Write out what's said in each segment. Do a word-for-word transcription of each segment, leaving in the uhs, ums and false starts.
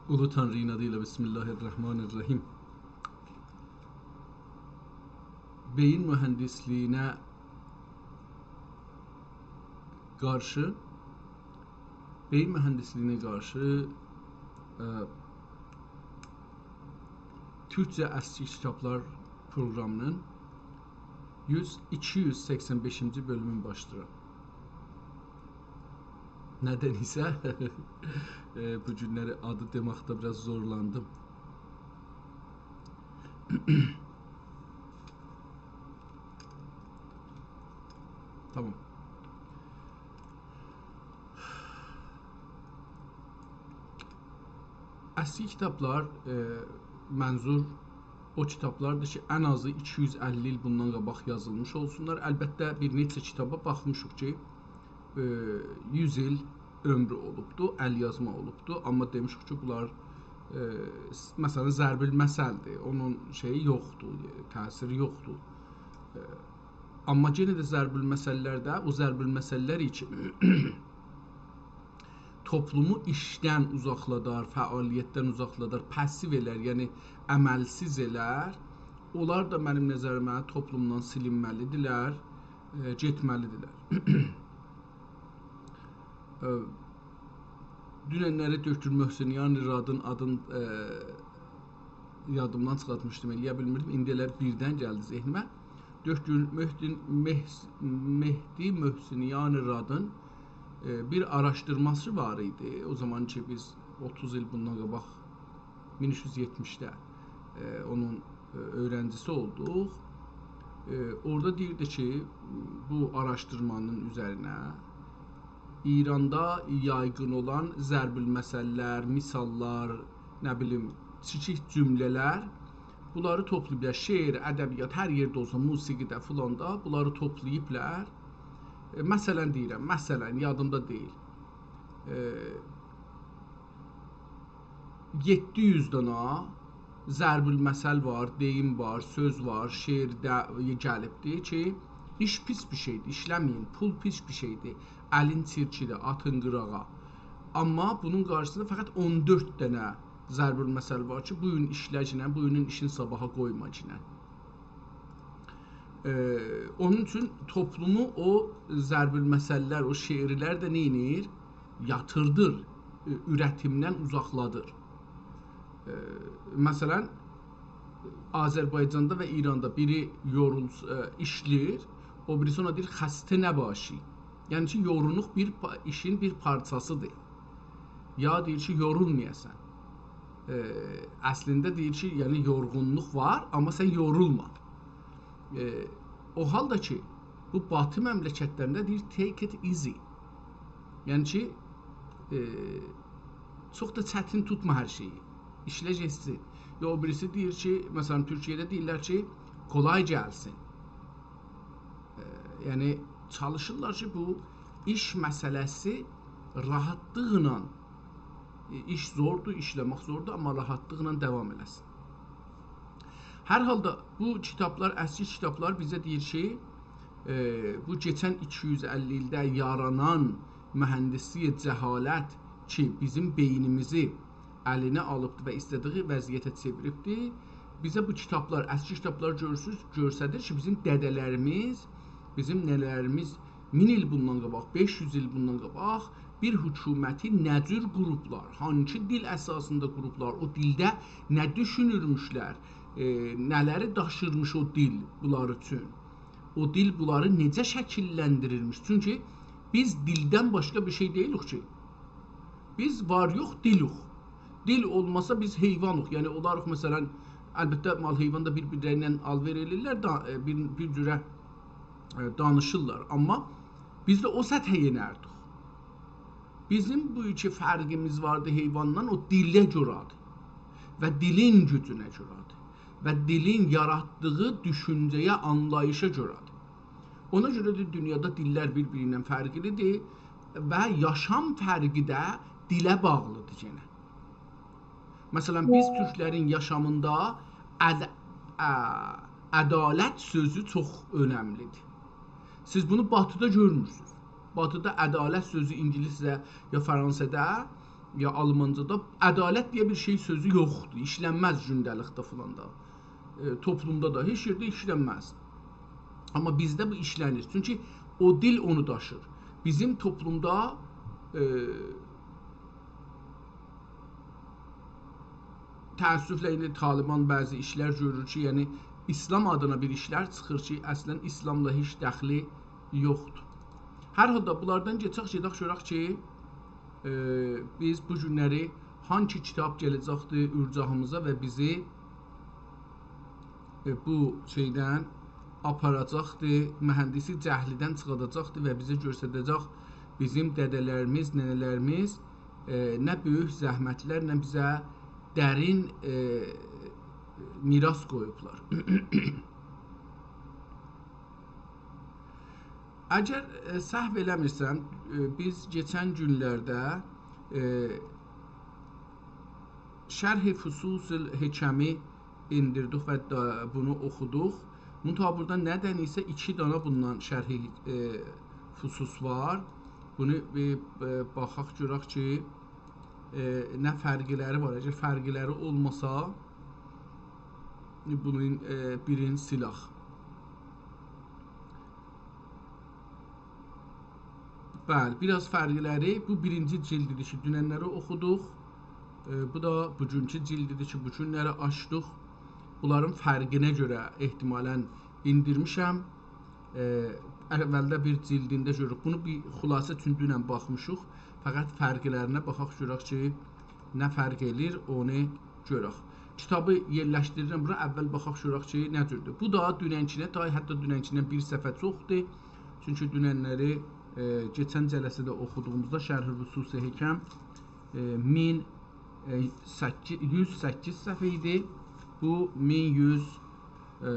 اولو تانری‌نین آدی ایله، بسم الله الرحمن الرحیم. بئیین موهندیسلیگینه قارشی، بئیین موهندیسلیگینه قارشی، ائ، تورکجه اسکی کیتابلار پروقرامی‌نین یوز، ایکی یوز سکسن بئشینجی بؤلومونو باشلاییرام. ندنسه، ائ، بو گونلری آدی دئمکده بیر آز زورلاندیم. تامام. اسکی کیتابلار، ائ، منظور او کیتابلاردیر کی، ان آزی ایکی یوز اللی ایل بوندان قاباق یازیلمیش اولسونلار. البته، بیر نئچه کیتابا باخمیشیق کی، ائ، یوز ایل عؤمرو اولوبدو، ال‌یازما اولوبدو. آمما دئمیشیک کی، بونلار، ائ، س-، مثلا، ضرب‌المثل‌دیر. اونون شئیی یوخدور، ائ، تأثیری یوخدور. ائ، آمما یئنه ده ضرب‌المثل‌لرده، او ضرب‌المثل‌لر کی، توپلومو ایشدن اوزاقلادار، فعالیتدن اوزاقلادار، پاسیو ائلر، یعنی عملسیز ائلر، اونلار دا منیم نظریمه توپلومدان سیلینمه‌لی‌دیرلر، ائ، گئتمه‌لی‌دیرلر. ائ، دوننلری دکتر محسنیان رادین آدین، ائ، یادیمدان چیخارتمیشدیم، ائلیه بیلمیردیم. ایندی ائله بیردن گلدی ذهنیمه. دکتر مهدی، مهس-، مهدی محسنیان رادین، ائ، بیر آراشدیرماسی وار ایدی. او زامان کی، بیز اوتوز ایل بوندان قاباق، مین اوچ یوز یئتمیشده، ائ، اونون، ائ، اؤیرنجیسی اولدوق. ائ، اورادا دئییردی کی، بو آراشدیرمانین اوزرینه ایراندا یایغین اولان ضرب‌المثل‌لر، مثال‌لار، نه بیلیم، کیچیک جمله‌لر، بونلاری توپلاییبلار. شعر، ادبیات، هر یئرده اولسا، موسیقی‌ده، فلاندا بونلاری توپلاییبلار. ائ، مثلا دئییرم، مثلا، یادیمدا دئییل. ائ، یئددی یوز دانا ضرب‌المثل وار، دئییم وار، سؤز وار، شعرده گلیبدیر کی، ایش پیس بیر شئیدیر، ایشله‌مه‌یین، پول پیس بیر شئیدیر، الین چیرکیده، آتین قیراغا. آمما بونون قارشیسیندا فقط اون دؤرد دنه ضرب‌المثل وار کی، بو گون ایشله‌گینن، بو گونون ایشین صاباحا قویماگینن. ائ، اونون اوچون توپلومو او ضرب‌المثل‌لر، او شعرلر ده نئینیر؟ یاتیردیر، ائ، اورتیمدن اوزاقلادیر. ائ، مثلا، آذربایجاندا و ایراندا بیری یورول-، ائ، ایشله‌ییر، او بیریسی اونا دئییر «خسته نباشی». یعنی کی، یورغونلوق بیر پا-، ایشین بیر پارچاسیدیر. یا دئییر کی، یورولمایاسان. ائ، اصلینده دئییر کی، یعنی یورغونلوق وار، آمما سن یورولما. ائ، او حالدا کی، بو باتی مملکت‌لرینده دئییر «take it easy». یعنی کی، ائ، چوخ دا چتین توتما هر شئیی. ایشله گئتسین. یا او بیریسی دئییر کی، مثلا، تورکیه‌ده دئییرلر کی، «قولای گلسین». ائ، یعنی، چالیشیرلار کی، بو ایش مسئله‌سی راحاتلیقلا، ائ، ایش زوردور، ایشله‌مک زوردور، آمما راحاتلیقلا داوام ائله‌سین. هر حالدا بو کیتابلار، اسکی کیتابلار بیزه دئییر کی، ائ، بو کئچن ایکی یوز اللی ایلده یارانان مهندسی جهالت کی، بیزیم بئینیمیزی الینه آلیبدی و ایسته‌دیگی وضعیته چئویریبدی. بیزه بو کیتابلار، اسکی کیتابلار گؤرسوز-، گؤستریر کی، بیزیم دده‌لریمیز، بیزیم ننه‌لریمیز مین ایل بوندان قاباق، بئش یوز ایل بوندان قاباق بیر حکومتی نه جور قوروبلار، هانسی دیل اساسیندا قوروبلار، او دیلده نه دوشونورموشلر، ائ، نه‌لری داشیرمیش او دیل بونلار اوچون. او دیل بونلاری نئجه شکیللندیریرمیش؟ چونکی بیز دیلدن باشقا بیر شئی دئییلیک کی. بیز وار یوخ دیلوخ. دیل اولماسا بیز حیوانوخ. یعنی اولاریق، مثلا، البته، مال حیوان دا بیر-بیرلری ایله آل‌وئر ائله‌ییرلر، دا، ائ، بیر، بیر جوره، ائ، دانیشیرلار. آمما بیز ده او سطحه یئنردیک. بیزیم بو ایکی فرقیمیز واردی حیواندان، او دیله گؤره‌دیر و دیلین گوجونه گؤره‌دیر و دیلین یاراتدیغی دوشونجه‌یه، آنلاییشا گؤره‌دیر. اونا گؤره ده دونیادا دیللر بیر-بیری ایله فرقلی‌دیر و یاشام فرقی ده دیله باغلی‌دیر یئنه. مثلا، بیز تورکلرین یاشامیندا عد-، ا، عدالت سؤزو چوخ اؤنملی‌دیر. سیز بونو باتیدا گؤرمورسونوز. باتیدا عدالت سؤزو اینگیلیسجه، یا فرانسه‌ده، یا آلمانجادا عدالت دئیه بیر شئی سؤزو یوخدور. ایشلنمز گونده‌لیکده فلان دا. ائ، توپلومدا دا، هئچ یئرده ایشلنمز. آمما بیزده بو ایشلنیر. چونکی او دیل اونو داشیر. بیزیم توپلومدا، ائ، تأسفله ایندی طالبان بعضی ایشلر گؤرور کی، یعنی ایسلام آدینا بیر ایشلر چیخیر کی، اصلا ایسلاملا هئچ دخلی یوخدور. هر حالدا بونلاردان کئچک، گئدک گؤرک کی، ائ، بیز بو گونلری هانگی کیتاب گله‌جکدیر اورجاهیمیزا و بیزی، ائ، بو شئیدن آپاراجاقدیر، مهندسی جهلیدن چیخاداجاقدیر و بیزه گؤستره‌جک بیزیم دده‌لریمیز، ننه‌لریمیز، ائ، نه بؤیوک زحمتلرله بیزه درین، ائ، میراث قویوبلار. اگر، ائ، سهو ائله‌میرسم، ائ، بیز کئچن گونلرده، ائ، شرح فصوص الحکمی ائندیردیک و دا-، بونو اوخودوق. منتها بورادا ندن‌ایسه ایکی دانا بوندان شرح، ائ، فصوص وار. بونو بیر، ائ، باخاق گؤرک کی، ائ، نه فرقلری وار. اگر فرقلری اولماسا، بونون، ائ، بیرینی سیلاق. بلی، بیر آز فرقلری. بو بیرینجی جلدیدیر کی، دوننلری اوخودوق. ائ، بو دا بوگونکو جلدیدیر کی، بو گونلری آچدیق. بونلارین فرقینه گؤره احتمالا ائندیرمیشم. ائ، اولده بیر جلدینده گؤروروک. بونو بیر خلاصه اوچون دونن باخمیشیق. فقط فرقلرینه باخاق گؤرک کی، نه فرق ائله‌ییر، اونو گؤرک. کیتابی یئرلشدیریرم بورا، اول باخاق گؤرک کی، نه جوردور. بو دا دوننکینه تای، حتی دوننکیندن بیر صفحه چوخدور. چونکی دوننلری، ائ، کئچن جلسه‌ده اوخودوغوموزدا شرح فصوص حکم، ائ، مین، ائ، سککیز، یوز سککیز صفحه ایدی. بو مین یوز، ائ،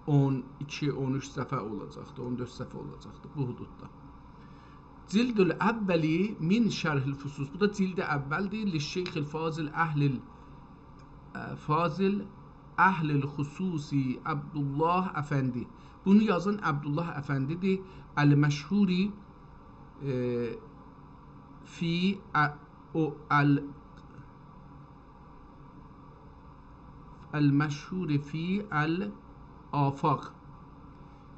اون ایکی، اون اوچ صفحه اولاجاقدی، اون دؤرد صفحه اولاجاقدی بو حدوددا. جلد الاولی من شرح الفصوص. بو دا جلد اولدیر. للشیخ الفاضل اهل ال-، ائ، فاضل اهل الخصوص عبدالله افندی. بونو یازان عبدالله افندی‌دیر. المشهور، ائ، فی ا-، او ال-، المشهور فی الآفاق.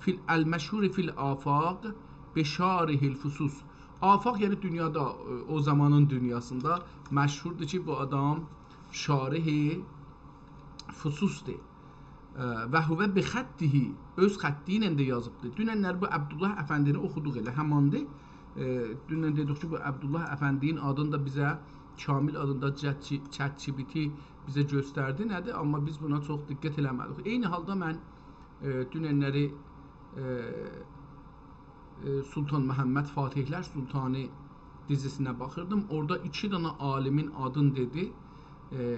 فی ال-، المشهور فی الآفاق بشارح الفصوص. آفاق، یعنی دونیادا، ائ، او زامانین دونیاسیندا مشهوردور کی، بو آدام شارح فصوصدور. ائ، و هو بخطه، اؤز خطی ایله ده یازیبدیر. دوننلر بو عبدالله افندی‌نی اوخودوق، ائله هماندیر. ائ، دونن دئدیک کی، بو عبدالله افندی‌نین آدینی دا بیزه، کامل آدینی دا چت-، چت جی پی تی بیزه گؤستردی، نه‌دیر؟ آمما بیز بونا چوخ دقت ائله‌مه‌دیک. عینی حالدا من، ائ، دوننلری، ائ، ائ، سلطان محمد، فاتح‌لر سلطانی دیزیسینه باخیردیم. اورادا ایکی دنه عالیمین آدینی دئدی. ائ،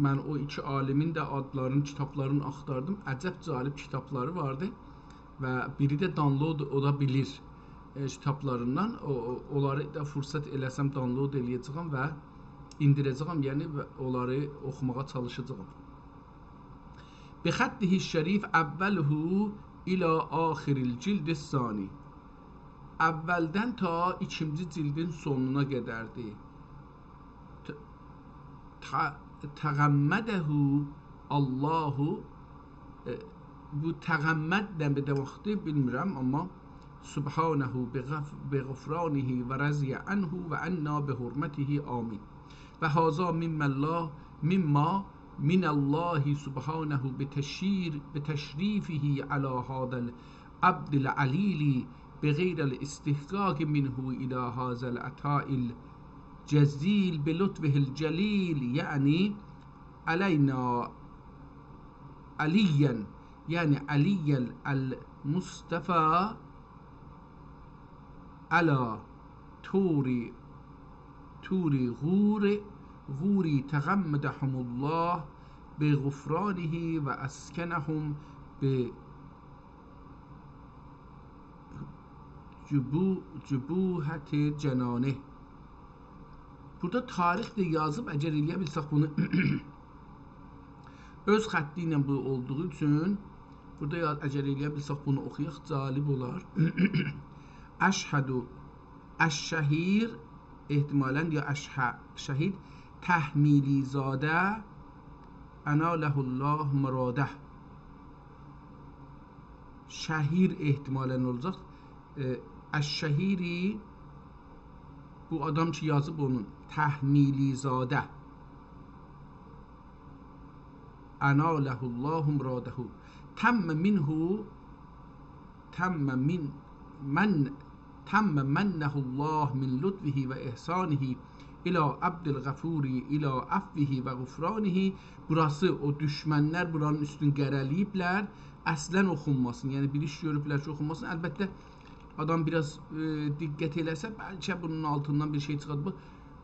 من او ایکی عالیمین ده آدلارینی، کیتابلارینی آختاردیم. عجب جالب کیتابلاری واردی. و بیری ده دانلود، او دا بیلیر، ائ، کیتابلاریندان. او، او، اونلاری دا فرصت ائله‌سم دانلود ائله‌یه‌جه‌یم و ائندیره‌جه‌یم، یعنی و اونلاری اوخوماغا چالیشاجاغام. بخطه الشریف اوله الی آخر الجلد الثانی. اولدن تا ایکینجی جلدین سونونا قدردیر. ت-، ت-، تغمده الله، ائ، بو تغمد نه دئمکدیر، بیلمیرم، آمما سبحانه بغف-، بغفرانه و رضی عنه و عنا بحرمته، آمین. و هذا مما الله، مما من الله سبحانه بتشیر-، بتشریفه علی هذا العبد العلیل بغیر الاستحقاق منه الی هذا العطاء الجزیل بلطفه الجلیل، یعنی علینا، علیاً، یعنی علی المصطفی، علی طور، طور غور، غور تغمدهم الله بغفرانه و اسکنهم ب جبو-، جبوهة جنانه. بورادا تاریخ ده یازیب، اگر ائلیه بیلسک بونو اؤز خطی ایله بو اولدوغو اوچون بورادا یا-، اگر ائلیه بیلسک بونو اوخویاق، جالب اولار. اشهد، الشهیر، احتمالاً یا اشهه-، شهید، تحمیلی زاده، انال الله مراده. شهیر احتمالاً اولاجاق. ائ، الشهیری، بو آدام کی یازیب اونون، تحمیلی زاده. انال الله مراده. تم منه، تم من، من، تم منه الله من لطفه و احسانه الی عبد الغفور الی عفوه و غفرانه. بوراسی، او دوشمنلر بورانین اوستونو قره‌له‌ییبلر، اصلاً اوخونماسین. یعنی بیر ایش گؤروبلر کی اوخونماسین. البته آدام بیر آز، ائ، دقت ائله‌سه، بلکه بونون آلتیندان بیر شئی چیخار. بو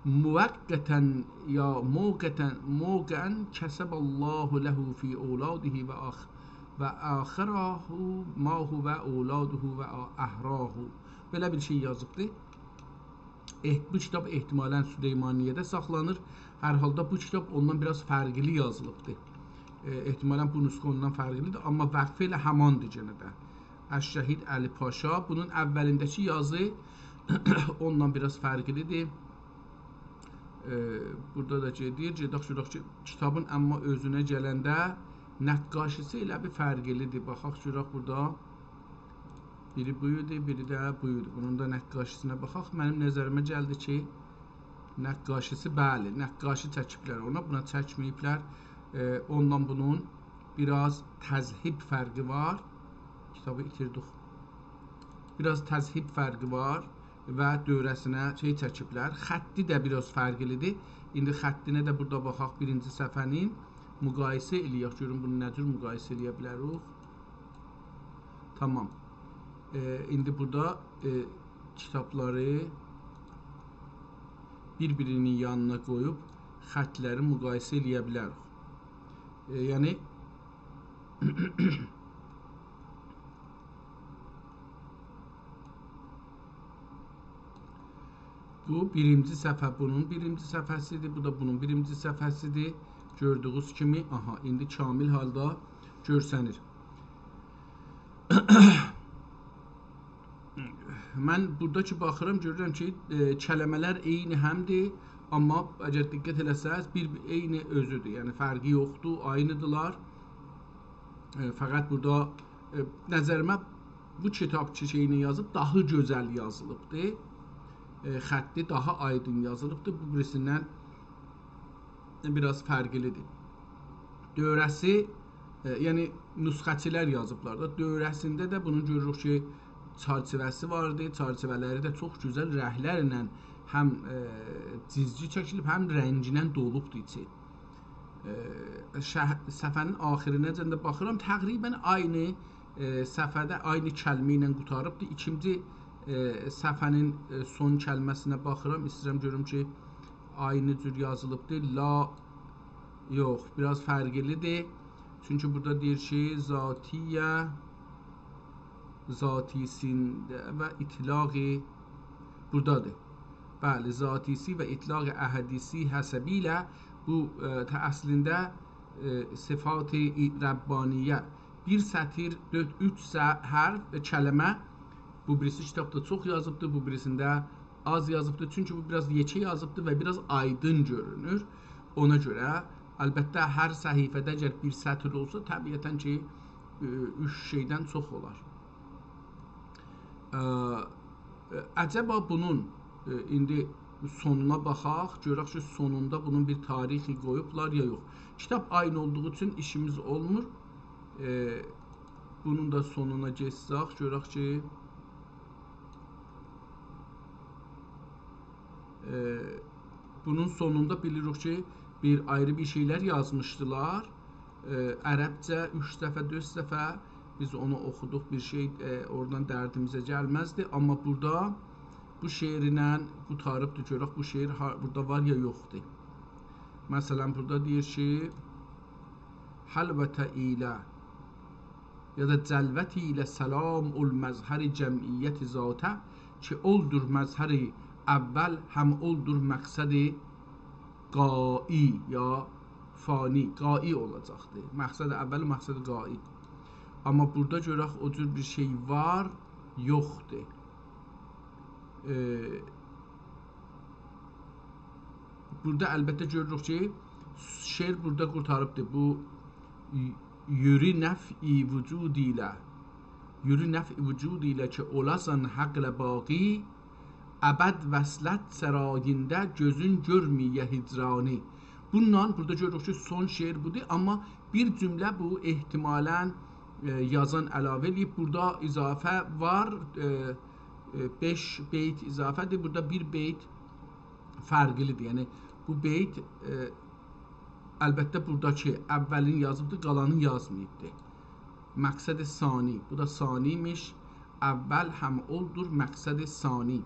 موقتاً یا موقتاً، موقعاً کتب الله له فی اولاده و آخ-، و آخره ما هو اولاده و آ-، احراه. بئله بیر شئی یازیبدی. اح-، بو کیتاب احتمالاً سلیمانیه‌ده ساخلانیر. هر حالدا بو کیتاب اوندان بیر آز فرقلی یازیلیبدی. ائ، احتمالاً بو نسخه اوندان فرقلیدیر، آمما وقفی ائله هماندیر یئنه ده. الشهید علی پاشا. بونون اولینده‌کی یازی اوندان بیر آز فرقلیدیر. ائ، بورادا دا گئدیر، گئدک گؤرک کی، کیتابین آمما اؤزونه گلنده نقاشی‌سی ائله بیر فرقلیدیر. باخاق گؤرک بورادا. بیری بو ایدی، بیری ده بو ایدی. بونون دا نقاشی‌سینه باخاق. منیم نظریمه گلدی کی، نقاشی‌سی، بلی، نقاشی چکیبلر اونا، بونا چکمه‌ییبلر. ائ، اوندان بونون بیر آز تذهیب فرقی وار. کیتابی ایتیردیک. بیر آز تذهیب فرقی وار و دؤوره‌سینه شئی چکیبلر. خطی ده بیر آز فرقلیدیر. ایندی خطینه ده بورادا باخاق، بیرینجی صفحه‌نین مقایسه ائله‌یک، گؤرون بونو نه جور مقایسه ائله‌یه بیلریک. تامام. ائ، ایندی بورادا، ائ، کیتابلاری بیر-بیرینین یانینا قویوب خطلری مقایسه ائله‌یه بیلریک. ائ، یعنی، بو بیرینجی صفحه، بونون بیرینجی صفحه‌سیدیر، بو دا بونون بیرینجی صفحه‌سیدیر. گؤردویونوز کیمی، آها، ایندی کامل حالدا گؤرسنیر. من بورادا کی باخیرام، گؤرورم کی، ائ، کلمه‌لر عینی همدیر، آمما اگر دقت ائله‌سز، بیر عینی اؤزودور. یعنی فرقی یوخدور، عینی‌دیرلار. ائ، فقط بورادا، ائ، نظریمه بو کیتاب کی شئیینی یازیب، داها گؤزل یازیلیبدی. ائ، خطی داها آیدین یازیلیبدی. بو بیریسیندن بیر آز فرقلیدیر. دؤوره‌سی، ائ، یعنی نسخه‌چیلر یازیبلار دا. دؤوره‌سینده ده بونون گؤروروک کی، چرچیوه‌سی واردی. چرچیوه‌لری ده چوخ گؤزل رنگلرله هم، ائ، جیزگی چکیلیب، هم رنگینن دولوبدور ایچی. ائ، شه-، صفحه‌نین آخیرینه‌جن ده باخیرام، تقریباً عینی، ائ، صفحه‌ده عینی کلمه ایله قوتاریبدیر. ایکینجی، ائ، صفحه‌نین، ائ، سون کلمه‌سینه باخیرام، ایسته‌ییرم گؤروم کی، عینی جور یازیلیبدیر. لا، یوخ، بیر آز فرقلیدیر. چونکی بورادا دئییر کی، ذاتیه، ذاتی‌سینده و اطلاقی بورادادیر. بلی، ذاتی‌سی و اطلاق احدی‌سی حسبیله بو، ائ، ته-، اصلینده، ائ، صفات ربانیه بیر سطیر، دؤرد، اوچ سه-، حرف، ائ، کلمه. بو بیریسی کیتابدا چوخ یازیبدیر، بو بیریسینده آز یازیبدیر. چونکی بو بیر آز یئکه یازیبدیر و بیر آز آیدین گؤرونور. اونا گؤره، البته، هر صفحه‌ده اگر بیر سطیر اولسا، طبیعتاً کی، ائ، اوچ شئیدن چوخ اولار. ا، ا، عجبا بونون، ا، ایندی سونونا باخاق، گؤرک کی، سونوندا بونون بیر تاریخی قویوبلار یا یوخ. کیتاب عینی اولدوغو اوچون ایشیمیز اولمور. ا، بونون دا سونونا گئتسک، گؤرک کی، ا، بونون سونوندا بیلیریک کی، بیر آیری بیر شئیلر یازمیشدیلار. ائ، عربجه اوچ صفحه، دؤرد صفحه بیز اونو اوخودوق، بیر شئی، ائ، اورادان دردیمیزه گلمزدی. آمما بورادا بو شعرله قوتاریبدیر، گؤرک بو شعر ها-، بورادا وار یا یوخدور. مثلاً، بورادا دئییر کی، حلوت ایله یا دا جلوت ایله سلام اول مظهر جمعیت ذاته، کی اولدور مظهر اول، هم اولدور مقصد غایی یا فانی، غایی اولاجاقدیر. مقصد اول، مقصد غایی. آمما بورادا گؤرک او جور بیر شئی وار، یوخدور. ائ، بورادا البته گؤروروک کی، شعر بورادا قورتاریبدیر. بو «یوری نفعی وجود ایله، یوری نفعی وجود ایله کی اولاسان حق ایله باقی، ابد وصلت سرایینده گؤزون گؤرمه‌یه هجرانی.» بونونلا بورادا گؤروروک کی، سون شعر بودور، آمما بیر جمله بو احتمالاً، ائ، یازان علاوه ائله‌ییب. بورادا اضافه وار، ائ، ائ، بئش بیت اضافه‌دیر. بورادا بیر بیت فرقلی‌دیر. یعنی، بو بیت، ائ، البته، بوراداکی اولین یازیبدیر، قالانین یازماییبدیر. مقصد ثانی، بو دا ثانی ایمیش. اول هم اولدور، مقصد ثانی.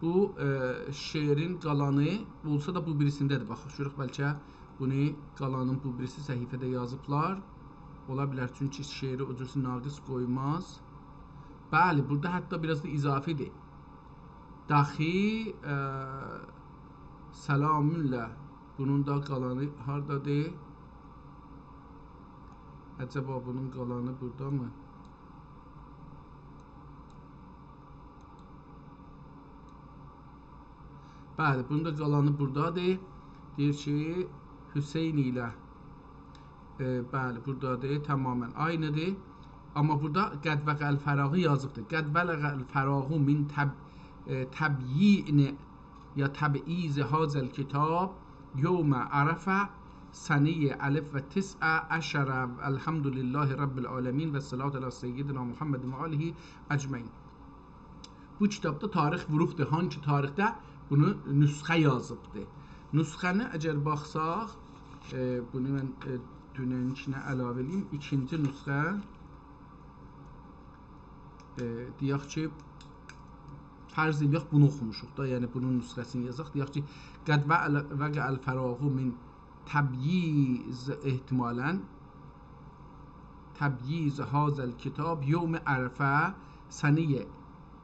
بو، ائ، شعرین قالانی اولسا دا بو بیریسینده‌دیر. باخاق، گؤرک، بلکه بونو قالانین بو بیریسی صفحه‌ده یازیبلار. اولا بیلر، چونکی شعری او جورسو ناقص قویماز. بلی، بورادا حتی بیر آز دا اضافی‌دیر. داخی، ائ، سلامونلا. بونون دا قالانی هاردادیر؟ عجبا بونون قالانی بورادامی؟ بلی، بونون دا قالانی بورادادیر. دئییر کی، حسین ایله، ائ، بلی، بورادادیر، تماماً عینی‌دیر. آمما بورادا «قد وقع الفراق»ی یازیبدیر. «قد وقع الفراق من تب-، ائ، تبیین یا تبعیض هذا الکتاب یوم عرفه سنه الف و تسع عشر، الحمد لله رب العالمین و الصلاة علی سیدنا محمد و آله اجمعین.» بو کیتابدا تاریخ ووروبدور، هانسی تاریخده بونو نسخه یازیبدی. نسخه‌نی اگر باخساق، ائ، بونو من، ائ، دوننکینه علاوه ائله‌ییم، ایکینجی نسخه، ائ، دئیک کی، فرض ائله‌یک، بونو اوخوموشوق دا، یعنی بونون نسخه‌سینی یازاق. دئیک کی، «قد وقع، وقع الفراق من تبییض»، احتمالاً، «تبییض هذا الکتاب یوم عرفه سنه»،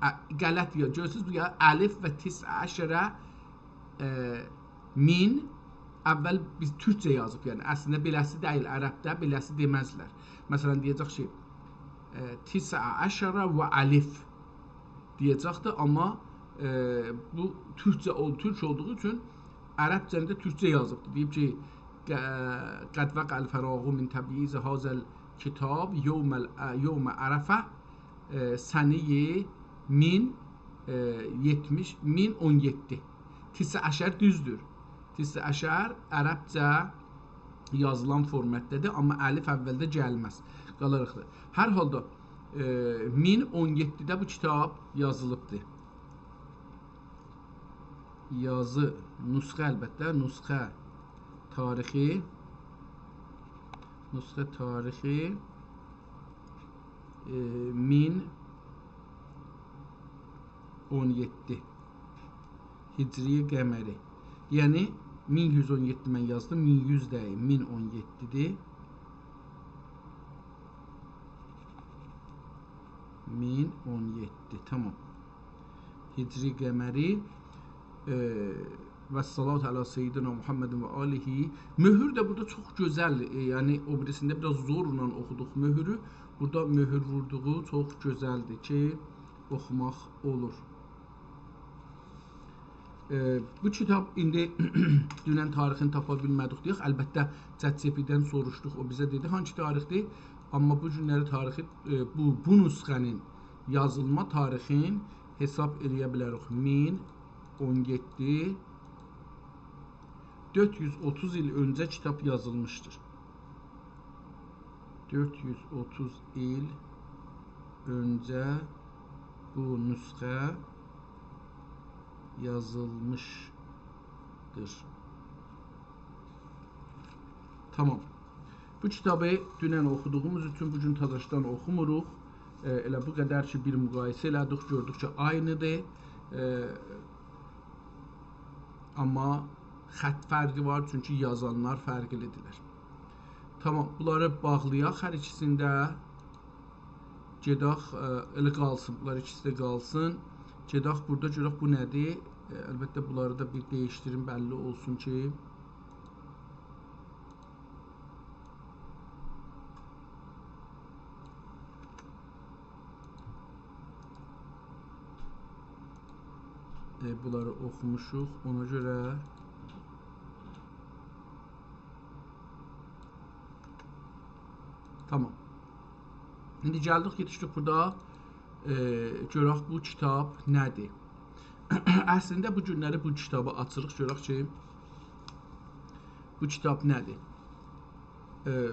ا، غلط یا، گؤرورسونوز، بو یا الف و تسع عشر، ائ، من، اول بیز تورکجه یازیب، یعنی اصلینده بئله‌سی دئییل، عربده بئله‌سی دئمزلر. مثلاً، دئیه‌جک کی، ائ، تسع عشر و الف دئیه‌جکدیر، آمما، ائ، بو تورکجه اول-، تورک اولدوغو اوچون عربجه‌نی ده تورکجه یازیبدیر. دئییب کی، ق-، «قد وقع الفراق من تبییض هذا الکتاب یوم ال-، یوم عرفه»، ائ، سنه من، ائ، یئتمیش، من اون یئددی. تسع عشر دوزدور. تسع عشر عربجه یازیلان فورماتدادیر، آمما الف اولده گلمز. قالاریقدیر. هر حالدا، ائ، من اون یئددیده بو کیتاب یازیلیبدیر. یازی، نسخه البته، نسخه تاریخی، نسخه تاریخی، ائ، من اون یئددی هجری قمری. یعنی، من یوز اون یئددی من یازدیم، من یوز دئییل، من اون یئددی‌دیر. من اون یئددی، تمام. هجری قمری، ائ، و الصلاة علی سیدنا محمد و آله. مؤهور ده بورادا چوخ گؤزل، ائ، یعنی او بیریسینده بیر آز زورلا اوخودوق مؤهورو. بورادا مؤهور ووردوغو چوخ گؤزلدیر کی، اوخوماق اولور. ائ، بو کیتاب ایندی دونن تاریخینی تاپا بیلمه‌دیک دئیک. البته، ChatGPT-دن سوروشدوق، او بیزه دئدی هانسی تاریخدیر. آمما بو گونلری تاریخی، ائ، بو، بو نسخه‌نین یازیلما تاریخین حساب ائله‌یه بیلریک. من اون یئددی، دؤرد یوز اوتوز ایل اؤنجه کیتاب یازیلمیشدیر. دؤرد یوز اوتوز ایل اؤنجه بو نسخه یازیلمیشدیر. تمام. بو کیتابی دونن اوخودوغوموز اوچون بو گون تازاشدان اوخوموروق. ائ، ائله بو قدر کی، بیر مقایسه ائله‌دیک، گؤردوک کی، عینی‌دیر. ائ، آمما خط فرقی وار، چونکی یازانلار فرقلی‌دیرلر. تمام، بونلاری باغلایاق هر ایکیسینی ده. گئدک، ائ، ائله قالسین، بونلار ایکیسی ده قالسین. گئدک بورادا گؤرک بو نه‌دیر. ائ، البته، بونلاری دا بیر دییشدیریم، بللی اولسون کی، ائ، بونلاری اوخوموشوق، اونا گؤره. تامام. ایندی گلدیک، یئتیشدیک بورادا. ائ، گؤرک بو کیتاب نه‌دیر؟ اصلینده بو گونلری بو کیتابی آچیریق، گؤرک کی، بو کیتاب نه‌دیر؟ ائ،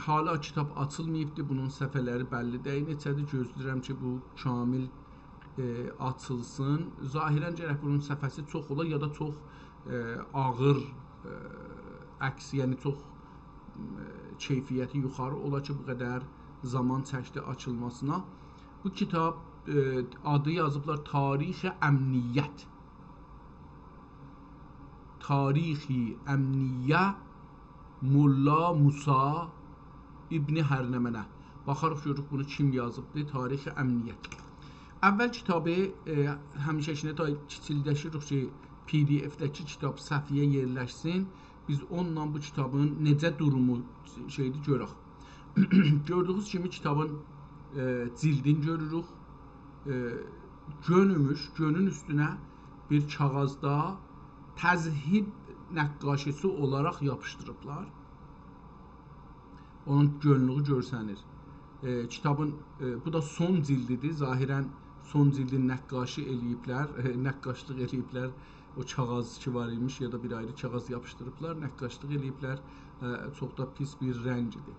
حالا کیتاب آچیلماییبدی، بونون صفحه‌لری بللی دئییل نئچه‌دیر. گؤزله‌ییرم کی، بو کامل، ائ، آچیلسین. ظاهراً گرک بونون صفحه‌سی چوخ اولا، یا دا چوخ، ائ، آغیر، ائ، عکس، یعنی چوخ، ائ، کیفیتی یوخاری اولا کی، بو قدر زامان چکدی آچیلماسینا. بو کیتاب، ائ، آدی یازیبلار تاریخ امنیت. تاریخ امنیه ملا موسی ابن حرنمله. باخاریق، گؤروروک بونو کیم یازیبدی. تاریخ امنیت. اول کیتابی، ائ، همیشه‌کینه تای کیچیلده‌شیریک کی، پی دی اف‌ده‌کی کیتاب صفحه‌یه یئرلشسین. بیز اونونلا بو کیتابین نئجه دورومو شئیدیر، گؤرک. گؤردویونوز کیمی کیتابین، ائ، جیلدینی گؤروروک. ائ، گؤنوموش، گؤنون اوستونه بیر کاغیذدا تذهیب نقاشی‌سی اولاراق یاپیشدیریبلار. اونون گؤنلویو گؤرسنیر. ائ، کیتابین، ائ، بو دا سون جیلدیدیر. ظاهراً سون جیلدین نقاشی ائله‌ییبلر، ائ، نقاشلیق ائله‌ییبلر. او کاغیذ کی وار ایمیش، یا دا بیر آیری کاغیذ یاپیشدیریبلار، نقاشلیق ائله‌ییبلر. ائ، چوخ دا پیس بیر رنگ ایدی.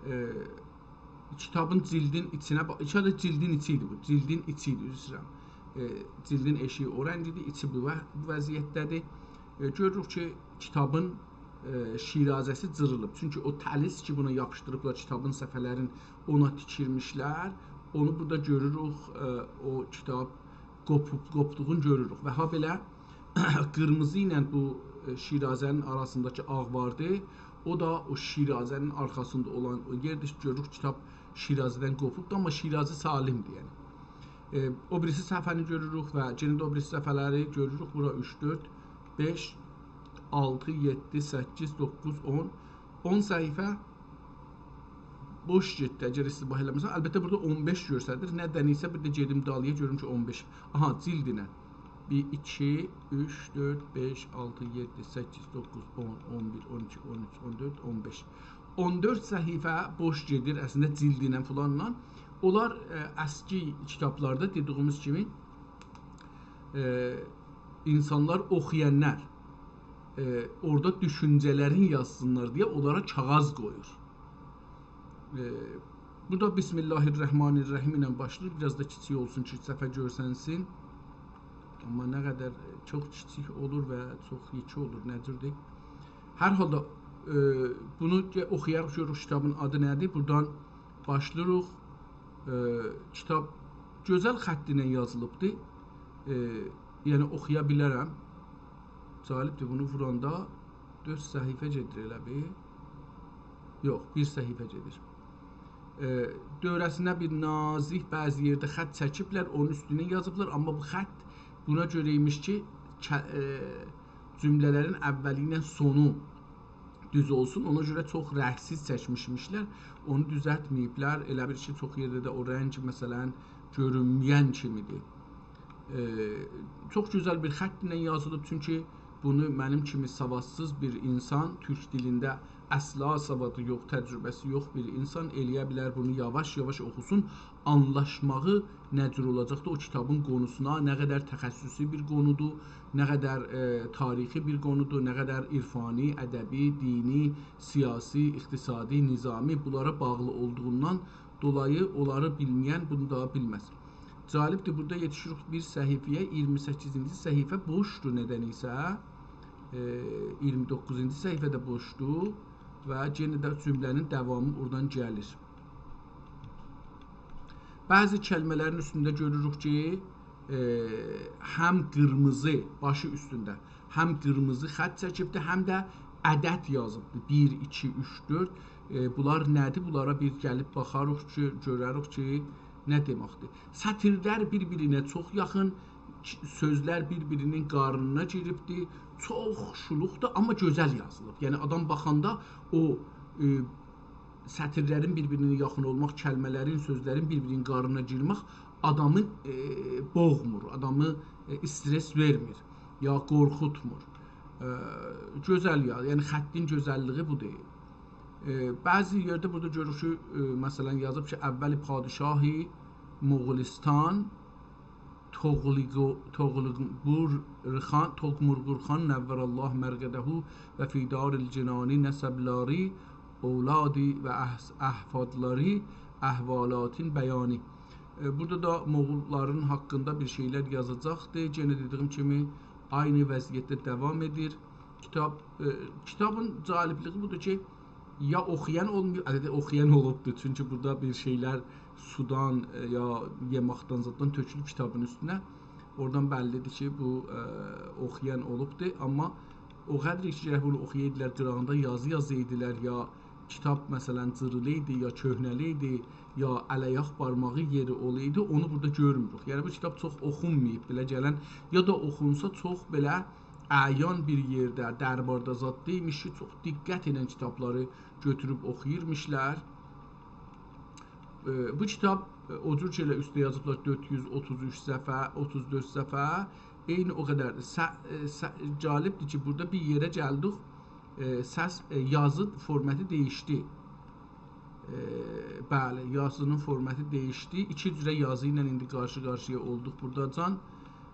ائ، کیتابین جیلدین ایچینه با-، ایچه ده جیلدین ایچی ایدی بو. جیلدین ایچی ایدی، عذر ایسته‌ییرم. ائ، جیلدین ائشیگی او رنگ ایدی، ایچی بو و-، بو وضعیتده‌دیر. ائ، گؤروروک کی، کیتابین، ائ، شیرازه‌سی جیریلیب. چونکی او تلیس کی، بونا یاپیشدیریبلار، کیتابین صفحه‌لرین اونا تیکیرمیشلر. اونو بورادا گؤروروک، ائ، او کیتاب قوپوب، قوپدوغونو گؤروروک. و هابئله قیرمیزی ایله بو، ائ، شیرازه‌نین آراسینداکی آغ واردی. او دا او شیرازه‌نین آرخاسیندا اولان او یئردیر کی، گؤروروک کیتاب شیرازه‌دن قوپوبدور، آمما شیرازه سالمدیر، یعنی. ائ، او بیریسی صفحه‌نی گؤروروک و یئنه ده او بیریسی صفحه‌لری گؤروروک. بورا اوچ، دؤرد، بئش، آلتی، یئددی، سککیز، دوققوز، اون. اون صفحه بوش گئتدی، اگر اشتباه ائله‌مه‌سم. البته، بورادا اون بئش گؤستریر. نه‌دنیسه بیر ده گئدیم دالییا، گؤروم کی، اون بئش. آها، جیلدینن. بیر، ایکی، اوچ، دؤرد، بئش، آلتی، یئددی، سککیز، دوققوز، اون، اون بیر، اون ایکی، اون اوچ، اون دؤرد، اون بئش. اون دؤرد صفحه بوش گئدیر، اصلینده جیلدینن فلانلا. اونلار، ائ، اسکی کیتابلاردا دئدیگیمیز کیمی، ائ، اینسانلار اوخویانلار، ائ، اورادا دوشونجه‌لرین یازسینلار دئیه اونلارا کاغیذ قویور. ائ، بورادا بسم الله الرحمن الرحیم ایله باشلاییر. بیر آز دا کیچیک اولسون کی، صفحه گؤرسنسین. آمما نه قدر، ائ، چوخ کیچیک اولور و چوخ یئکه اولور، نه جوردور؟ هر حالدا، ائ، بونو گه-، اوخویاریق، گؤروروک کیتابین آدی نه‌دیر. بورادان باشلاییریق. ائ، کیتاب گؤزل خط ایله یازیلیبدیر. ائ، یعنی اوخویا بیلرم. جالبدیر، بونو ووراندا دؤرد صفحه گئدیر ائله بیل. یوخ، بیر صفحه گئدیر. ائ، دؤوره‌سینه بیر نازیک، بعضی یئرده خط چکیبلر، اونون اوستونه یازیبلار، آمما بو خط بونا گؤره ایمیش کی، که-، ائ، جمله‌لرین اولی ایله سونو دوز اولسون. اونا گؤره چوخ رنگسیز چکمیش ایمیشلر. اونو دوزلتمه‌ییبلر. ائله بیل کی، چوخ یئرده ده او رنگ، مثلا، گؤرونمه‌ین کیمیدیر. ائ، چوخ گؤزل بیر خط ایله یازیلیب، چونکی بونو منیم کیمی سوادسیز بیر اینسان، تورک دیلینده اصلا سوادی یوخ، تجربه‌سی یوخ بیر اینسان ائلیه بیلر بونو یاواش-یاواش اوخوسون، آنلاشماغی نه جور اولاجاقدی او کیتابین قونوسونا، نه قدر تخصصی بیر قونودور، نه قدر، ائ، تاریخی بیر قونودور، نه قدر عرفانی، ادبی، دینی، سیاسی، اقتصادی، نظامی، بونلارا باغلی اولدوغوندان دولایی اونلاری بیلمه‌ین بونو دا بیلمز. جالبدیر، بورادا یئتیشیریک بیر صفحه‌یه، اییرمی سککیزینجی صفحه بوشدور نه‌دنیسه. ائ، اییرمی دوققوزونجو صفحه ده بوشدور و یئنه ده جمله‌نین داوامی اورادان گلیر. بعضی کلمه‌لرین اوستونده گؤروروک کی، ائ، هم قیرمیزی، باشی اوستونده، هم قیرمیزی خط چکیبدیر، هم ده عدد یازیبدیر. بیر، ایکی، اوچ، دؤرد. ائ، بونلار نه‌دیر؟ بونلارا بیر گلیب باخاریق کی، گؤرریک کی، نه دئمکدیر. سطیرلر بیر-بیرینه چوخ یاخین، ک-، سؤزلر بیر-بیرینین قارنینا گیریبدیر. چوخ شولوقدور، آمما گؤزل یازیلیب. یعنی، آدام باخاندا او، ائ، سطیرلرین بیر-بیرینه یاخین اولماق، کلمه‌لرین، سؤزلرین بیر-بیرینین قارنینا گیرمک آدامی، ائ، بوغمور، آدامی، ائ، استرس وئرمیر، یا قورخوتمور. ائ، گؤزل یا، یعنی خطین گؤزللیگی بودور. ائ، بعضی یئرده بورادا گؤروروک کی، ائ، مثلا یازیب کی، اول پادشاه مغولستان توغلیگو-، توغلیگمور خان، توغمورگور خان نور الله مرقده و فی دار الجنانی نسبلاری اولادی و احس-، احفادلاری احوالاتین بیانی. ائ، بورادا دا موغوللارین حاقیندا بیر شئیلر یازاجاقدیر. یئنه دئدیگیم کیمی، عینی وضعیتده داوام ائدیر. کیتاب، ائ، کیتابین جالبلیگی بودور کی، یا اوخویان اولماییب، البته اوخویان اولوبدور، چونکی بورادا بیر شئیلر سودان، ائ، یا یئماقدان زاددان تؤکولوب کیتابین اوستونه. اورادان بللیدیر کی، بو، ائ، اوخویان اولوبدور، آمما او قدر کی، گرک بونو اوخویایدیلار، قیراغیندا یازی یازایدیلار، یا کیتاب، مثلا، جیریلی ایدی، یا کؤهنه‌لی ایدی، یا ال-آیاق بارماغی یئری اولایدی، اونو بورادا گؤرموروک. یعنی، بو کیتاب چوخ اوخونماییب، بئله گلن، یا دا اوخونسا، چوخ بئله عیان بیر یئرده، درباردا زاددا ایمیش کی، چوخ دقت ایله کیتابلاری گؤتوروب اوخویورموشلار. ائ، بو کیتاب، ائ، او جور کی، ائله اوسته یازیبلار، دؤرد یوز اوتوز اوچ صفحه، اوتوز دؤرد صفحه، عینی او قدر س-، ائ، س-، جالبدیر کی، بورادا بیر یئره گلدیک، ائ، سس، ائ، یازی فورماتی دییشدی. ائ، بلی، یازینین فورماتی دییشدی. ایکی جوره یازی ایله ایندی قارشی-قارشییا اولدوق بوراداجان.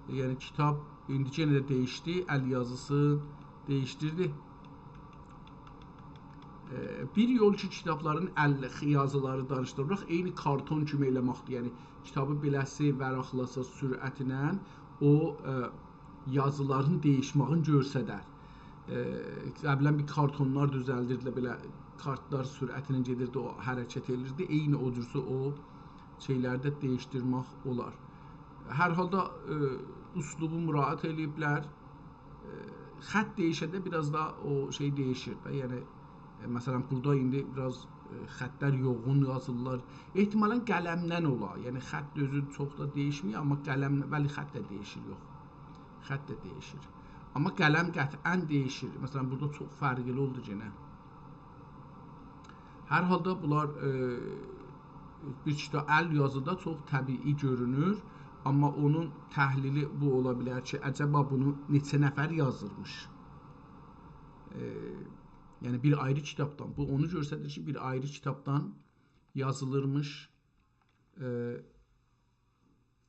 یعنی، کیتاب ایندی یئنه ده دییشدی، ال یازیسی دییشدیردی. ائ، بیر یول کی، کیتابلارین ال یازیلاری دانیشدیریریق، عینی کارتون کیمی ائله‌مکدیر. یعنی، کیتابی بئله‌سی ورقلاسا سرعتله، او، ائ، یازیلارین دییشماغینی گؤرسدر. ائ، قبلا بیر کارتونلار دوزلدیردیلر، بئله کارتلار سرعتله گئدیردی، او حرکت ائدیردی. عینی او جورسو او شئیلری ده دییشدیرمک اولار. هر حالدا، ائ، اسلوبو مراعات ائله‌ییبلر. ائ، خط دییشنده بیر آز دا او شئی دییشیر ده. یعنی، ائ، مثلا، بورادا ایندی بیر آز، ائ، خطلر یوغون یازیرلار. احتمالا قلمدن اولا. یعنی، خط اؤزو چوخ دا دییشمیر، آمما قلم، بلی، خط ده دییشیر، یوخ. خط ده دییشیر. آمما قلم قطعا دییشیر. مثلا، بورادا چوخ فرقلی اولدو یئنه. هر حالدا بونلار، ائ، بیر کیتا-، ال یازیدا چوخ طبیعی گؤرونور، آمما اونون تحلیلی بو اولا بیلر کی، عجبا بونو نئچه نفر یازیرمیش؟ ائ، یعنی بیر آیری کیتابدان. بو اونو گؤستریر کی، بیر آیری کیتابدان یازیلیرمیش. ائ،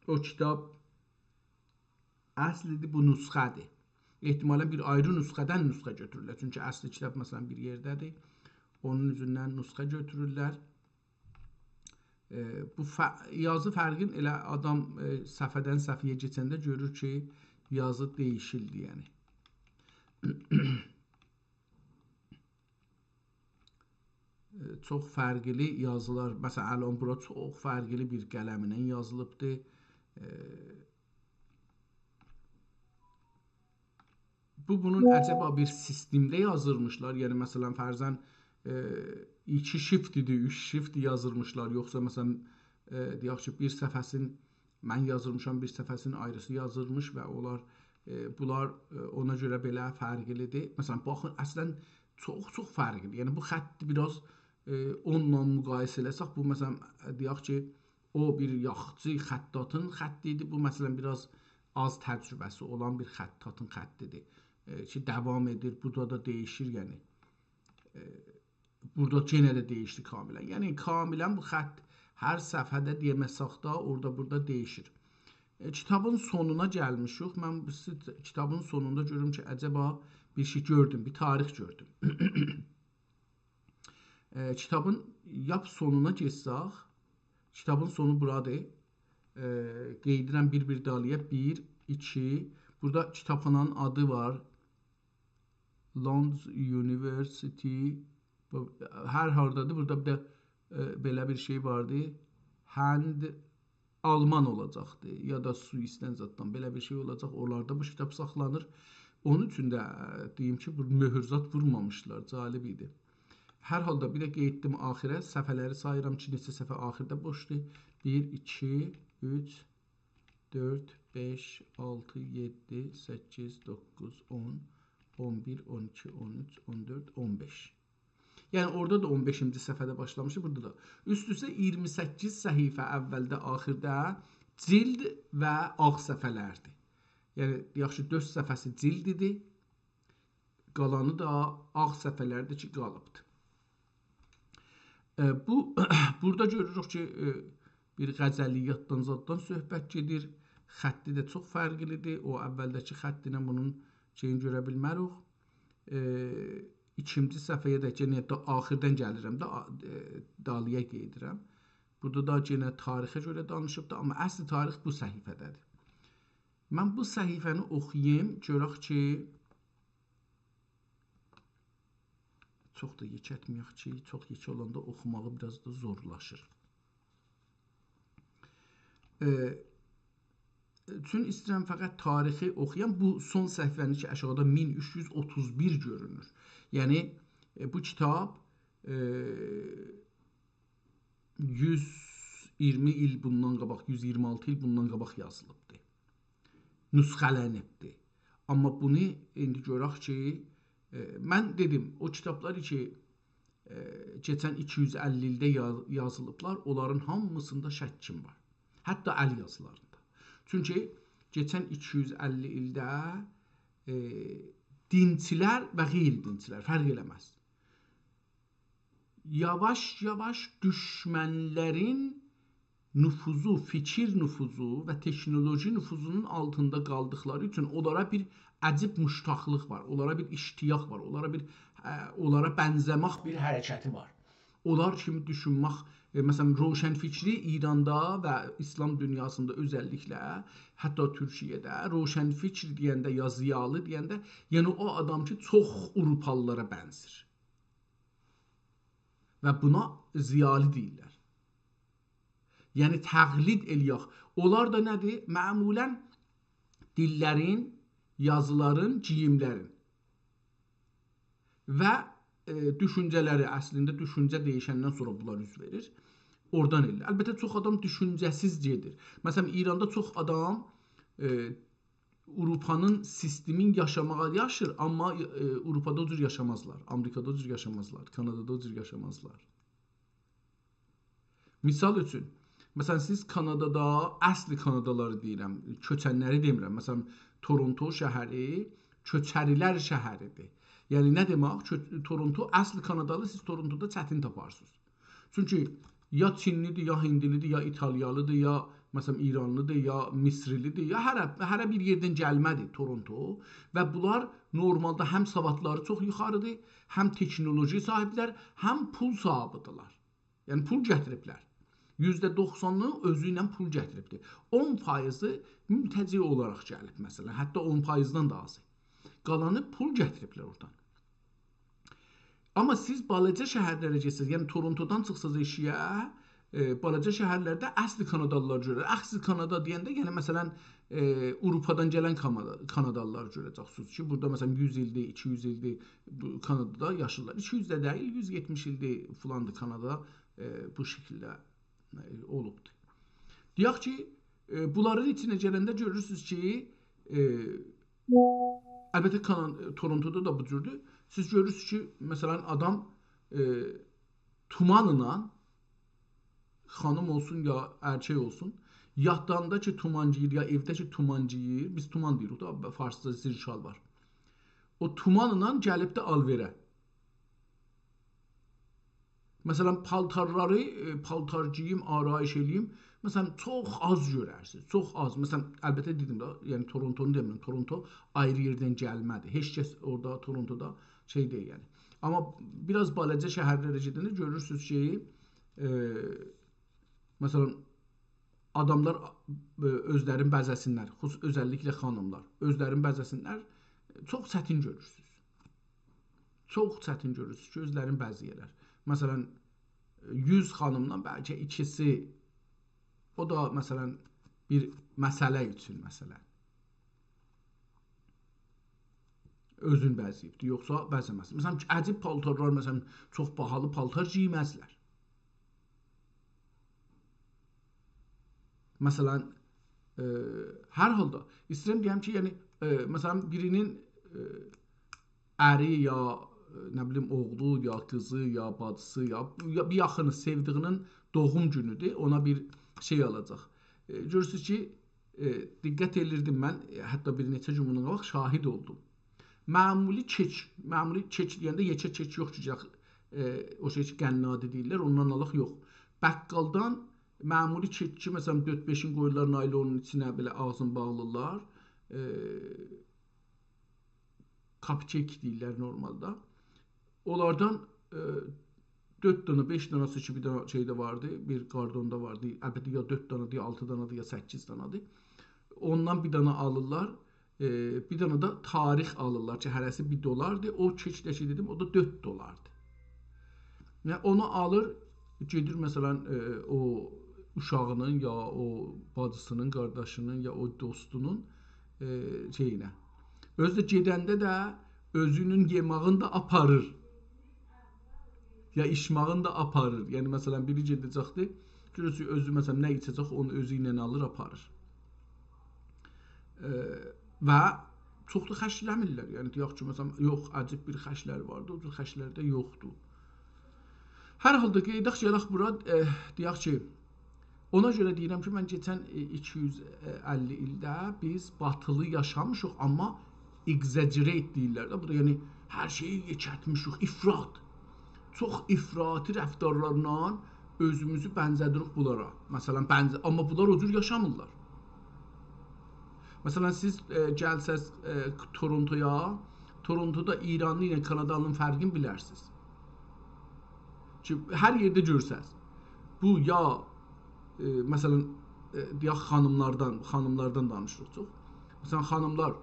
او کیتاب اصلیدیر، بو نسخه‌دیر. احتمالا بیر آیری نسخه‌دن نسخه گؤتورورلر. چونکی اصلی کیتاب، مثلا، بیر یئرده‌دیر. اونون اوزوندن نسخه گؤتورورلر. ائ، بو ف-، یازی فرقین ائله آدام، ائ، صفحه‌دن صفحه‌یه کئچنده گؤرور کی، یازی دییشیلدی، یعنی. ائ، چوخ فرقلی یازیلار. مثلا، الان بورا چوخ فرقلی بیر قلمله یازیلیبدی. ائ، بو، بونون عجبا بیر سیستمده یازیرمیشلار؟ یعنی، مثلا، فرضا، ائ، ایکی شیفتدیر، اوچ شیفت یازیرمیشلار، یوخسا، مثلا، ائ، دئیک کی، بیر صفحه‌سین من یازیرمیشام، بیر صفحه‌سین آیریسی یازیرمیش و اونلار، ائ، بونلار، ائ، اونا گؤره بئله فرقلیدیر. مثلا، باخین، اصلا چوخ-چوخ فرقلیدیر. یعنی، بو خطی بیر آز، ائ، اونونلا مقایسه ائله‌سک، بو، مثلا، دئیک کی، او بیر یاخچی خطاطین خطی ایدی. بو، مثلا، بیر آز آز تجربه‌سی اولان بیر خطاطین خطیدیر. ائ، کی، داوام ائدیر، بورادا دا دییشیر، یعنی. ائ، بورادا یئنه ده دییشدی کاملا. یعنی، کاملا بو خط هر صفحه‌ده دئمه‌سک ده، اورادا بورادا دییشیر. ائ، کیتابین سونونا گلمیشیک. من بو سی-، کیتابین سونوندا گؤروم کی، عجبا بیر شئی گؤردوم، بیر تاریخ گؤردوم. ائ، کیتابین لاپ سونونا گئتسک، کیتابین سونو بورادیر. ائ، قئییدیرم بیر-بیر دالییا. بیر، ایکی. بورادا کیتابخانانین آدی وار. London University. بو، هر هاردادیر. بورادا بیر ده، ائ، بئله بیر شئی واردی. Hand آلمان اولاجاقدی، یا دا سوئیسدن زاددان بئله بیر شئی اولاجاق. اونلاردا بو کیتاب ساخلانیر. اونون اوچون ده، ائ، دئییم کی، بو مؤهور زاد وورمامیشلار. جالب ایدی. هر حالدا بیر ده قئییتدیم آخیره. صفحه‌لری ساییرام کی، نئچه صفحه آخیردا بوشدور. بیر، ایکی، اوچ، دؤرد، بئش، آلتی، یئددی، سککیز، دوققوز، اون، اون بیر، اون ایکی، اون اوچ، اون دؤرد، اون بئش. یعنی، اورادا دا اون بئشینجی صفحه‌ده باشلامیشدی، بورادا دا. اوست-اوسته اییرمی سککیز صفحه اولده، آخیردا جلد و آغ صفحه‌لردیر. یعنی، یاخشی، دؤرد صفحه‌سی جلد ایدی. قالانی دا آغ صفحه‌لردیر کی، قالیبدیر. ائ، بو، بورادا گؤروروک کی، ائ، بیر غزلیاتدان، زاددان صحبت گئدیر. خطی ده چوخ فرقلیدیر. او اولده‌کی خط ایله بونون شئیینی گؤره بیلمه‌ریک. ائ، ایکینجی صفحه‌یه ده یئنه دا آخیردان گلیرم ده، آ-، ائ، دالییا گئدیرم. بورادا دا یئنه تاریخه گؤره دانیشیبدیر، آمما اصل تاریخ بو صفحه‌ده‌دیر. من بو صفحه‌نی اوخویوم، گؤرک کی، چوخ دا یئکلتمه‌یک کی، چوخ یئکه اولاندا اوخوماغی بیر آز دا زورلاشیر. ائ، چون ایسته‌ییرم فقط تاریخی اوخویام. بو سون صفحه‌نی کی، آشاغیدا مین اوچ یوز اوتوز بیر گؤرونور. یعنی، ائ، بو کیتاب، ائ، یوز اییرمی ایل بوندان قاباق، یوز اییرمی آلتی ایل بوندان قاباق یازیلیبدی. نسخه‌لنیبدی. آمما بونو ایندی گؤرک کی، ائ، من دئدیم، او کیتابلار کی، ائ، کئچن ایکی یوز اللی ایلده یا-، یازیلیبلار، اونلارین هامیسیندا شکیم وار. حتی ال یازیلاریندا. چونکی کئچن ایکی یوز اللی ایلده، ائ، دینچیلر و غیر دینچیلر، فرق ائله‌مز، یاواش-یاواش دوشمنلرین نفوذو، فیکیر نفوذو و تکنولوژی نفوذونون آلتیندا قالدیقلاری اوچون اونلارا بیر عجیب مشتاقلیق وار، اونلارا بیر اشتیاق وار، اونلارا بیر، ائ، اونلارا بنزه‌مک بیر حرکتی وار. اونلار کیمی دوشونمک، ائ، مثلا، روشنفکری ایراندا و ایسلام دونیاسیندا اؤزللیکله، حتی تورکیه‌ده روشنفکر دئینده یا ضیالی دئینده، یعنی او آدام کی، چوخ آوروپالیلارا بنزیر. و بونا ضیالی دئییرلر. یعنی تقلید ائله‌یک. اونلار دا نه‌دیر؟ معمولا دیللرین، یازیلارین، گئییملرین و، ائ، دوشونجه‌لری، اصلینده دوشونجه دییشندن سونرا بونلار اوز وئریر. اورادان ائله‌ییر. البته، چوخ آدام دوشونجه‌سیز گئدیر. مثلا، ایراندا چوخ آدام، ائ، آوروپانین سیستمین یاشاماغا یاشیر، آمما، ائ، آوروپادا او جور یاشامازلار، آمریکادا او جور یاشامازلار، کانادادا او جور یاشامازلار. مثال اوچون، مثلا، سیز کانادادا، اصلی کانادالاری دئییرم، کؤچنلری دئمیرم. مثلا، تورونتو شهری کؤچریلر شهریدیر. یعنی، نه دئمک؟ کؤ-، تورونتو، اصلی کانادالی سیز تورونتودا چتین تاپارسینیز. چونکی یا چینلی‌دیر، یا هندی‌لی‌دیر، یا ایتالیالی‌دیر، یا، مثلا، ایرانلی‌دیر، یا مصرلی‌دیر، یا هره، هره بیر یئردن گلمه‌دیر تورونتو. و بونلار نورمالدا هم سوادلاری چوخ یوخاریدیر، هم تکنولوژی صاحیبی‌دیرلر، هم پول صاحیبی‌دیرلر. یعنی پول گتیریبلر. یوزده دوخسانینی اؤزو ایله پول گتیریبدیر. اون فایضی ملتجی اولاراق گلیب، مثلا، حتی اون فایضدان دا آزی. قالانی پول گتیریبلر اورادان. آمما سیز بالاجا شهرلره گئتسز، یعنی تورونتودان چیخساز ائشییه، ائ، بالاجا شهرلرده اصلی کانادالیلار گؤرر. اصلی کانادا دئینده، یعنی، مثلا، ائ، آوروپادان گلن کانادا-، کانادالیلار گؤره‌جکسینیز کی، بورادا، مثلا، یوز ایلدیر، ایکی یوز ایلدیر بو کانادادا یاشاییرلار. ایکی یوز ده دئییل، یوز یئتمیش ایلدیر فلاندیر کانادا، ائ، بو شکیلده، ائ، اولوبدور. دئیک کی، ائ، بونلارین ایچینه گلنده گؤرورسونوز کی، ائ، البته، کانان-، تورونتودا دا بو جوردور. سیز گؤرورسونوز کی، مثلا، آدام، ائ، تومانلا، خانیم اولسون یا ارکک اولسون، یاتاندا کی تومان گئییر، یا ائوده کی تومان گئییر، بیز تومان دئییریک دا، فارسدا زیر شالوار. او تومانلا گلیب ده آلوئره. مثلا، پالتارلاری، ائ، پالتار گئییم، آرایش ائله‌ییم، مثلا، چوخ آز گؤررسینیز، چوخ آز. مثلا، البته دئدیم ده، یعنی تورونتونو دئمیرم، تورونتو آیری یئردن گلمه‌دیر. هئچ کس اورادا، تورونتودا شئی دئییل، یعنی. آمما بیر آز بالاجا شهرلره گئدنده گؤرورسونوز کی، ائ، مثلا، آداملار، ائ، اؤزلرینی بزه‌سینلر، خصوص-، اؤزللیکله خانیملار اؤزلرینی بزه‌سینلر، چوخ چتین گؤرورسونوز. چوخ چتین گؤرورسونوز کی، اؤزلرینی بزه‌یه‌لر. مثلا، یوز خانیمدان بلکه ایکیسی، او دا، مثلا، بیر مسئله اوچون، مثلا، اؤزون بزه‌ییبدیر، یوخسا بزه‌مز. مثلا، عجیب پالتارلار، مثلا، چوخ باهالی پالتار گئیمزلر. مثلا، ائ، هر حالدا ایسته‌ییرم دئیم کی، یعنی، ائ، مثلا، بیرینین، ائ، اری یا، ائ، نه بیلیم، اوغلو یا قیزی یا باجیسی یا، یا بیر یاخینی، سئودیگینین دوغوم گونودور، اونا بیر شئی آلاجاق. ائ، گؤرورسونوز کی، ائ، دقت ائدیردیم من، ائ، حتی بیر نئچه گون بوندان قاباق شاهد اولدوم. معمولی کئک، معمولی کئک دئینده یئکه کئک یوخ کی، گئدک، ائ، او شئی کی، قنادی دئییرلر، اوندان آلاق یوخ. بقالدان معمولی کئک کی، مثلا، دؤرد-بئشین قویورلار نایلونون ایچینه، بئله آغزینی باغلاییرلار. ائ، کاپ‌کئک دئییرلر نورمالدا. اونلاردان، ائ، دؤرد دانا، بئش داناسی کی، بیر دانا شئیده واردی، بیر قاردوندا واردی. البته، یا دؤرد دانادیر، یا آلتی دانادیر، یا سککیز دانادیر. اوندان بیر دانا آلیرلار، ائ، بیر دانا دا تاریخ آلیرلار کی، هره‌سی بیر دلاردیر. او کئک ده کی دئدیم، او دا دؤرد دلاردیر. یعنی، اونو آلیر، گئدیر، مثلا، ائ، او اوشاغینین، یا او باجیسینین، قارداشینین، یا او دوستونون، ائ، شئیینه. اؤزو ده گئدنده ده اؤزونون یئماغینی دا آپاریر. یا ایچماغینی دا آپاریر. یعنی، مثلا، بیری گئده‌جکدی، گؤرورسونوز، اؤزو، مثلا، نه ایچه‌جک، اونو اؤزو ایله آلیر، آپاریر. ائ، و چوخ دا خرجله‌میرلر. یعنی، دئیک کی، مثلا، یوخ، عجیب بیر خرجلری واردی، او جور خرجلری ده یوخدور. هر حالدا، قاییداق گلک بورا، ائ، دئیک کی، اونا گؤره دئییرم کی، من کئچن، ائ، ایکی یوز اللی ایلده بیز باتیلی یاشامیشیق، آمما exaggerate دئییرلر ده. بو دا، یعنی، هر شئیی یئکلتمیشیک، افراط. چوخ افراطی رفتارلارلا اؤزوموزو بنزه‌دیریک بونلارا. مثلا، بنزه-، آمما بونلار او جور یاشامیرلار. مثلا، سیز، ائ، گلسز، ائ، تورونتویا، تورونتودا ایرانلی ایله کانادالینین فرقینی بیلرسینیز. کی، هر یئرده گؤرسز. بو یا، ائ، مثلا، ائ، دئیک، خانیملاردان، خانیملاردان دانیشیریق چوخ. مثلا، خانیملار،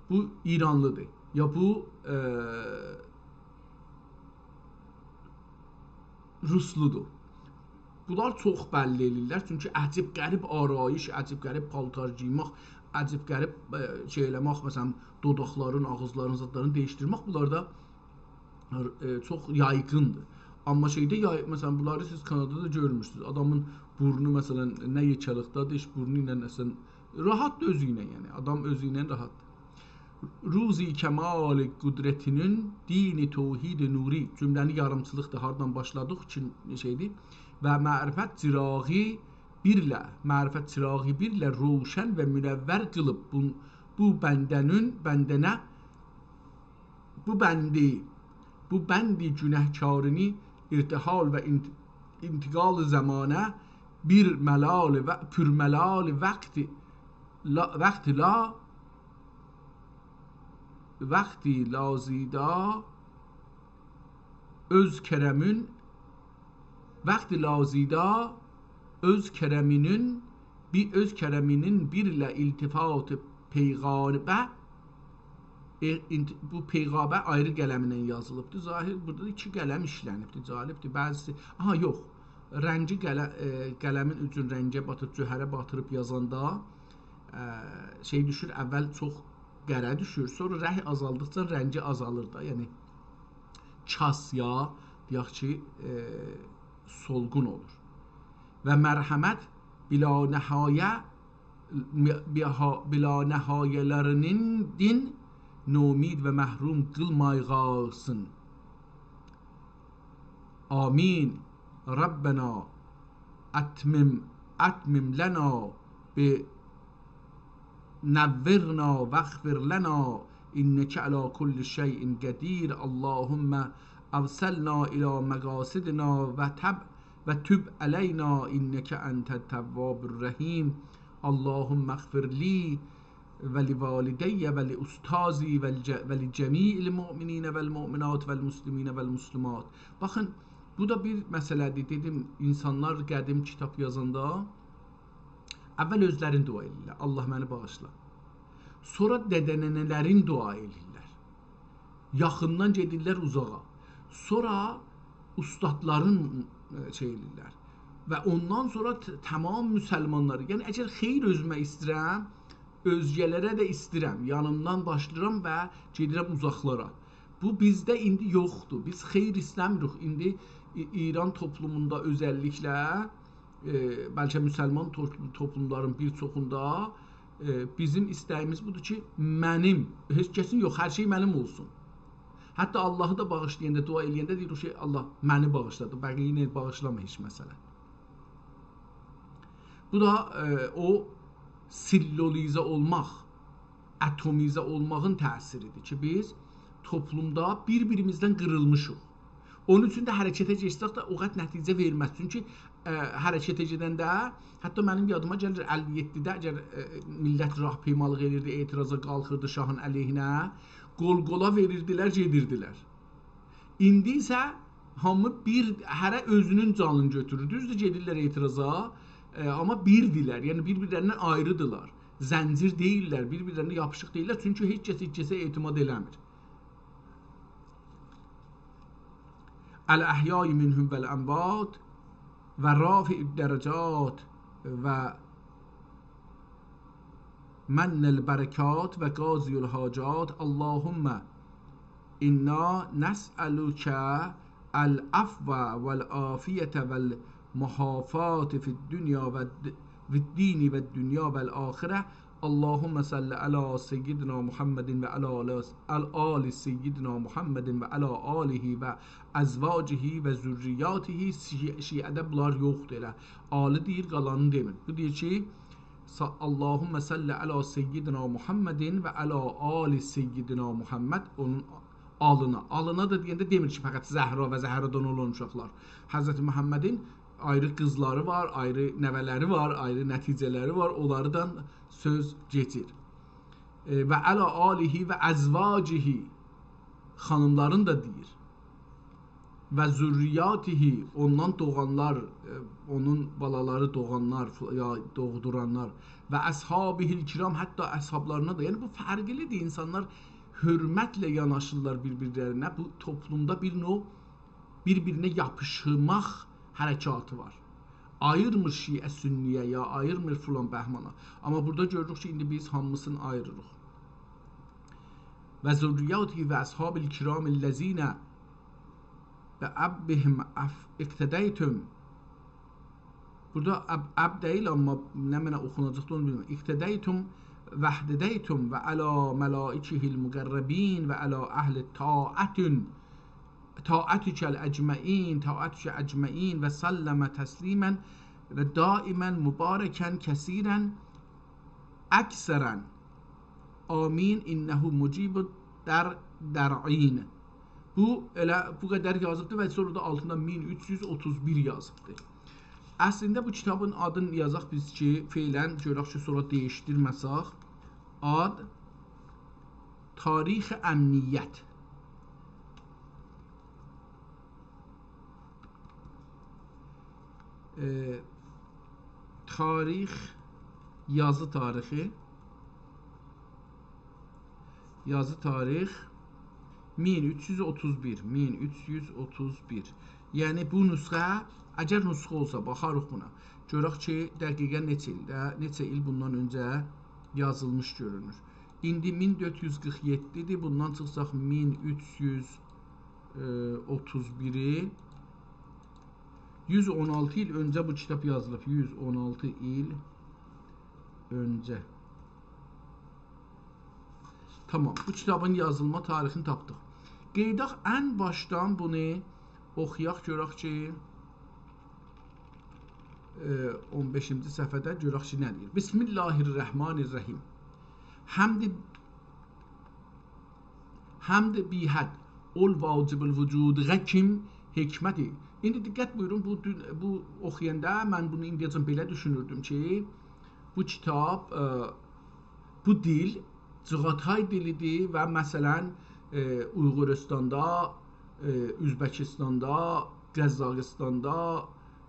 بو ایرانلیدیر، یا بو، ائ، روسلودور. بونلار چوخ بللی ائله‌ییرلر، چونکی عجیب غریب آرایش، عجیب غریب پالتار گئیمک، عجیب غریب، ائ، شئی ائله‌مک، مثلا، دوداقلارین، آغیزلارین، زادلارین دییشدیرمک، بونلاردا، ائ، چوخ یایغیندیر. آمما شئیده، یای-، مثلا، بونلاری سیز کانادادا گؤرموشسونوز. آدامین بورنو، مثلا، نه یئکه‌لیکده‌دیر، هئچ بورنو ایله، مثلا، راحتدیر اؤزو ایله، یعنی، آدام اؤزو ایله راحتدیر. روزی کمال قدرتینین، دین توحید نوری، جمله‌نی یاریمچیلیقدیر، هاردان باشلادیق کی، شئیدیر. و معرفت چراغی بیرله، معرفت چراغی بیرله روشن و منور قیلیب بو، بو بنده‌نین، بنده‌نه، بو بندی، بو بندی گناهکارینی ارتحال و انت-، انتقال زمانه بیر ملال و پورملال وقت لا، وقت لا، وقت لازیدا اؤز کرمین، وقت لازیدا اؤز کرمینین، بیر، اؤز کرمینین بیرله التفات پیغابه، ائ، انت-، بو پیغابه آیری قلمله یازیلیبدیر. ظاهر، بورادا دا ایکی قلم ایشله‌نیبدیر، جالبدیر. بعضیسی، آها، یوخ. رنگی قله-، ائ، قلمین اوجون رنگه باتیب، جوهره باتیریب یازاندا، ائ، شئی دوشور، اول چوخ قره دوشور، سونرا رنگ آزالدیقجا رنگی آزالیر دا، یعنی چاس یا، دئیک کی، ائ، سولغون اولور. و مرحمت بلانهایه، بها-، بلانهایه‌لرینین دین نومید و محروم قیلمایغاسین. آمین. ربنا أتمم، أتمم لنا ب-، نورنا واغفر لنا إنك على كل شيء قدير. اللهم أوصلنا إلى مقاصدنا وتب، وتب علينا إنك أنت التواب الرحيم. اللهم اغفر لي ولوالدي ولأستاذي ولج-، ولجميع المؤمنين والمؤمنات والمسلمين والمسلمات. باخین، بو دا بیر مسئله‌دیر. دئدیم، اینسانلار قدیم کیتاب یازاندا اول اؤزلرین دعا ائدیرلر، «الله، منی باغیشلا.» سونرا دده‌ننه‌لرین دعا ائدیرلر. یاخیندان گئدیرلر اوزاغا. سونرا اوستادلارین، ائ، شئی ائدیرلر. و اوندان سونرا ت-، تمام مسلمانلاری. یعنی، اگر خیر اؤزومه ایسته‌ییرم، اؤزگه‌لره ده ایسته‌ییرم. یانیمدان باشلاییرام و گئدیرم اوزاقلارا. بو بیزده ایندی یوخدور. بیز خیر ایسته‌میریک. ایندی ای-، ایران توپلوموندا اؤزللیکله، ائ، بلکه مسلمان تو-، توپلوملارین بیر چوخوندا، ائ، بیزیم ایسته‌ییمیز بودور کی، منیم، هئچ کسین یوخ، هر شئی منیم اولسون. حتی اللهی دا باغیشلایاندا، دعا ائله‌ینده دئییر او شئی، «الله، منی باغیشلا دا، بقیه‌نی باغیشلاما هئچ مسئله.» بو دا، ائ، او سلولیزه اولماق، اتمیزه اولماغین تأثیریدیر کی، بیز توپلومدا بیر-بیریمیزدن قیریلمیشیق. اونون اوچون ده حرکته گئتسک ده او قدر نتیجه وئرمز. چونکی، ائ، حرکته گئدنده، حتی منیم یادیما گلیر، اللی یئددیده اگر، ائ، میللت راهپیمالیق ائدیردی، اعتراضا قالخیردی شاهین علیهینه، قول-قولا وئریردیلر، گئدیردیلر. ایندی ایسه هامی بیر، هره اؤزونون جانینی گؤتورور. دوزدور، گئدیرلر اعتراضا، ائ، آمما بیردیرلر. یعنی بیر-بیرلریندن آیریدیرلار. زنجیر دئییللر، بیر-بیرلرینه یاپیشیق دئییللر. چونکی هئچ کس هئچ کسه اعتماد ائله‌میر. الاحیاء منهم والاموات و رافع الدرجات و منّ البرکات و قاضی الحاجات. اللهم انا نسألک العفو والعافیة والمعافاة فی الدنیا و الد-، فی الدین و الدنیا و الآخرة. اللهم صل علی سیدنا محمد و علی آل، آل سیدنا محمد و علی آله و ازواجه و ذریاته. شیع-، شیعه‌ده بونلار یوخدور ائله. آلی دئییر، قالانی دئمیر. بو دئییر کی، ص-، اللهم صل علی سیدنا محمد و علی آل سیدنا محمد، اونون آلینا. آلینا دا دئینده دئمیر کی، فقط زهرا و زهرادان اولان اوشاقلار. حضرت محمدین آیری قیزلاری وار، آیری نوه‌لری وار، آیری نتیجه‌لری وار، اونلاردان سؤز گئچیر. ائ، و علی آله و ازواجه، خانیملارین دا دئییر. و ذریاته، اوندان دوغانلار، ائ، اونون بالالاری دوغانلار، فل-، یا دوغدورانلار. و اصحابه الکرام، حتی اصحابلارینا دا. یعنی بو فرقلیدیر، اینسانلار حؤرمتله یاناشیرلار بیر-بیرلرینه. بو توپلومدا بیر نوع بیر-بیرینه یاپیشماق حرکاتی وار. آییرمیر شیعه سنی‌یه، یا آییرمیر فلان بهمانا. آمما بورادا گؤروروک کی، ایندی بیز هامیسینی آییریریق. و ذریاته و اصحاب الکرام الذین بأبهم اف-، اقتدیتم. بورادا اب، اب دئییل، آمما نمنه اوخوناجاقدیر، اونو بیلمیرم. اقتدیتم و اهتدیتم و علی ملائکه المقربین و علی اهل طاعت، طاعتک اجمعین، طاعتک اجمعین و سلم تسلیما و دائما مبارکا کثیرا اکثرا. آمین، انه مجیب الداعین. بو ائله بو قدر یازیبدی و سونرا دا آلتیندا مین اوچ یوز اوتوز بیر یازیبدی. اصلینده بو کیتابین آدینی یازاق بیز کی، فعلا گؤرک کی، سونرا دییشدیرمه‌سک. آد تاریخ امنیت. ائ، تاریخ، یازی تاریخی، یازی تاریخ مین اوچ یوز اوتوز بیر، مین اوچ یوز اوتوز بیر. یعنی بو نسخه، اگر نسخه اولسا، باخاریق بونا. گؤرک کی، دقیقا نئچه ایلده، نئچه ایل بوندان اؤنجه یازیلمیش گؤرونور. ایندی مین دؤرد یوز قیرخ یئددی‌دیر، بوندان چیخساق مین اوچ یوز، ائ، اوتوز بیری، یوز اون آلتی ایل اؤنجه بو کیتاب یازیلیب، یوز اون آلتی ایل اؤنجه. تامام، بو کیتابین یازیلما تاریخینی تاپدیق. قئییداق، ان باشدان بونو اوخویاق، گؤرک کی، ائ، اون بئشینجی صفحه‌ده گؤرک کی، نه دئییر. بسم الله الرحمن الرحیم. حمد، حمد بی‌حد، اول واجب الوجود غکیم حکمتی. ایندی دقت بویورون، بو، دون، بو اوخویاندا من بونو ایندیه‌جن بئله دوشونوردوم کی، بو کیتاب، ائ، بو دیل چغاتای دیلی‌دیر و مثلا، ائ، اویغورستاندا، ائ، اؤزبکیستاندا، قزاقیستاندا،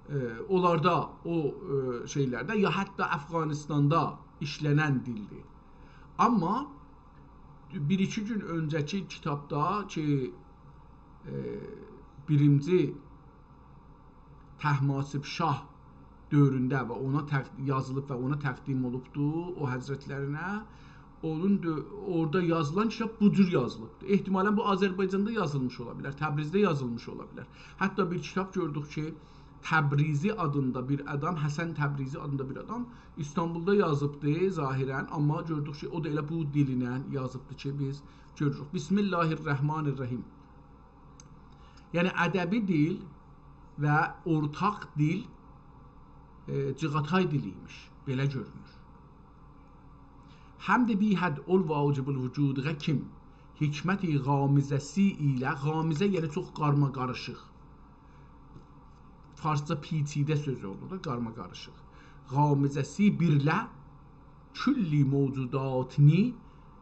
ائ، اونلاردا، او، ائ، شئیلرده، یا حتی افغانیستاندا ایشله‌نن دیلدیر. آمما بیر-ایکی گون اؤنجه‌کی کیتابدا کی، ائ، بیرینجی طهماسب شاه دؤورونده و اونا تق-، یازیلیب و اونا تقدیم اولوبدو، او حضرتلرینه. اونون دؤ-، اورادا یازیلان کیتاب بو جور یازیلیبدی. احتمالا بو آذربایجاندا یازیلمیش اولا بیلر، تبریزده یازیلمیش اولا بیلر. حتی بیر کیتاب گؤردوک کی، تبریزی آدیندا بیر آدام، حسن تبریزی آدیندا بیر آدام ایستانبولدا یازیبدی ظاهرا، آمما گؤردوک کی، او دا ائله بو دیلینن یازیبدی کی، بیز گؤروروک. بسم الله الرحمن الرحیم. یعنی ادبی دیل و اورتاق دیل ائ، جیغاتای دیلی ایمیش. بئله گؤرونور. حمد بی‌حد اول واجب الوجودغا کیم حکمت غامضه‌سی ایله، غامضه، یعنی چوخ قارماقاریشیق. فارسجا پیچیده سؤزو اولور دا، قارماقاریشیق. غامضه‌سی بیرله کلی موجوداتنی،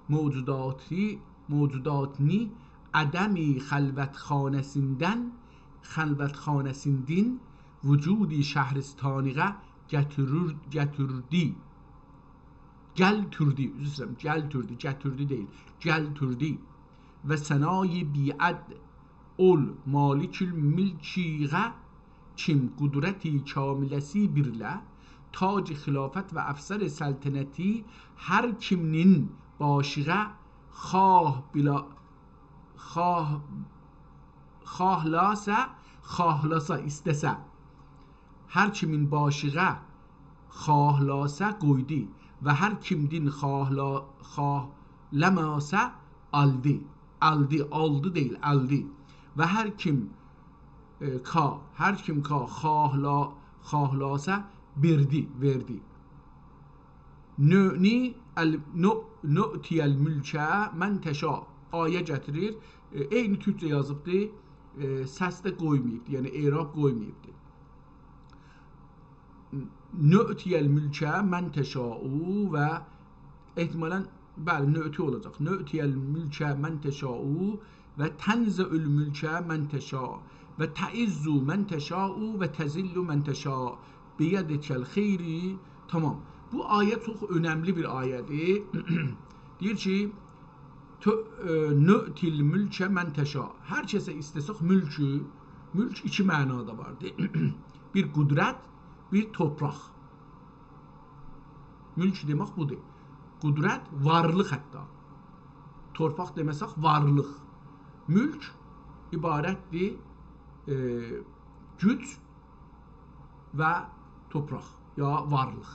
موجوداتی، موجوداتنی عدم خلوتخانه‌سیندن، خلوتخانه‌سیندین وجود شهرستانیغا گتیریر، گتیردی. گلتوردی، عذر ایسته‌ییرم، گلتوردی، گتیردی دئییل، گلتوردی. و ثنای بی‌حد اول مالک الملکیغه کیم قدرت کامله‌سی بیرله، تاج خلافت و افسر سلطنتی هر کیمین باشیغا خواه بلا، خواه، خواهلاسا، خواهلاسا، ایسته‌سه، هر کیمین باشیغا خواهلاسا قویدو و هر کیمدین خواهلا، خواهلاماسا آلدی. آلدی، آلدی دئییل، آلدی. و هر کیم، ائ، کا، هر کیم کا خواهلا، خواهلاسا بئردی، وئردی. نؤنی ال، نؤ، نؤتی الملک من تشاء. آیه گتیریر. ائ، عینی تورکجه یازیبدی. ائ، سس ده قویماییبدی، یعنی اعراب قویماییبدی. نؤتی الملک من تشاء و احتمالاً، بلی، نؤتی اولاجاق. نؤتی الملک من تشاء و تنزع الملک من تشاء و تعز من تشاء و تذل من تشاء بیدک الخیر. تمام. بو آیه چوخ اؤنملی بیر آیه‌دیر. دئییر کی، تو، ائ، نؤتی الملک من تشاء. هر کسه ایسته‌سک ملکو، ملک ایکی معنادا واردیر. بیر قدرت، بیر تورپاق. ملک دئمک بودور. قدرت، وارلیق حتی. تورپاق دئمه‌سک، وارلیق. ملک عبارتدیر، ائ، گوج و تورپاق یا وارلیق.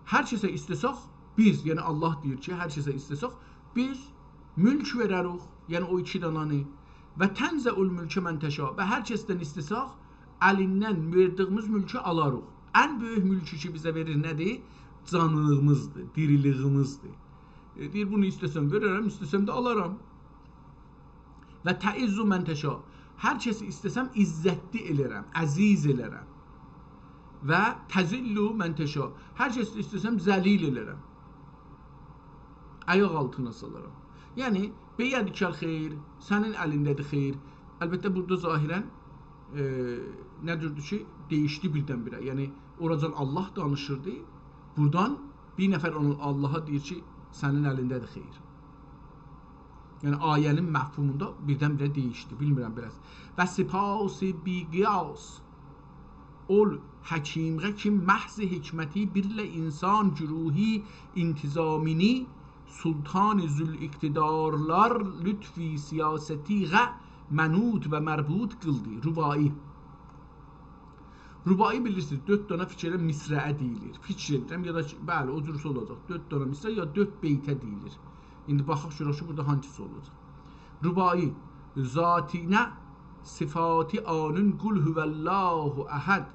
هر کسه ایسته‌سک، بیز، یعنی الله دئییر کی، هر کسه ایسته‌سک، بیز ملک وئرریک، یعنی او ایکی دانانی. و تنزع الملک من تشاء، و هر کسدن ایسته‌سک، الیندن وئردیگیمیز ملکی آلاریق. ان بؤیوک ملکی کی، بیزه وئریر نه‌دیر؟ جانلیلیغیمیزدیر، دیریلیگیمیزدیر. ائ، دئییر، بونو ایسته‌سم وئررم، ایسته‌سم ده آلارام. و تعز من تشاء. هر کسی ایسته‌سم عزتلی ائلرم، عزیز ائلرم. و تذل من تشاء. هر کسی ایسته‌سم ذلیل ائلرم. آیاق آلتینا سالارام. یعنی، بیدک الخیر، سنین الینده‌دیر خیر. البته، بورادا ظاهراً، ائ، نه جوردور کی، دییشدی بیردن-بیره. یعنی، اوراجان الله دانیشیردی. بورادان بیر نفر اونون اللها دئییر کی، سنین الینده‌دیر خیر. یعنی، آیه‌نین مفهوموندا بیردن-بیره دییشدی. بیلمیرم، بیر آز. و سپاس بی‌قیاس اول حکیمغه کیم محض حکمتی بیرله انسان گروهی انتظامینی سلطان ذوالاقتدارلار لطف سیاستیغه منوط و مربوط قیلدی. رباعی. رباعی بیلیرسینیز، دؤرد دنه فیکره مصرعه دئییلیر. فیکیر ائدیرم، یا دا کی، بلی، او جور اولاجاق. دؤرد دنه مصرع یا دؤرد بیته دئییلیر. ایندی باخاق گؤرک کی، بورادا هانگیسی اولاجاق. رباعی، ذاتینه صفاتی آنون قل هو الله احد.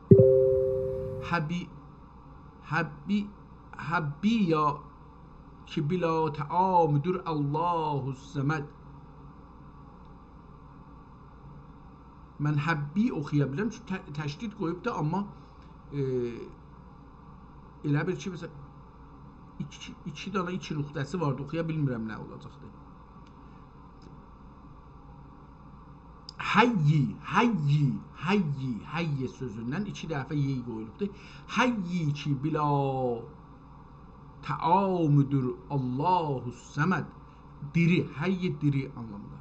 حبی، حبی، حبی یا کی بلا طعامدور الله الصمد. من حبی اوخویا بیلیرم، چونکی ت، تشدید قویوب دا، آمما، ائ، ائله بیل کی، مثلا، ایکی، ایکی دنه ایکی نقطه‌سی واردی، اوخویا بیلمیرم نه اولاجاقدی. حیی، حیی، حیی، حیی سؤزوندن ایکی دفعه یی قویولوبدور. حیی کی بلا طعامدور الله الصمد. دیری، حی دیری آنلامیندا.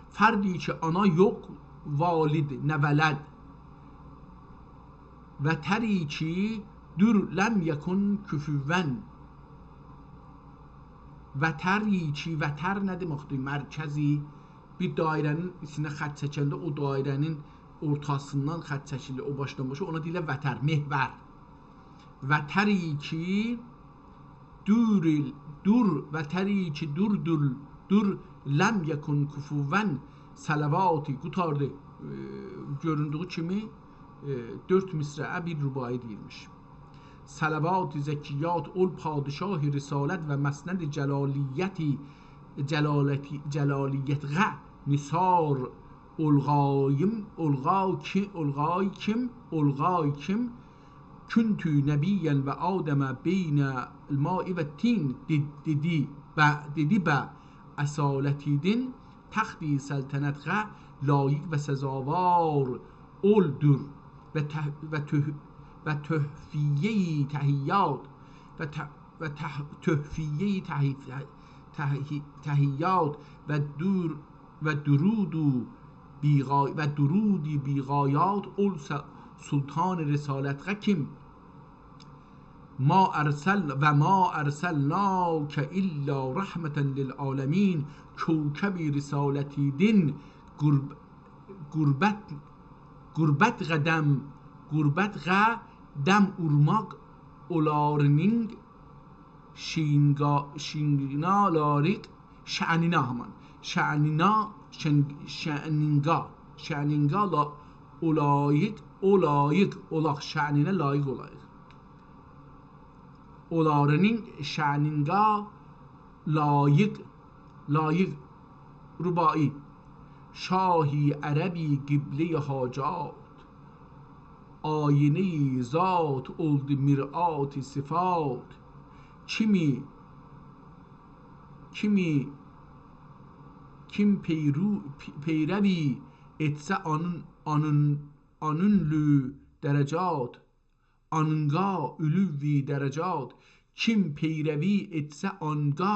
فردی کی آنا یوخ، والد، نه ولد. وتری کی دور لم یکن کفوا. وتری کی، وتر نه دئمکدیر؟ مرکزی، بیر دایره‌نین ایچینه خط چکنده او دایره‌نین اورتاسیندان خط چکیلیر، او باشدان باشا، اونا دئییرلر وتر، محور. وتری کی دور، دور، وتری کی دور، دور، دور، لم یکن کفوا صلواتی، قوتاردی. ائ، گؤروندویو کیمی، ائ، دؤرد مصرعه بیر رباعی دئییلمیش. صلوات زکیات اول پادشاه رسالت و مسند جلالیتی، جلالتی، جلالیتغه نثار اولغاییم، اولغا کی-، اولغای کیم، اولغای کیم، کنت نبیا و آدم بین الماء و الطین، دئ-، دئدی و دئدی به اصالتیدین تخت سلطنتغه لایق و سزاوار اولدور و ته-، و ته-، و تحفهٔ تحیات و ته-، و ته-، تحفهٔ تحی-، تحی-، تحیات و دور-، و درود و بیغا-، و درود بی‌غایات اول س-، سلطان رسالتغه کیم ما ارسل-، و ما ارسلناک الا رحمة للعالمین، کوکب رسالتیدین قرب-، قربت، قربتغه دم، قربتغه دم اورماق اولارینین شینگا-، شینگینا لایق، شأنینا همان. شأنینا، شن-، شأنینگا، شأنینگا لا-، اولایق، اولایق، اولاق، شأنینه لایق اولایق. اولارینین شأنینگا لایق، لایق. رباعی. شاهی عربی قبلهٔ حاجات، آینهٔ ذات اولدو مرآت صفات. کیمی، کیمی، کیم پیرو-، پی-، پیروی ائتسه آنین، آنین، آنین علو درجات، آنقا علو درجات، کیم پیروی ائتسه آنقا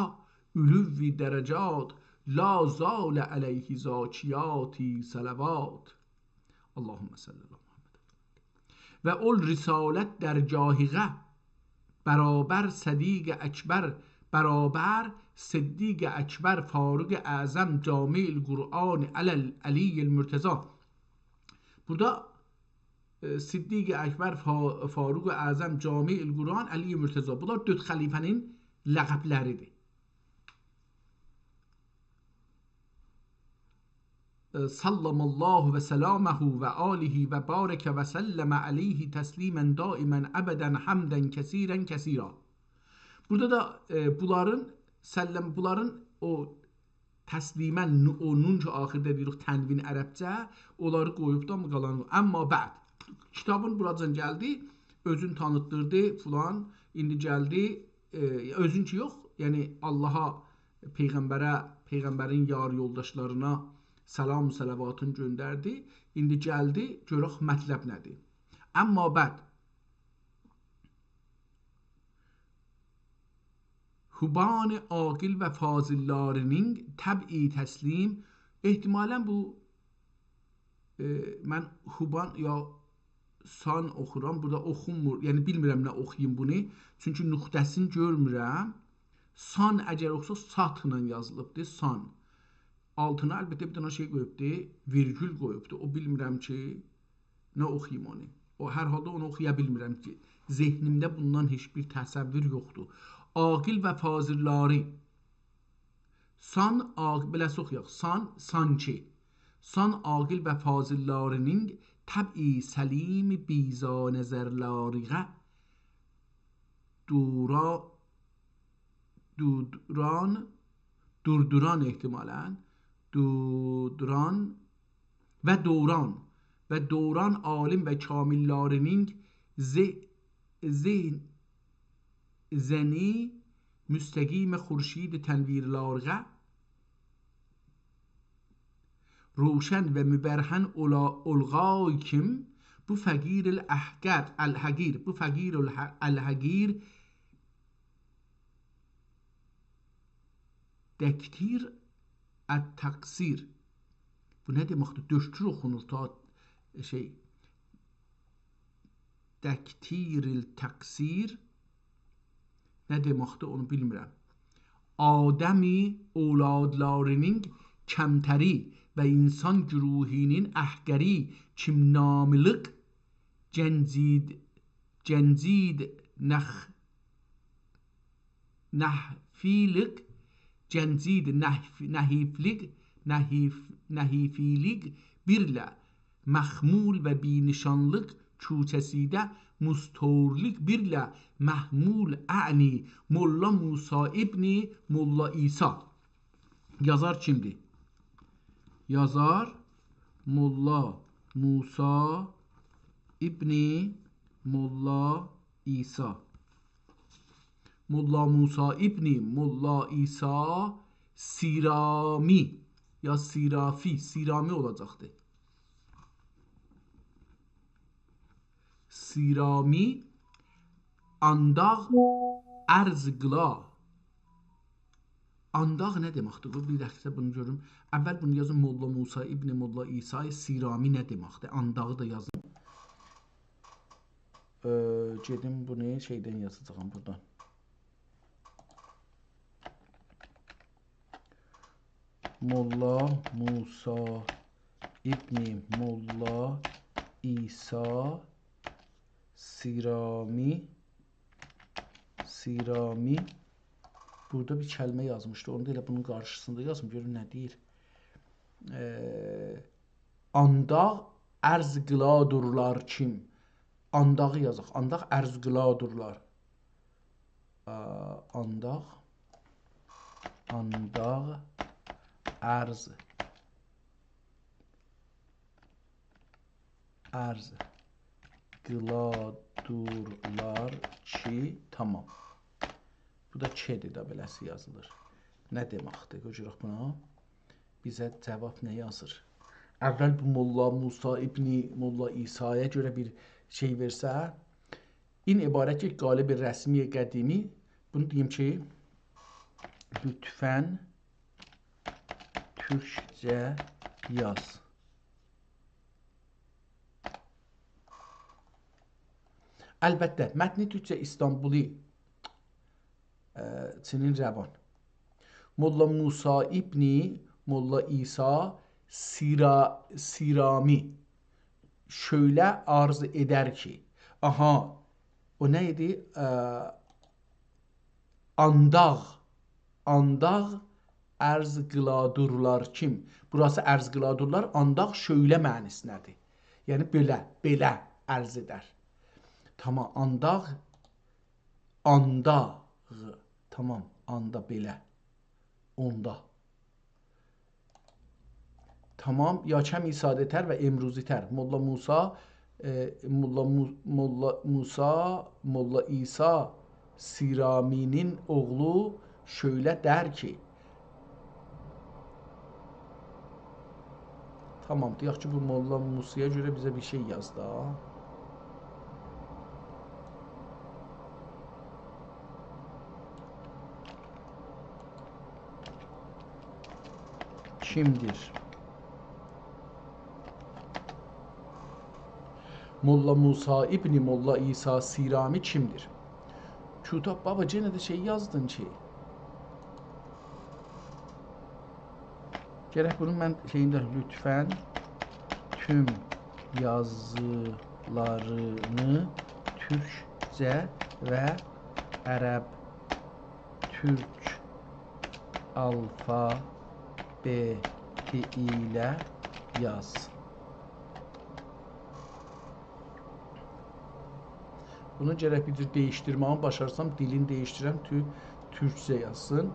علو درجات، لا زال علیه زاکیات صلوات. اللهم صل علی محمد. و اول رسالت درگاهیغه برابر صدیق اکبر، برابر صدیق اکبر، فاروق اعظم، جامع القرآن علی، علی المرتضی. بورادا ائ، صدیق اکبر، فا-، فاروق اعظم، جامع القرآن، علی مرتضی. بونلار دؤرد خلیفه‌نین لقب‌لریدیر. ائ، سلم الله و سلامه و آله و بارک و سلم علیه تسلیما دائما ابدا حمدا کثیرا کثیرا. بورادا دا، ائ، بونلارین، سلم، بونلارین او تسلیما نو-، او نون کی، آخیردا دئییریک تنوین عربجه، اونلاری قویوب دا قالان. اما بعد، کیتابین بوراجان گلدی، اؤزون تانیتدیردی فلان، ایندی گلدی، ائ، اؤزون کی یوخ، یعنی آللاها، پیغمبره، پیغمبرین یار یولداشلارینا سلام، صلواتین گؤندردی. ایندی گلدی، گؤرک مطلب نه‌دیر. اما بعد، هوبان عاقل و فاضل‌لارینین طبع تسلیم، احتمالاً بو، ائ، من هوبان یا سان اوخورام، بورادا اوخونمور، یعنی بیلمیرم نه اوخویوم بونو، چونکی نقطه‌سینی گؤرمورم. سان اگر اوخوسا، ساتلا یازیلیبدیر، سان. آلتینا البته بیر دنه شئی قویوبدو، ویرگول قویوبدو. او بیلمیرم کی، نه اوخویوم اونو. او، هر حالدا اونو اوخویا بیلمیرم کی، ذهنیمده بوندان هئچ بیر تصور یوخدور. عاقل و فاضل‌لاری. سان عاق-، بئله‌سی اوخویاق. سان، سانکی. سان عاقل و فاضل‌لارینین طبع سلیم بیضا نظرلاریغه دورا-، دودوران، دوردوران احتمالاً، دودوران و دوران و دوران عالم و کامل‌لارینین ذه-، ذهن، ذهنی مستقیم خورشید تنویرلاریغه روشن و مبرهن اولا-، اولغای کیم، بو فقیر الاحقر، الحقیر، بو فقیر الح-، الحقیر دکتیر التقصیر. بو نه دئمکدیر؟ دؤکتور اوخونور، تا شئی، دکتیر التقصیر. نه دئمکدیر، اونو بیلمیرم. آدمی اولادلارینین کمتری و انسان گروهینین احقری کیم نامیلیق جنجید، جنجید نخ-، نحفیلیق، جنجید نحف-، نحیفلیق، نحیف-، نحیفیلیق بیرله مخمول و بی‌نشانلیق کوچه‌سیده مستورلیق بیرله مخمول اعنی ملا موسی ابن ملا عیسی. یازار کیمدیر؟ یازار ملا موسی ابن ملا عیسی. ملا موسی ابن ملا عیسی سیرامی، یا سیرافی، سیرامی اولاجاقدی. سیرامی آنداغ ارز قیلا. آنداغ نه دئمکدیر؟ بو، بیر دقیقه بونو گؤروم. اول بونو یازین، ملا موسی ابن ملا عیسی سیرامی نه دئمکدیر؟ آنداغی دا یازین. ائ، گئدیم بونو شئیدن یازاجاغام بورادان. ملا موسی ابن ملا عیسی سیرامی، سیرامی. بورادا بیر کلمه یازمیشدی. اونو دا ائله بونون قارشیسیندا یازیم. گؤرون نه دئییر. ائ، آنداغ ارز قیلادورلار کیم. آنداغی یازاق. آنداغ ارز قیلادورلار. آ، آنداغ، آنداغ ارز، ارز قیلادورلار کی، تامام. بو دا کی‌دیر ده، بئله‌سی یازیلیر. نه دئمکدیر؟ قوی گؤرک بونا. بیزه جواب نه یازیر؟ اول بو ملا موسی ابن ملا عیسی‌یا گؤره بیر شئی وئرسه، این عبارت یک قالب رسمی قدیمی، بونو دئییم کی، لطفاً تورکجه یاز. البته، متن تورکجه استانبولی، ائ، چینین روان. ملا موسی ابن ملا عیسی سیرا-، سیرامی شؤیله عرض ائدر کی، آها، او نه ایدی؟ ا، آنداغ، آنداغ ارز قیلادورلار کیم. بوراسی ارز قیلادورلار، آنداغ شؤیله معنی‌سینده‌دیر. یعنی بئله، بئله عرض ائدر. تامام، آنداغ، آنداغ. تامام، آندا بئله. اوندا. تامام، یا کمی ساده‌تر و امروزی‌تر. ملا موسی، ائ، ملا مو-، ملا موسی، ملا عیسی سیرامی‌نین اوغلو شؤیله در کی. تامام، دئیک کی، بو ملا موسی‌یا گؤره بیزه بیر شئی یاز دا. کیمدیر؟ ملا موسی ابن ملا عیسی سیرامی کیمدیر؟ کوتاه بابا، یئنه ده شئی یازدین کی. گرک بونو من شئیینده، لطفاً توم یازیلارینی تورکجه و عرب تورک آلفابئتی ایله یاز. بونو گرک بیر جور دییشدیرمه‌یی باشارسام، دیلین دییشدیرم، تو-، تورکجه یازسین.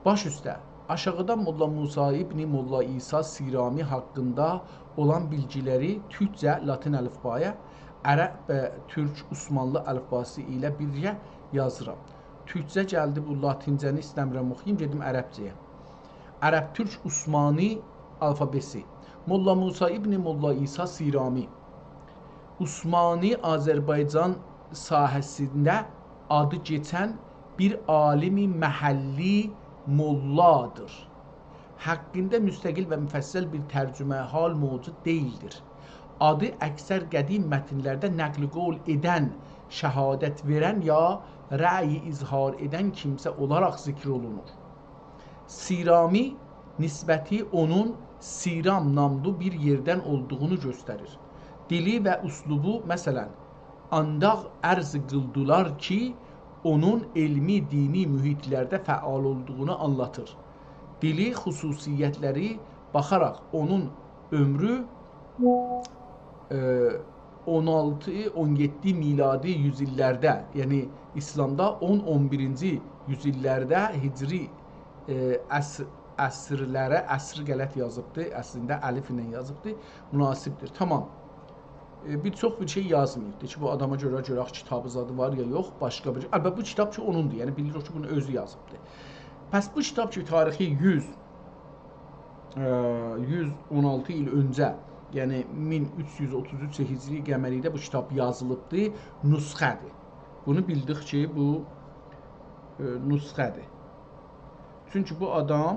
باش اوسته. آشاغیدا ملا موسی ابن ملا عیسی سیرامی حاقیندا اولان بیلگی‌لری تورکجه، لاتین الفبایا، عرب و تورک عثمانلی الفباسی ایله بیرگه یازیرام. تورکجه گلدی، بو لاتینجه‌نی ایسته‌میرم اوخویوم، گئدیم عربجه‌یه. عرب تورک عثمانی آلفابئسی. ملا موسی ابن ملا عیسی سیرامی. عثمانی آذربایجان ساحه‌سینده آدی کئچن بیر عالم محلی ملادیر. حاقیندا مستقل و مفصل بیر ترجمه حال موجود دئییلدیر. آدی اکثر قدیم متن‌لرده نقل قول ائدن، شهادت وئرن یا رأی اظهار ائدن کیمسه اولاراق ذکر اولونور. سیرامی نسبتی اونون سیرام ناملی بیر یئردن اولدوغونو گؤستریر. دیلی و اسلوبو، مثلا، آنداغ عرض قیلدیلار کی، اونون علمی، دینی محیط‌لرده فعال اولدوغونو آنلاتیر. دیلی خصوصیت‌لری باخاراق اونون عؤمرو ائ، اون آلتی، اون یئددی میلادی یوز ایللرده، یعنی ایسلامدا اون، اون بیرینجی یوز ایللرده هجری، ائ، عصر، عصرلره، عصر غلط یازیبدی، اصلینده الف ایله یازیبدی، مناسبدیر. تامام. ائ، بیر چوخ بیر شئی یازماییبدی کی، بو آداما گؤره گؤرک کیتابی زادی وار یا یوخ، باشقا بیر. البته، بو کیتاب کی، اونوندور، یعنی بیلیریک کی، بونو اؤزو یازیبدی. پس بو کیتاب کی، تاریخی یوز، ائ، یوز اون آلتی ایل اؤنجه، یعنی مین اوچ یوز اوتوز اوچ هجری قمری‌ده بو کیتاب یازیلیبدی، نسخه‌دیر. بونو بیلدیک کی، بو، ائ، نسخه‌دیر. چونکی بو آدام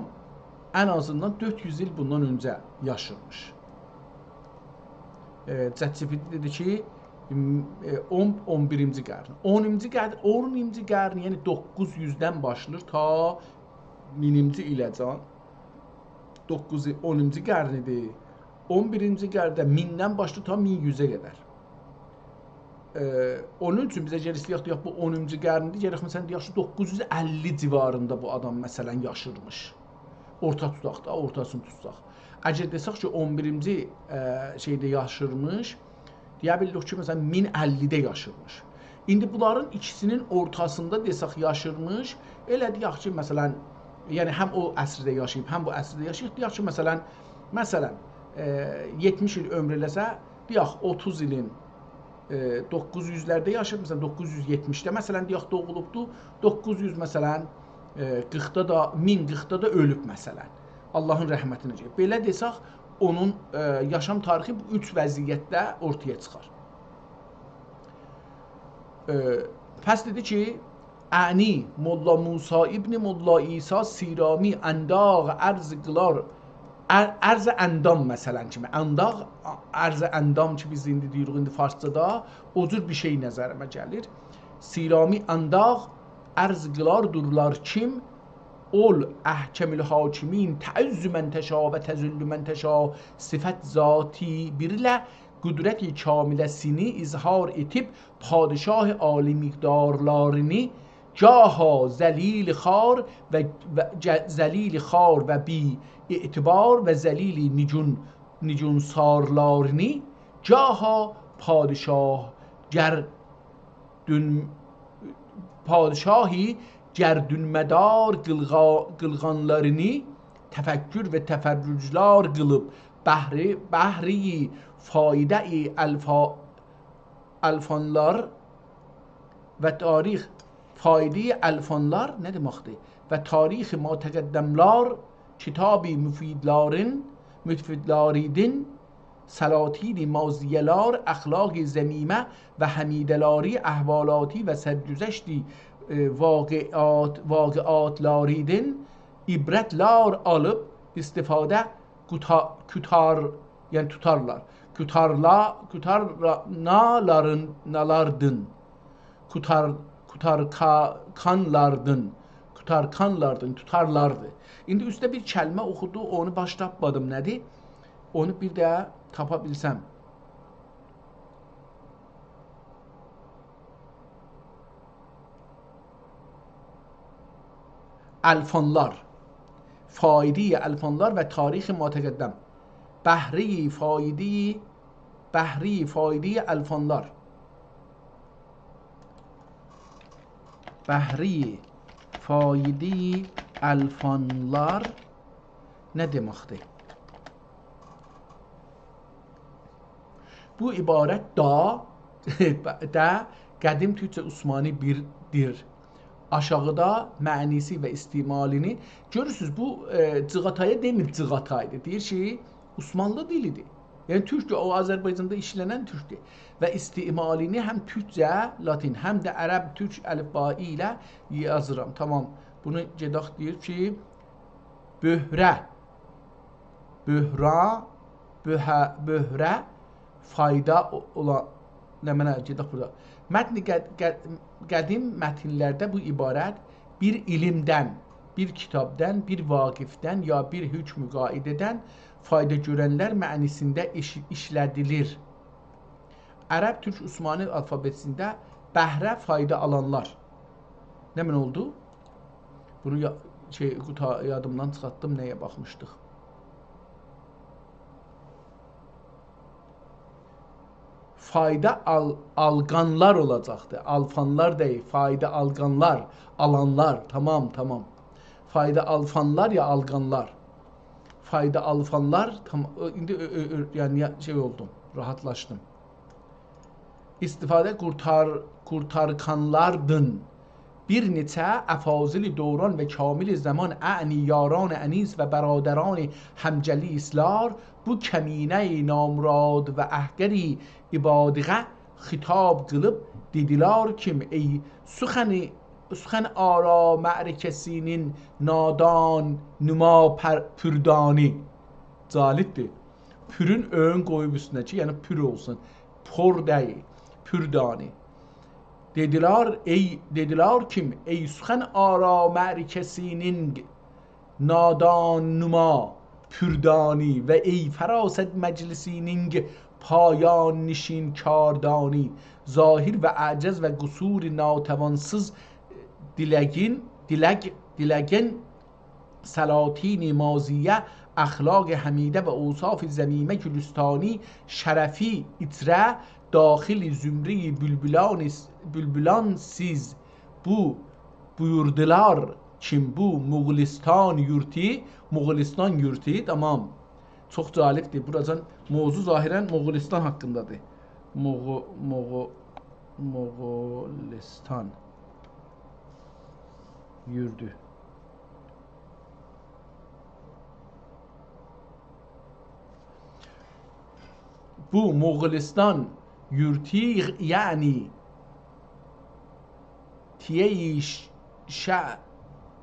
ان آزیندان دؤرد یوز ایل بوندان اؤنجه یاشیرمیش. ائ، ChatGPT دئدی کی، م، ائ، اون، اون بیرینجی قرن. اونونجو قرن، اونونجو قرن، یعنی دوققوز یوزدن باشلاییر تا مینینجی ایله‌جن. دوققوز، اونونجو قرنیدیر. اون بیرینجی قرنده میندن باشلاییر تا مین یوزه قدر. ائ، اونون اوچون بیزه گرک ایسته‌یک، دئیک، بو اونونجو قرنیدیر، گرک، مثلا، دئیک کی، دوققوز یوز اللی جیواریندا بو آدام، مثلا، یاشیرمیش. اورتا توتاق دا، اورتاسینی توتساق. اگر دئسک کی، اون بیرینجی، ائ، شئیده یاشیرمیش، دئیه بیلیریک کی، مثلا، مین اللی‌ده یاشیرمیش. ایندی بونلارین ایکیسینین اورتاسیندا دئسک یاشیرمیش، ائله دئیک کی، مثلا، یعنی هم او عصرده یاشاییب، هم بو عصرده یاشاییب، دئیک کی، مثلا، مثلا، ائ، یئتمیش ایل عؤمور ائله‌سه، دئیک، اوتوز ایلین، ائ، دوققوز یوزلرده یاشاییب، مثلا، دوققوز یوز یئتمیشده، مثلا، دئیک، دوغولوبدو، دوققوز یوز، مثلا، ائ، قیرخدا دا، مین قیرخدا دا اؤلوب، مثلا. آللاهین رحمتینه گئدیب. بئله دئسک، اونون، ائ، یاشام تاریخی بو اوچ وضعیتده اورتایا چیخار. ائ، پس دئدی کی، اعنی ملا موسی ابن ملا عیسی سیرامی انداغ عرض قیلار، ار-، عرض اندام مثلا کیمی. انداغ، عرض اندام کی، بیز ایندی دئییریک، ایندی فارسجادا او جور بیر شئی نظریمه گلیر. سیرامی انداغ عرض قیلار دورلار کیم، اول احکم الحاکمین، تعز من تشا و تذل من تشا، صفت ذاتی بیرله قدرت کامله‌سینی اظهار ائدیب، پادشاه عالی مقدارلارینی گاها ذلیل خوار و، و ج-، ذلیل خوار و بی اعتبار و ذلیل نگون، نگونسارلارینی گاها پادشاه گر دون، پادشاهی گردون‌مدار قیلغا-، قیلغانلارینی تفکر و تفرجلار قیلیب، بهری، بهری فایده‌ی الفا-، الفانلار و تاریخ، فایده‌ی الفانلار نه دئمکدیر؟ و تاریخ ماتقدملار، کتاب مفیدلارین، مفیدلاریدین، سلاطین ماضیه‌لار، اخلاق ذمیمه و حمیده‌لاری، احوالاتی و سرگذشت، ائ، واقعات، واقعاتلاریدین عبرتلار آلیب استفاده قوتا-، قوتار-، یعنی توتارلار. قوتارلا-، قوتارلا-، نالارین، نالاردین. قوتار-، قوتارکا-، کانلاردین. قوتارکانلاردین، توتارلاردی. ایندی اوسته بیر کلمه اوخودو، اونو باش تاپمادیم نه‌دیر. اونو بیر ده تاپا بیلسم. الفانلار. فایده‌ی الفانلار و تاریخ ماتقدم. بهره‌ی فایده‌ی، بهره‌ی فایده‌ی الفانلار. بهره‌ی فایده‌ی الفانلار نه دئمکدیر؟ بو عبارت دا، ده قدیم تورکجه عثمانی بیردیر. آشاغیدا معنی‌سی و استعمالینی گؤرورسونوز، بو، ائ، جیغاتایی دئمیر، جیغاتایدی. دئییر کی، عثمانلی دیلیدیر. یعنی تورکدور، او آذربایجاندا ایشله‌نن تورکدور. و استعمالینی هم تورکجه، لاتین، هم ده عرب تورک الفبایی ایله یازیرام. تامام. بونو گئدک دئییر کی، بؤهره. بؤهره، بؤهه-، بؤهره، فایدا او-، اولا-، نمنه، گئدک بورادا. متن قد-، قد-، قدیم متنلرده بو عبارت بیر علمدن، بیر کیتابدان، بیر واقفدن یا بیر حکم قاعده‌دن فایدا گؤرنلر معنی‌سینده ایش-، ایشله‌دیلیر. عرب تورک عثمانی آلفابئتینده بهره فایدا آلانلار. نمنه اولدو؟ بونو یا-، شئی، قوتا-، یادیمدان چیخارتدیم، نه‌یه باخمیشدیق. فایدا آل-، آلقانلار اولاجاقدی. آلفانلار دئییل، فایدا آلقانلار، آلانلار. تامام، تامام. فایدا آلفانلار یا آلقانلار. فایدا آلفانلار، تام-، او، ایندی اؤ-، اؤ-، اؤ-، یعنی، یا-، شئی اولدوم، راحاتلاشدیم. ایستیفاده قورتار-، قورتارکانلاردین. بیر نئچه افاضل دوران و کامل زمان، اعنی یاران انیس و برادران همجلیسلار، بو کمینه‌ی نامراد و احقری عبادیغه خطاب قیلیب دئدیلر کیم: «ای سخن، سخن آرا معرکه‌سینین نادان نما پر-، پوردانی.» جالبدیر. پورون اؤیون قویوب اوستونه کی، یعنی پور اولسون. پور دئییل، پوردانی. دئدیلر، ای، دئدیلر کیم: «ای سخن آرا معرکه‌سینین نادان نما پوردانی و ای فراست مجلسینین پایان نشین کاردانی، ظاهر و عجز و قصور ناتوانسیز دیلگین، دیلگ، دیلگین سلاطین ماضیه، اخلاق حمیده و اوصاف ذمیمه گلستانی، شرفی عطره داخل زمره‌ی بلبلان، بلبلان سیز بو بویوردولار کیم بو مغولستان یورتی»، مغولستان یورتی، تامام. چوخ جالبدیر. بوراجان موضوع ظاهراً مغولستان حاقیندادیر. مغو-، مغو-، مغولستان یوردو. بو مغولستان یورتی، یعنی تیهی ش-، شه-،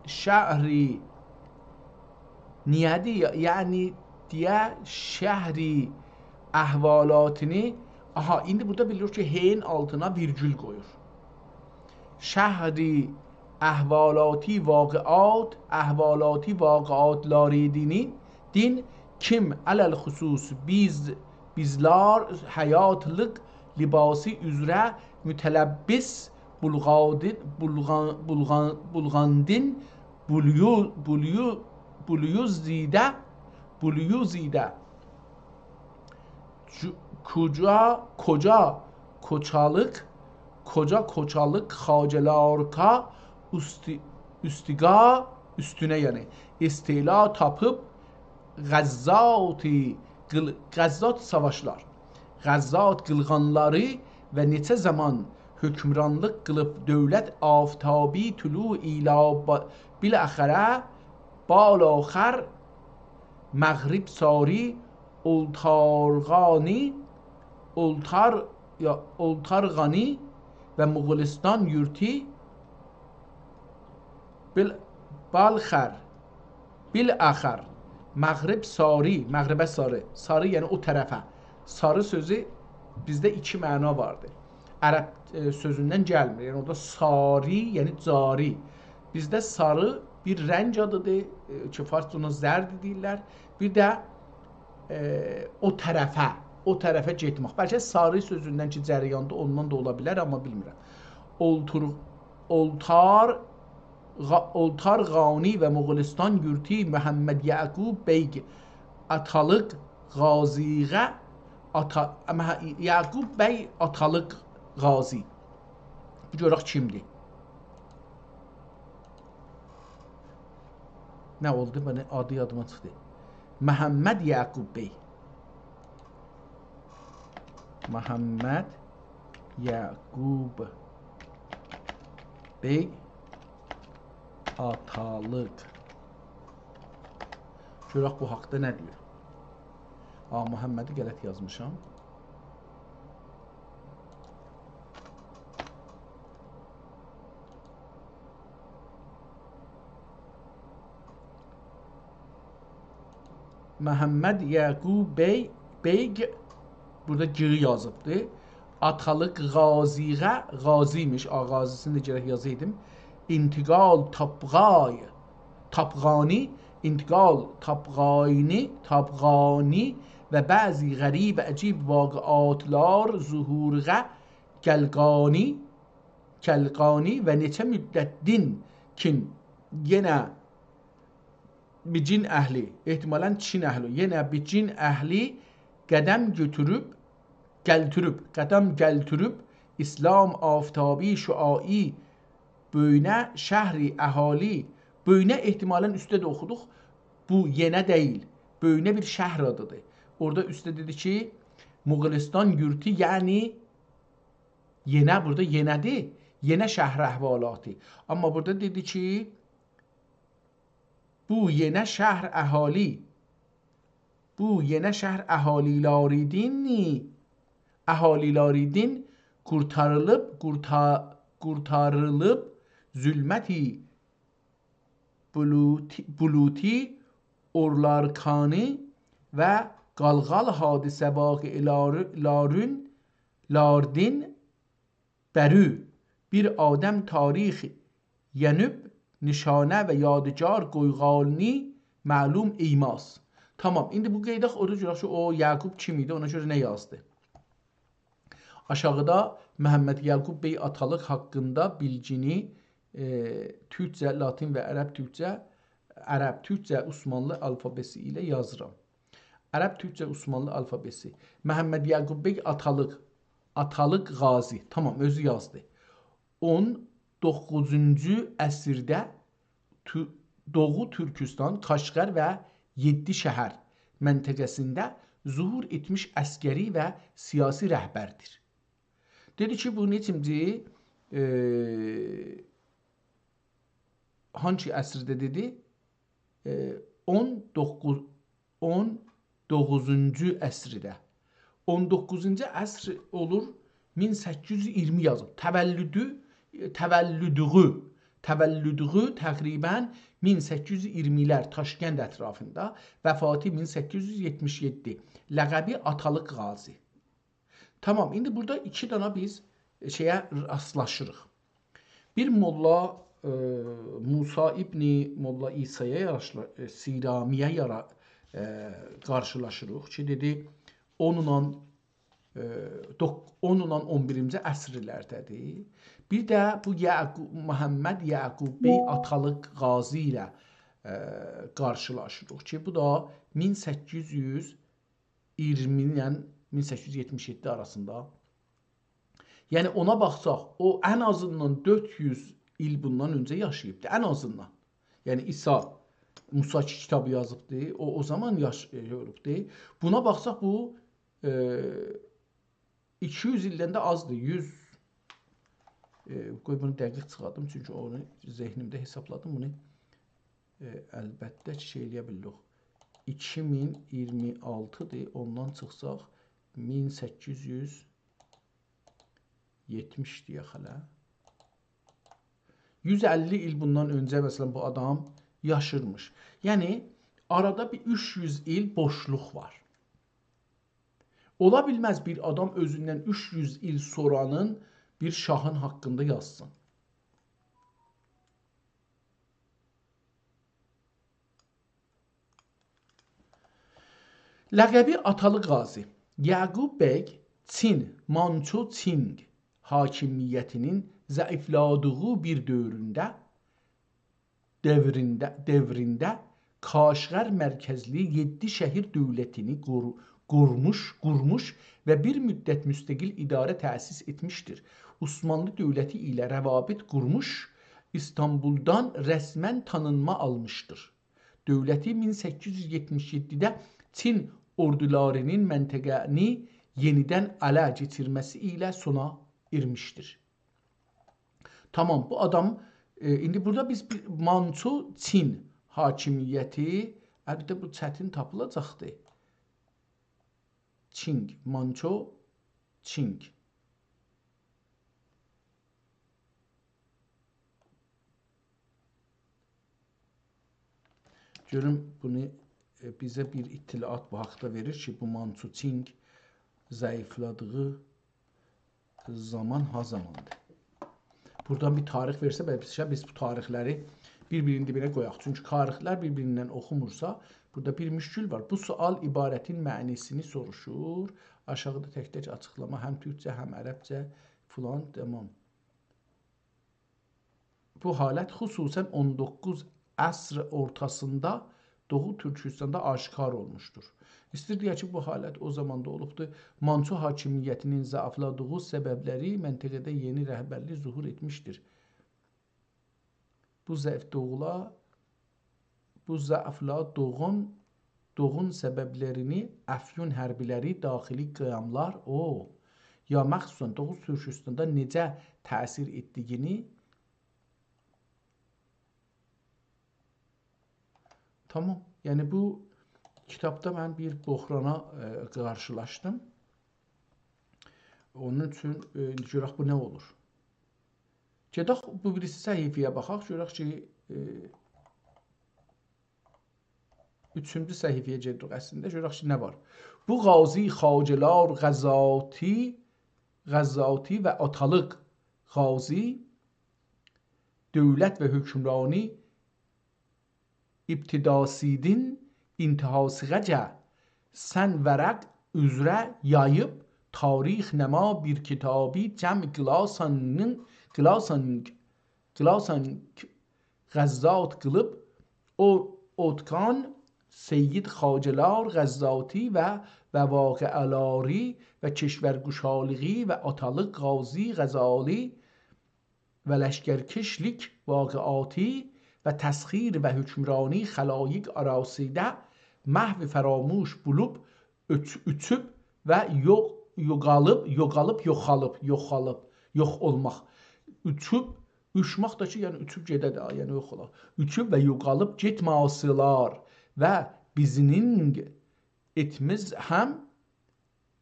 شهری، نیه‌دیر؟ یعنی، دئیه شهری احوالاتینی، آها، ایندی بورادا بیلیر کی، ه‌نین آلتینا ویرگول قویور. شهری احوالاتی واقعات، احوالاتی واقعاتلاری دینی، دین کیم علی‌الخصوص بیز، بیزلر حیاتلیق لباسی اوزره متلبس بولغادین، بولغان، بولغان، بولغاندین، بولیو، بولیو، بولیوزیده، بولیوزیده. جو-، کوجا، کوجا، کوچالیق، کوجا کوچالیق خاجه‌لارکا اوستی-، اوستیگا، اوستونه، یعنی، استعلا تاپیب غزاتی، قیل-، غزات ساواشلار، غزات قیلغانلاری و نئچه زامان حکمرانلیق قیلیب دؤولت آفتابی طلوع ایله با-، بالاخره، بالاخر مغرب ساری، اولتارغانی، اولتار، یا، اولتارغانی و مغولستان یورتی بل-، بالخر، بالاخر، مغرب ساری، مغربه ساری، ساری یعنی او طرفه. ساری سؤزو بیزده ایکی معنا واردیر. عرب، ائ، سؤزوندن گلمیر. یعنی اورادا ساری، یعنی جاری. بیزده ساری بیر رنگ آدیدیر، ائ، کی، فارسدا اونا زرد دئییرلر. بیر ده ائ، او طرفه، او طرفه گئتمک. بلکه ساری سؤزوندن کی، جریاندا، اوندان دا اولا بیلر، آمما بیلمیرم. اولتور-، اولتار، غا-، اولتارغانی و مغولستان یورتی محمد یعقوب بیگ آتالیق غازیغه، آتا-، مه-، یعقوب بی آتالیق غازی. بیر گؤرک کیمدیر؟ نه اولدو؟ منیم آدی یادیما چیخدی. محمد یعقوب بی. محمد یعقوب بی آتالیق. گؤرک بو حاقدا نه دئییر. آ، محمدی غلط یازمیشام. محمد یعقوب بی، بیگ، بورادا گیری یازیبدی. آتالیق غازیغه، غازی‌میش، آ، غازی‌سینی ده گرک یازایدیم. انتقال تاپغای، تاپغانی، انتقال تاپغانی، تاپغانی و بعضی غریب و عجیب واقعاتلار ظهورغه گلقانی، گلقانی و نئچه مدتدین کین یئنه بیجین اهلی، احتمالاً چین اهلی، یئنه بیجین اهلی قدم گؤتوروب گلتوروب، قدم گلتوروب، ایسلام آفتابی شعاعی، بؤیونه شهر اهالی. بؤیونه احتمالاً اوسته ده اوخودوق. بو یئنه دئییل. بؤیونه بیر شهر آدیدیر. اورادا اوسته دئدی کی، مغولستان یورتو، یعنی یئنه، بورادا یئنه‌دیر. یئنه شهر احوالاتی. آمما بورادا دئدی کی، بو یئنه شهر اهالی، بو یئنه شهر اهالی‌لاریدین، اهالی‌لاریدین قورتاریلیب، قورتا-، قورتاریلیب ظلمتی بلوطی، بلوطی اورلارکانی و قالقال حادثه واقعه‌لاری-، لارین، لاردین بری بیر آدم تاریخ یئنیب نشانه و یادگار قویغانی معلوم ایماز. تامام، ایندی بو قئیداق، اورادا گؤرک کی، او یعقوب کیم ایدی، اونا گؤره نه یازدی. آشاغیدا محمد یعقوب بی آتالیق حاقیندا بیلگینی، ائ، تورکجه، لاتین و عرب تورکجه، عرب تورکجه عثمانلی آلفابئسی ایله یازیرام. عرب تورکجه عثمانلی آلفابئسی. محمد یعقوب بی آتالیق، آتالیق قاضی. تامام، اؤزو یازدی. اون دوققوزونجو عصرده تو-، دوغو تورکوستان، کاشغر و یئددی شهر منطقه‌سینده ظهور ائتمیش عسکری و سیاسی رهبردیر. دئدی کی، بو نئچینجی، ائ، هانسی عصرده دئدی؟ ائ، اون دوققوز، اون دوققوزونجو عصرده. اون دوققوزونجو عصر اولور، مین سککیز یوز اییرمی یازیب. تولدو، تولدوغو، تولدوغو تقریباً مین سککیز یوز اییرمی‌لر داشکند اطرافیندا، وفاتی مین سککیز یوز یئتمیش یئددی. لقبی آتالیق قاضی. تامام، ایندی بورادا ایکی دانا بیز شئیه راستلاشیریق. بیر موللا، ائ، موسی ابن موللا عیسی‌یا یاراشلا-، ائ، سیرامی‌یه یارا-، ائ، قارشیلاشیریق کی، دئدی، اونونان، ائ، دوق-، اونونان اون بیرینجی عصرلرده‌دیر. بیر ده بو یعقوب، محمد یعقوب بی آتالیق قاضی ایله، ائ، قارشیلاشیریق کی، بو دا مین سککیز یوز اییرمی ایله مین سککیز یوز یئتمیش یئددی آراسیندا. یعنی اونا باخساق، او ان آزیندان دؤرد یوز ایل بوندان اؤنجه یاشاییبدی، ان آزیندان. یعنی عیسی، موسی کی کیتابی یازیبدی، او، او زامان یاش-، ائ، اؤلوبدو. بونا باخساق، بو، ائ، ایکی یوز ایلدن ده آزدیر، یوز، ائ، قوی بونو دقیق چیخاردیم، چونکی اونو ذهنیمده حسابلادیم، بونو، ائ، البته کی، شئی ائلیه بیلریک. ایکی مین اییرمی آلتی‌دیر، اوندان چیخساق، مین سککیز یوز یئتمیش دئیک هله. یوز اللی ایل بوندان اؤنجه، مثلا، بو آدام یاشیرمیش. یعنی، آرادا بیر اوچ یوز ایل بوشلوق وار. اولا بیلمز بیر آدام اؤزوندن اوچ یوز ایل سونرانین بیر شاهین حاقیندا یازسین. لقبی آتالی قاضی. یعقوب بگ چین، مانچو چینگ حاکمیتینین ضعیفله‌دیگی بیر دؤورونده، دؤورونده، دؤورونده کاشغر مرکزلی یئددی شهر دؤولتینی قور-، قورموش، قورموش و بیر مدت مستقل اداره تأسیس ائتمیشدیر. عثمانلی دؤولتی ایله روابط قورموش، ایستانبولدان رسما تانینما آلمیشدیر. دؤولتی مین سککیز یوز یئتمیش یئددیده چین اوردولارینین منطقه‌نی یئنیدن اله کئچیرمه‌سی ایله سونا ائرمیشدیر. تامام، بو آدام، ائ، ایندی بورادا بیز بیر مانچو چین حاکمیتی، البته بو چتین تاپیلاجاقدیر. چینگ، مانچو، چینگ. گؤروم بونو، ائ، بیزه بیر اطلاعات بو حاقدا وئریر کی، بو مانچو چینگ ضعیفله‌دیگی زامان ها زاماندیر؟ بورادان بیر تاریخ وئرسه، بلکه بیز، بیز بو تاریخلری بیر-بیرینین دیبینه قویاق. چونکی تاریخلر بیر-بیریندن اوخومورسا، بورادا بیر مشکل وار. بو سؤال عبارتین معنی‌سینی سوروشور. آشاغیدا تک-تک آچیقلاما، هم تورکجه، هم عربجه فلان، تامام. بو حالت خصوصاً اون دوققوز عصر اورتاسیندا دوغو تورکوستاندا آشکار اولموشدور. ایستیر دئیه کی، بو حالت او زاماندا اولوبدور. مانچو حاکمیتینین ضعیفله‌دیگی سببلری منطقه‌ده یئنی رهبرلیک ظهور ائتمیشدیر. بو ضعیف دوغولا، بو ضعیفله‌دیگین، دوغون سببلرینی افیون حربلری، داخلی قیاملار، او، یا مخصوصاً دوغو تورکوستاندا نئجه تأثیر ائتدیگینی تامام. یعنی بو کیتابدا من بیر بحرانا، ائ، قارشیلاشدیم. اونون اوچون، ائ، ایندی گؤرک بو نه اولور. گئدک بو بیریسی صفحه‌یه باخاق، گؤرک کی، ائ، اوچونجو صفحه‌یه گئدیریک اصلینده، گؤرک کی، نه وار. بو قاضی خواجه‌لار غزاتی، غزاتی و آتالیق قاضی دؤولت و حکمرانی ابتداسیدین انتهاسیغاجه سن ورق اوزره یاییب تاریخ‌نما بیر کیتابی جمع قیلاسانین، قیلاسان، قیلاسان غزات قیلیب، او اوتقان سید خواجه‌لار غزاتی و، و واقعه‌لاری و کشورگشالیغی و آتالیق قاضی غزالی و لشکرکشلیک واقعاتی و تسخیر و حکمرانی خلایق آراسیدا محو فراموش بولوب، اوچ-، اوچوب و یوخ-، یوخالیب، یوخالیب، یوخالیب، یوخالیب، یوخ اولماق. اوچوب، اوچماق دا کی، یعنی اوچوب گئده ده، یعنی یوخ اولا. اوچوب و یوخالیب گئتماسیلار و بیزنینگ ائتمیز هم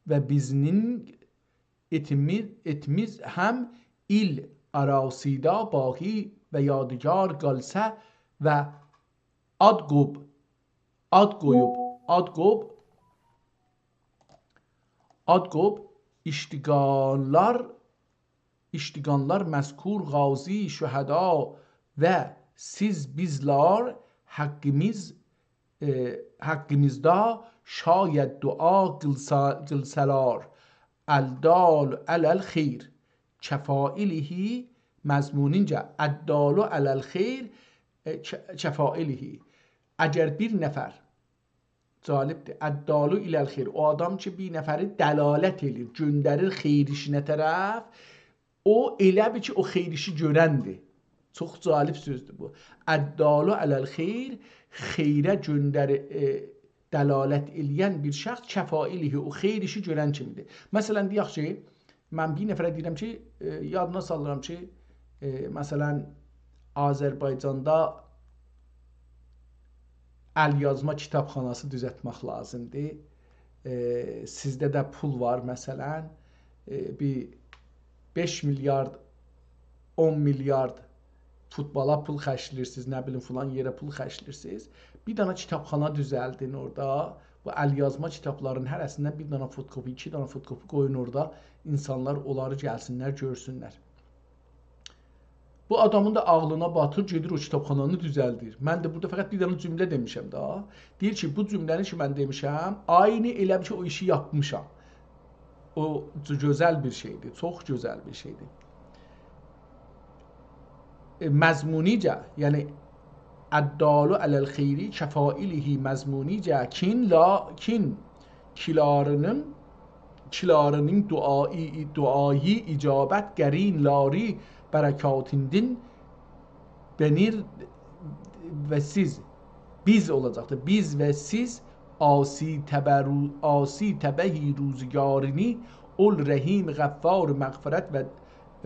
و بیزنینگ ائتمی-، ائتمیز هم ایل آراسیدا باقی و یادگار قالسا و آد قویوب، آد قویوب، آد قویوب، آد قویوب، ایشتیقانلار، ایشتیقانلار مذکور قاضی شهدا و سیز بیزلار حقیمیز ائ، حقیمیزدا شاید دعا قیلسا-، قیلسالار، الدال علی الخیر کفاعله مضمونینجه، الدال علی الخیر، ائ، ک-، کفاعله. اگر بیر نفر، جالبدیر، الدال علی الخیر، او آدام کی، بیر نفری دلالت ائله‌ییر، گؤندریر خیر ایشینه طرف، او ائله بیل کی، او خیر ایشی گؤرندیر. چوخ جالب سؤزدور بو. الدال علی الخیر، خیره گؤندر-، ائ، دلالت ائله‌ین بیر شخص کفاعله، او خیر ایشی گؤرن کیمیدیر. مثلا، دئیک کی، من بیر نفره دئییرم کی، ائ، یادینا سالیرام کی، ائ، مثلا، آذربایجاندا ال‌یازما کیتابخاناسی دوزلتمک لازیمدیر. ائ، سیزده ده پول وار، مثلا، ائ، بیر بئش میلیارد، اون میلیارد فوتبالا پول خرجله‌ییرسینیز، نه بیلیم، فلان یئره پول خرجله‌ییرسینیز. بیر دنه کیتابخانا دوزلدین اورادا. بو ال‌یازما کیتابلارین هره‌سیندن بیر دنه فتوکپی، ایکی دنه فتوکپی قویون اورادا. اینسانلار اونلاری گلسینلر، گؤرسونلر. بو آدامین دا عاغلینا باتیر، گئدیر او کیتابخانانی دوزلدیر. من ده بورادا فقط بیر دنه جمله دئمیشم دا. دئییر کی، بو جمله‌نی کی، من دئمیشم، عینی ائله بیل کی، او ایشی یاپمیشام. او گؤ-، گؤزل بیر شئیدیر، چوخ گؤزل بیر شئیدیر. ائ، مضمونیجه، یعنی الدال علی الخیر کفاعله مضمونیجه، کین لا، کین کیلارینین، کیلارینین دعایی، دعایی اجابت قرین لاری برکاتیندین بنیر و سیز، بیز اولاجاقدیر. بیز و سیز آسی تبرو-، آسی تبهی روزگارینی اول رحیم غفار مغفرت و،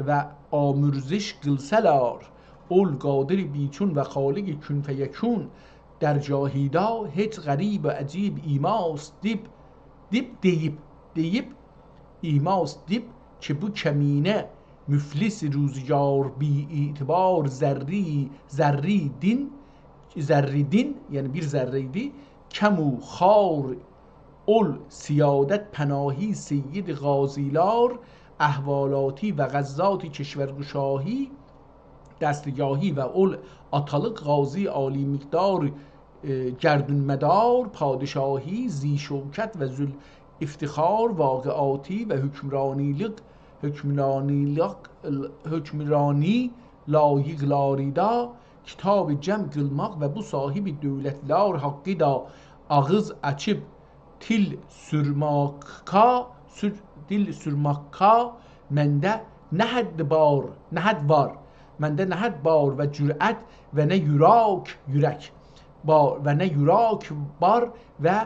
و آمرزش قیلسالار، اول قادر بی‌چون و خالق کن فیکون در جاهیدا هئچ غریب و عجیب ایماس دیب، دیب دئییب، دئییب ایماس دیب کی، بو کمینه مفلس روزگار بی‌اعتبار ذری، ذری دین، ذری دین، یعنی بیر ذره ایدی، کم و خوار اول سیادت پناهی سید غازیلار، احوالاتی و غزات کشورگشاهی، دستگاهی و اول آتالیق قاضی عالی مقدار، ائ، گردون‌مدار، پادشاهی، ذی‌شوکت و ذوافتخار، واقعاتی و حکمرانیلیق، حکمرانیلیق، حکمرانی لایقلاریدا کیتابی جمع قیلماق و بو صاحیب دؤولت‌لر حاققیندا آغیز آچیب دیل سورماقا، سور-، دیل سورماقا منده نه حد بار، نه حد وار. منده نه حد بار و جرأت و نه یوراک، یورک، بار و نه یوراک بار و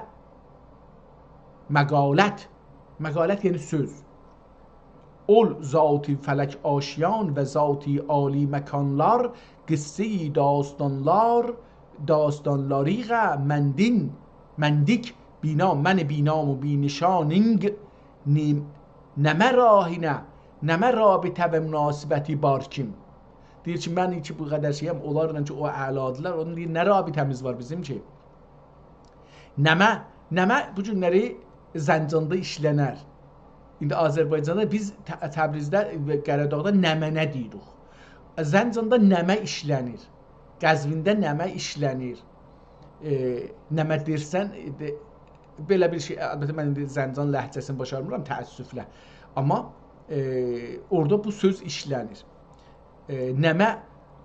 مقالت. مقالت یعنی سؤز. اول ذاتی فلک آشیان و ذاتی عالی مکانلار، قصه‌ی داستانلار، داستانلاریغا مندین، مندیک بینا، من بی‌نام و بی‌نشانینگ، نیم-، نمه راهینه، نمه رابطه و مناسبتی بار کیم؟ دئییر کی، من کی بو قدر شئیم، اونلارلا کی او اعلادیلار، اونون دئییر، نه رابطه‌میز وار بیزیم کی؟ نمه، نمه بو گونلری زنجاندا ایشلنر. ایندی آذربایجاندا بیز ت-، تبریزده و قره‌داغدا نمنه دئییریک. زنجاندا نمه ایشلنیر. قزوینده نمه ایشلنیر. ائ، نمه دئییرسن، ائ، دئ-، بئله بیر شئی، البته من ایندی زنجان لهجه‌سینی باشارمیرام تأسفله. آمما، ائ، اورادا بو سؤز ایشلنیر. ائ، نمه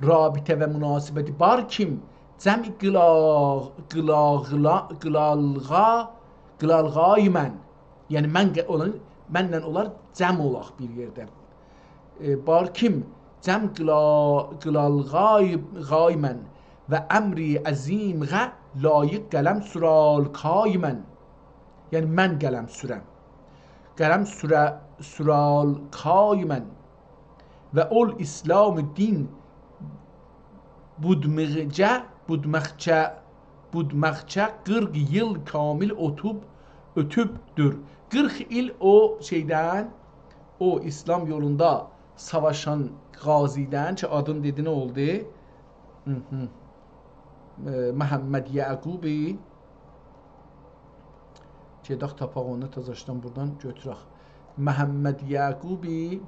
رابطه و مناسبتی بار کیم، جمع قیلاغ-، قیلاغلا-، قیلالغا-، قیلالغای من. یعنی من ق-، اولار، منله اونلار جمع اولاق بیر یئرده. ائ، بار کیم، جمع قیلا-، قیلالغای، غای من و امری عظیمغه لایق قلم سورالکای من. یعنی من قلم سورم. قلم سوره-، سورالکای من. و اول ایسلام دین بودمغجه، بودمخچه، بودمخچه قیرخ ییل کامل اوتوب، اؤتوبدور. قیرخ ایل او شئیدن، او ایسلام یولوندا ساواشان غازیدن کی، آدین دئدی، نه اولدو؟ هی هی. ائ، محمد یعقوبی گئدک تاپاق اونو، تازاشدان بورادان گؤتورک. محمد یعقوبی،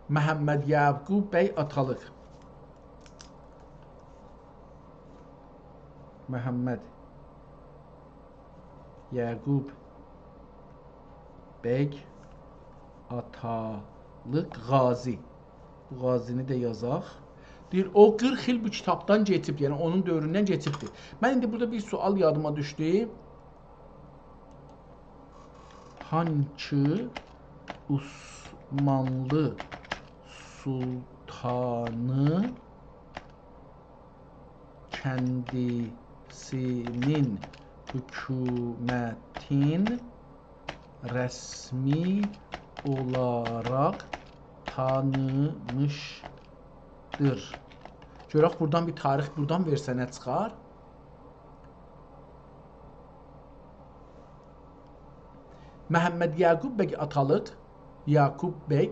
محمد یعقوب بی آتالیق. محمد یعقوب بی آتالیق غازی. بو غازینی ده یازاق. دئییر، او قیرخ ایل بو کیتابدان کئچیب، یعنی اونون دؤوروندن کئچیبدیر. من ایندی بورادا بیر سؤال یادیما دوشدو. هانکی عثمانلی سلطانی کندیسینین حکومتین رسمی اولاراق تانیمیشدیر؟ گؤرک بورادان بیر تاریخ، بورادان وئرسه نه چیخار؟ محمد یعقوب بی آتالیق، یعقوب بی،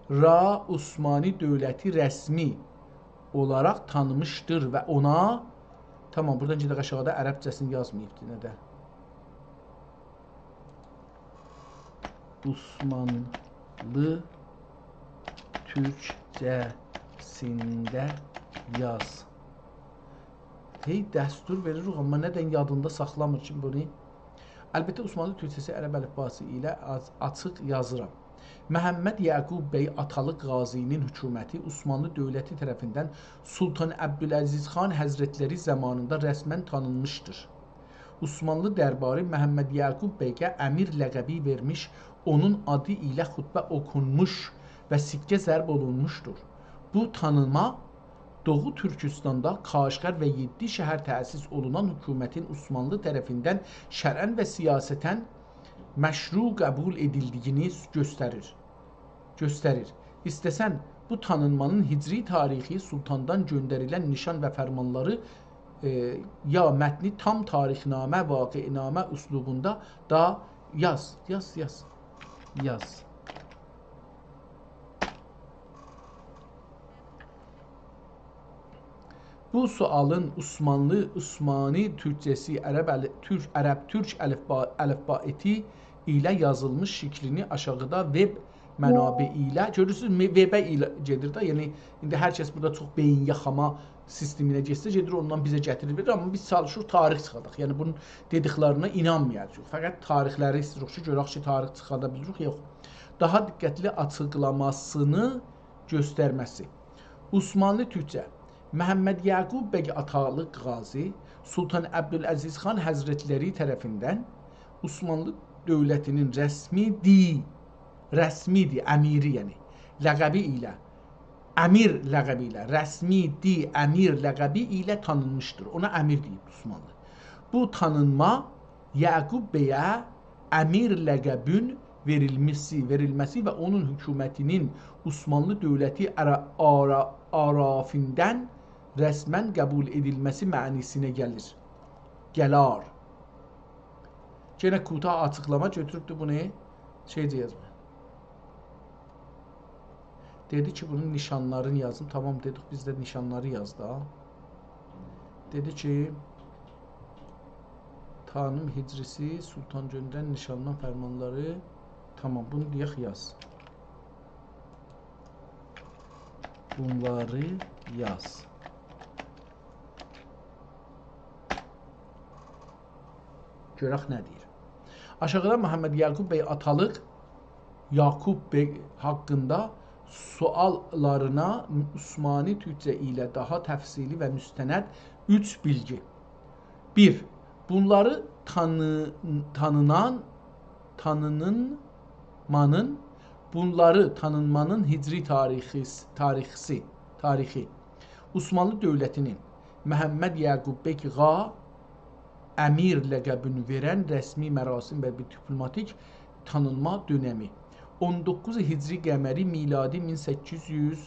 را عثمانی دؤولتی رسمی اولاراق تانیمیشدیر و اونا، تامام، بورادان گئدک آشاغیدا، عربجه‌سینی یازماییبدی، نه ده. عثمانلی تورکجه‌سینده یاز. هئی دستور وئریر، آمما ندن یادیندا ساخلامیر کی بونو. البته، عثمانلی تورکجه‌سی عرب الیفباسی ایله آز-، آچیق یازیرام. محمد یعقوب بی آتالیق غازی‌نین حکومتی عثمانلی دؤولتی طرفیندن سلطان عبدالعزیز خان حضرتلری زامانیندا رسماً تانینمیشدیر. عثمانلی درباری محمد یعقوب بیگه امیر لقبی وئرمیش، اونون آدی ایله خطبه اوخونموش و سکه ضرب اولونموشدور. بو تانینما دوغو تورکوستاندا کاشغر و یئددی شهر تأسیس اولونان حکومتین عثمانلی طرفیندن شرعاً و سیاستاً مشروع قبول ائدیلدیگینی گؤستریر. گؤستریر. ایسته‌سن، بو تانینمانین هجری تاریخی سلطاندان گؤندریلن نیشان و فرمانلاری، ائ، یا متنی تام تاریخنامه، واقعه‌نامه اسلوبوندا دا یاز، یاز، یاز، یاز. بو سؤالین عثمانلی، عثمانی تورکجه‌سی، عرب الی-، تورک، عرب تورک الیفبا-، الیفباتی ایله یازیلمیش شکلینی آشاغیدا وب منابع ایله. گؤرورسونوز، م-، وب ایله گئدیر ده. یعنی، ایندی هر کس بورادا چوخ بئیین یاخاما سیستمینه گئتسه، گئدیر اوندان بیزه گتیریر، وئریر. آمما بیز چالیشیریق تاریخ چیخارداق. یعنی، بونون دئدیکلرینه اینانمایاجاغیق. فقط تاریخلری ایسته‌ییریک کی، گؤرک کی، تاریخ چیخاردا بیلیریک، یوخ. داها دقتلی آچیقلاماسینی گؤسترمه‌سی. عثمانلی تورکجه. محمد یعقوب بگ آتالیق قاضی، سلطان عبدالعزیز خان حضرتلری طرفیندن عثمانلی دؤولتینین رسمی دی-، رسمی دی، امیری، یعنی لقبی ایله، امیر لقبی ایله، رسمی دی، امیر لقبی ایله تانینمیشدیر. اونا امیر دئییب عثمانلی. بو تانینما یعقوب بگه امیر لقبین وئریلمه‌سی، وئریلمه‌سی و اونون حکومتینین عثمانلی دؤولتی آرا-، آرا-، آرافیندن رسماً قبول ائدیلمه‌سی معنی‌سینه گلیر. گلار. یئنه کوتاه آچیقلاما گؤتوروبدو بونو شئیجه یازما. دئدی کی، بونون نیشانلارینی یازیم. تامام، دئدیک، بیز ده نیشانلاری یاز دا. دئدی کی، تانیم هجریسی، سلطان گؤندرن نیشانلان فرمانلاری. تامام، بونو دئیک، یاز. بونلاری یاز. گؤرک نه دئییر. آشاغیدا محمد یعقوب بگ آتالیق، یعقوب بگ حاقیندا سؤاللارینا عثمانی تورکجه ایله داها تفصیلی و مستند اوچ بیلگی. بیر، بونلاری تانی-، تانینان، تانینمانین، بونلاری تانینمانین هجری تاریخی، تاریخی، تاریخی. عثمانلی دؤولتینین محمد یعقوب بگ آغا امیر لقبینی وئرن رسمی مراسم و بیر دیپلوماتیک تانینما دؤنمی. اون دوققوز هجری قمری، میلادی مین سککیز یوز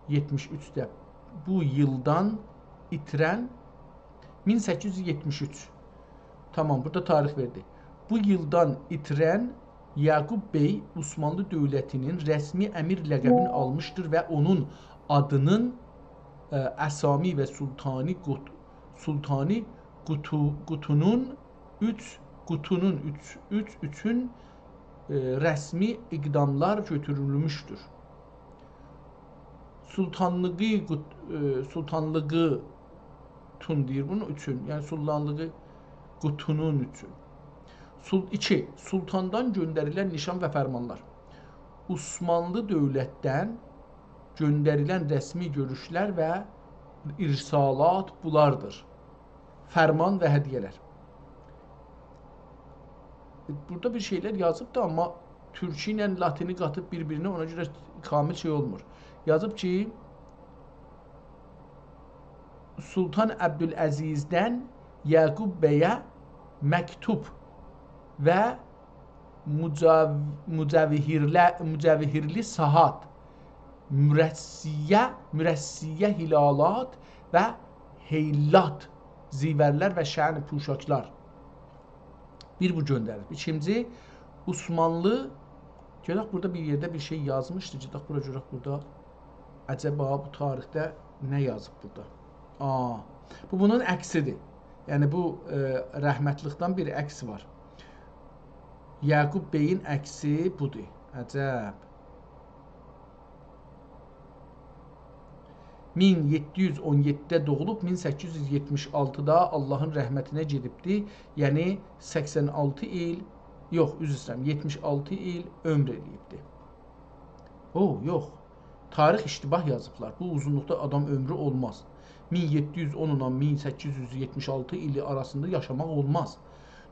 یئتمیش اوچده بو ایلدان ایتیرن، مین سککیز یوز یئتمیش اوچ. تامام، بورادا تاریخ وئردی. بو ایلدان ایتیرن یعقوب بگ عثمانلی دؤولتینین رسمی امیر لقبینی آلمیشدیر و اونون آدینین، ائ، اسامی و سلطانی قوت-، سلطانی قوتو-، قوتونون اوچ، قوتونون اوچ، اوچ، اوچون، ائ، رسمی اقداملار گؤتورولموشدور. سلطانلیغی قوت-، ائ، سلطانلیغی تون دئییر بونون اوچون، یعنی سلطانلیغی قوتونون اوچون. سل-، ایکی، سلطاندان گؤندریلن نیشان و فرمانلار. عثمانلی دؤولتدن گؤندریلن رسمی گؤروشلر و ارسالات بونلاردیر. فرمان و هدیه‌لر. بورادا بیر شئیلر یازیب دا، آمما تورکی ایله لاتینی قاتیب بیر-بیرینه، اونا گؤره کامل شئی اولمور. یازیب کی، سلطان عبدالعزیزدن یعقوب بگه مکتوب و مجو-، مجوهرله-، مجوهرلی ساعات، مرصعه، مرصعه هلالات و حیلات، زیورلر و شأن پوشاکلار. بیر بو گؤندریر. ایکینجی، عثمانلی، گؤرک بورادا بیر یئرده بیر شئی یازمیشدی. گئدک بورا گؤرک بورادا. عجبا بو تاریخده نه یازیب بورادا؟ آ، بو بونون عکسیدیر. یعنی بو، ائ، رحمتلیکدن بیر عکس وار. یعقوب بگین عکسی بودور. عجب. مین یئددی یوز اون یئددیده دوغولوب، مین سککیز یوز یئتمیش آلتیدا آللاهین رحمتینه گئدیبدی. یعنی سکسن آلتی ایل، یوخ، عذر ایسته‌ییرم، یئتمیش آلتی ایل عؤمور ائله‌ییبدی. او، یوخ. تاریخ اشتباه یازیبلار. بو اوزونلوقدا آدام عؤمرو اولماز. مین یئددی یوز اون ایله مین سککیز یوز یئتمیش آلتی ایلی آراسیندا یاشاماق اولماز.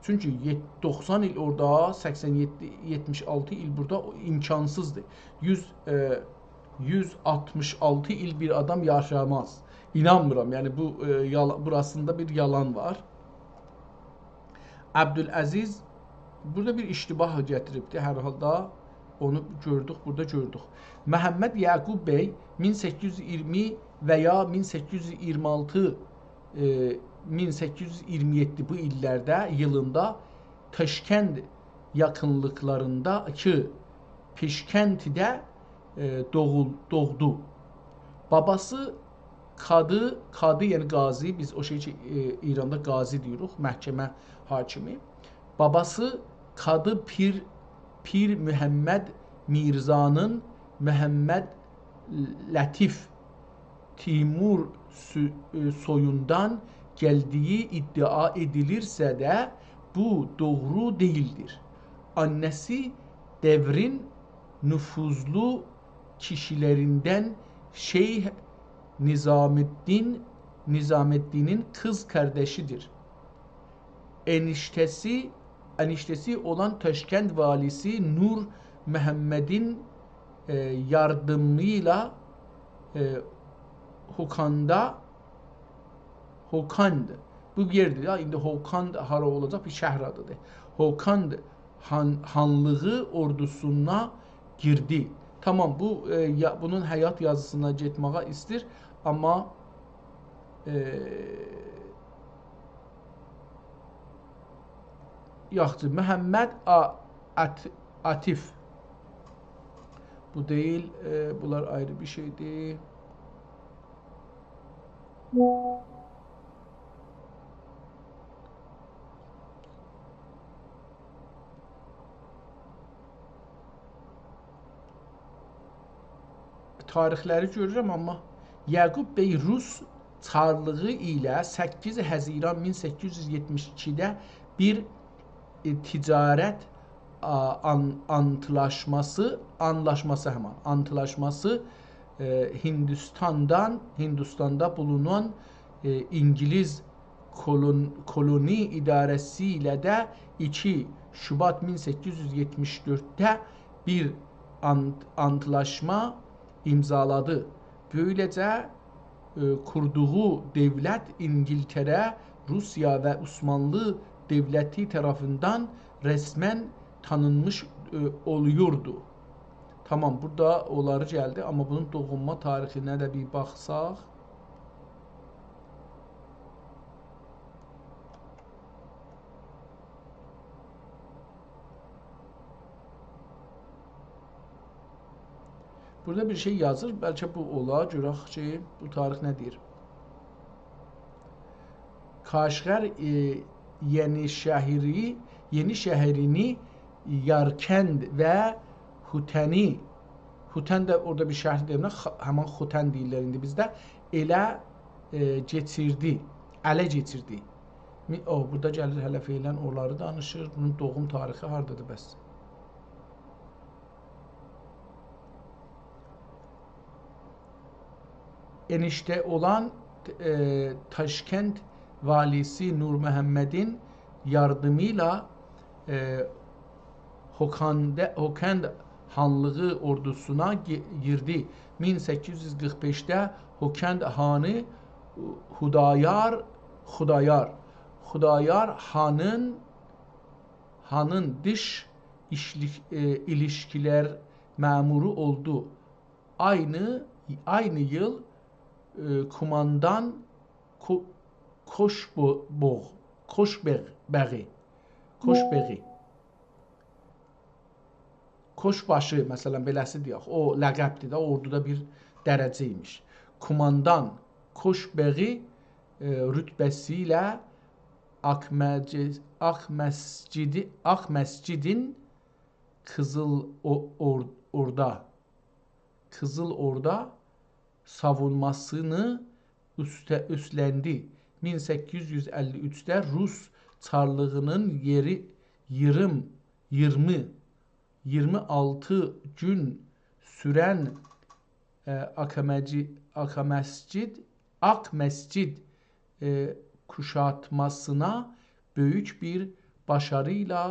چونکی یئت-، دوخسان ایل اورادا، سکسن یئددی، یئتمیش آلتی ایل بورادا، او امکانسیزدیر. یوز، ائ، یوز آلتمیش آلتی ایل بیر آدام یاشاماز. اینانمیرام. یعنی بو، ائ، یالا-، بوراسیندا بیر یالان وار. عبدالعزیز بورادا بیر اشتباه گتیریبدی، هر حالدا اونو گؤردوک، بورادا گؤردوک. محمد یعقوب بگ مین سککیز یوز ایگیرمی و یا مین سککیز یوز ایگیرمی آلتی، ائ، مین سککیز یوز ایگیرمی یئددی بو ایللرده، ایلیندا تاشکند یاخینلیقلارینداکی پیشکنتیده، ائ، دوغول-، دوغدو. باباسی کادی، کادی، یعنی قاضی، بیز او شئی کی، ائ، ایراندا قاضی دئییریک، محکمه حاکمی. باباسی کادی پیر، پیر محمد میرزانین محمد لطیف تیمور سو-، ائ، سویوندان گلدیگی ادعا ائدیلیرسه ده، بو دوغرو دئییلدیر. آننه‌سی دؤورین نفوذلو کیشیلریندن شیخ نظام‌الدین، نظام‌الدینین قیز قارداشیدیر. انیشته‌سی، انیشته‌سی اولان تاشکند والیسی نور محمدین، ائ، یاردیمی ایله، ائ، هوکاندا، هوکاند، بو یئردیر یا، ایندی هوکاند هارا اولاجاق، بیر شهر آدیدیر. هوکاند خان-، خانلیغی اوردوسونا گیردی. تامام، بو، ائ، یا، بونون حیات یازیسینا گئتمه‌یه ایسته‌ییر، آمما، ائ، یاخشی، محمد آ-، آت-، عاطف. بو دئییل، ائ، بونلار آیری بیر شئیدیر. تاریخلری گؤرورم، آمما یعقوب بی روس چارلیغی ایله سککیز حزیران مین سککیز یوز یئتمیش ایکیده بیر، ائ، تجارت، آ، آن-، آنتلاشماسی، آنلاشماسی همان، آنتلاشماسی، ائ، هیندوستاندان، هیندوستاندا بولونان، ائ، اینگیلیس کولون-، کولونی اداره‌سی ایله ده ایکی شوبات مین سککیز یوز یئتمیش دؤردده بیر آنت-، آنتلاشما ایمضالادی. بؤیله‌جه، ائ، قوردوغو دؤولت اینگیلتره، روسیا و عثمانلی دؤولتی طرفیندن رسماً تانینمیش، ائ، اولویوردو. تامام، بورادا اونلاری گلدی، آمما بونون دوغولما تاریخینه ده بیر باخساق. بورادا بیر شئی یازیر، بلکه بو اولا، گؤرک کی، بو تاریخ نه دئییر. کاشغر، ائ، یئنی‌شهری، یئنی‌شهرینی یارکند و هوتنی، هوتن ده اورادا بیر شهر دئییرم، خ-، همان خوتن دئییرلر ایندی بیزده، ائله، ائ، کئچیردی، اله کئچیردی. می-، او، بورادا گلیر هله فعلاً اونلاری دانیشیر. بونون دوغوم تاریخی هاردادیر بس؟ انیشته اولان، ائ، تاشکند والیسی نور محمدین یاردیمی ایله، ائ، هوکانده-، هوکند خانلیغی اوردوسونا گی-، گیردی. مین سککیز یوز قیرخ بئشده هوکند خانی خودایار، خودایار، خودایار خانین، خانین دیش ایشلیک-، ائ، ایلیشکیلر مأمورو اولدو. عینی، عینی ایل، ائ، کوماندان کو-، کوشبو-، بوغ-، کوشبغ-، بغی، کوشبغی. کوشباشی، مثلاً، بئله‌سی دئیک، او لقبدیر ده، اوردودا بیر درجه ایمیش. کوماندان کوشبغی، ائ، رتبه‌سی ایله آق مجی-، آق مسجدی، آق مسجدین قیزیل او-، اور-، اوردا، قیزیل اوردا ساوونماسینی اوسته-، اوستلندی. مین سککیز یوز اللی اوچده روس چارلیغینین یئری ییرم-، ییرمی، ییرمی آلتی گون سورن، ائ، آقامجی-، آقامسجد، آقمسجد، ائ، کوشاتماسینا بؤیوک بیر باشاری ایله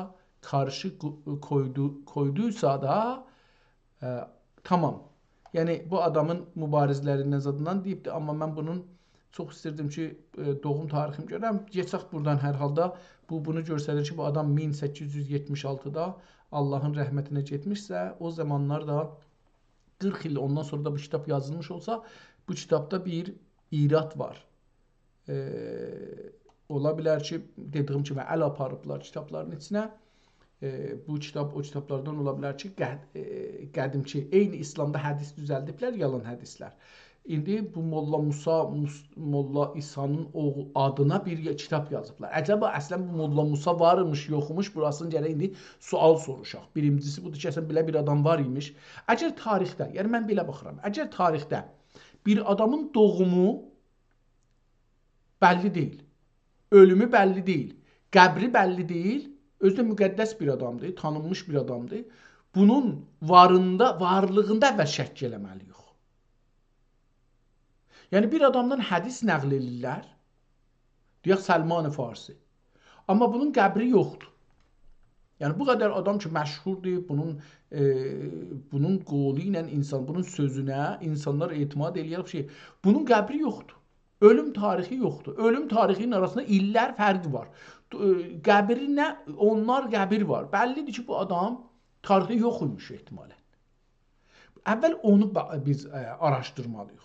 قارشی قو-، قویدو-، قویدویسا دا، ائ، تامام. یعنی، بو آدامین مبارزلریندن زادیندان دئییبدی، آمما من بونون چوخ ایستیردیم کی، ائ، دوغوم تاریخینی گؤرم. کئچک بورادان هر حالدا. بو، بونو گؤستریر کی، بو آدام مین سککیز یوز یئتمیش آلتیدا آللاهین رحمتینه گئتمیشسه، او زامانلار دا قیرخ ایل اوندان سونرا دا بو کیتاب یازیلمیش اولسا، بو کیتابدا بیر ایراد وار. ائ، اولا بیلر کی، دئدیگیم کیمی، ال آپاریبلار کیتابلارین ایچینه. ائ، بو کیتاب او کیتابلاردان اولا بیلر کی، قد-، ائ، قدیمکی، عینی ایسلامدا حدیث دوزلدیبلر، یالان حدیثلر. ایندی بو موللا موسی، موس-، موللا عیسی‌نین اوغلو آدینا بیر یا-، کیتاب یازیبلار. عجبا اصلاً بو موللا موسی وارمیش، یوخموش، بوراسینی گرک ایندی سؤال سوروشاق. بیرینجیسی بودور کی، اصلاً بئله بیر آدام وار ایمیش. اگر تاریخده، یعنی من بئله باخیرام، اگر تاریخده بیر آدامین دوغومو بللی دئییل، اؤلومو بللی دئییل، قبری بللی دئییل، اؤزو ده مقدس بیر آدامدیر، تانینمیش بیر آدامدیر. بونون واریندا، وارلیغیندا اول شک ائله‌مه‌لی‌ییک. یعنی بیر آدامدان حدیث نقل ائدیرلر، دئیک سلمان فارسی. آمما بونون قبری یوخدور. یعنی بو قدر آدام کی مشهوردور، بونون، ائ، بونون قولو ایله اینسان، بونون سؤزونه اینسانلار اعتماد ائله‌یر، بیر شئی. بونون قبری یوخدور. اؤلوم تاریخی یوخدور. اؤلوم تاریخی‌نین آراسیندا ایللر فرق وار. ائ، قبرینه، اونلار قبر وار. بللی‌دیر کی بو آدام تاریخده یوخ ایمیش احتمالاً. اول اونو با-، بیز، ائ، آراشدیرمالی‌ییق.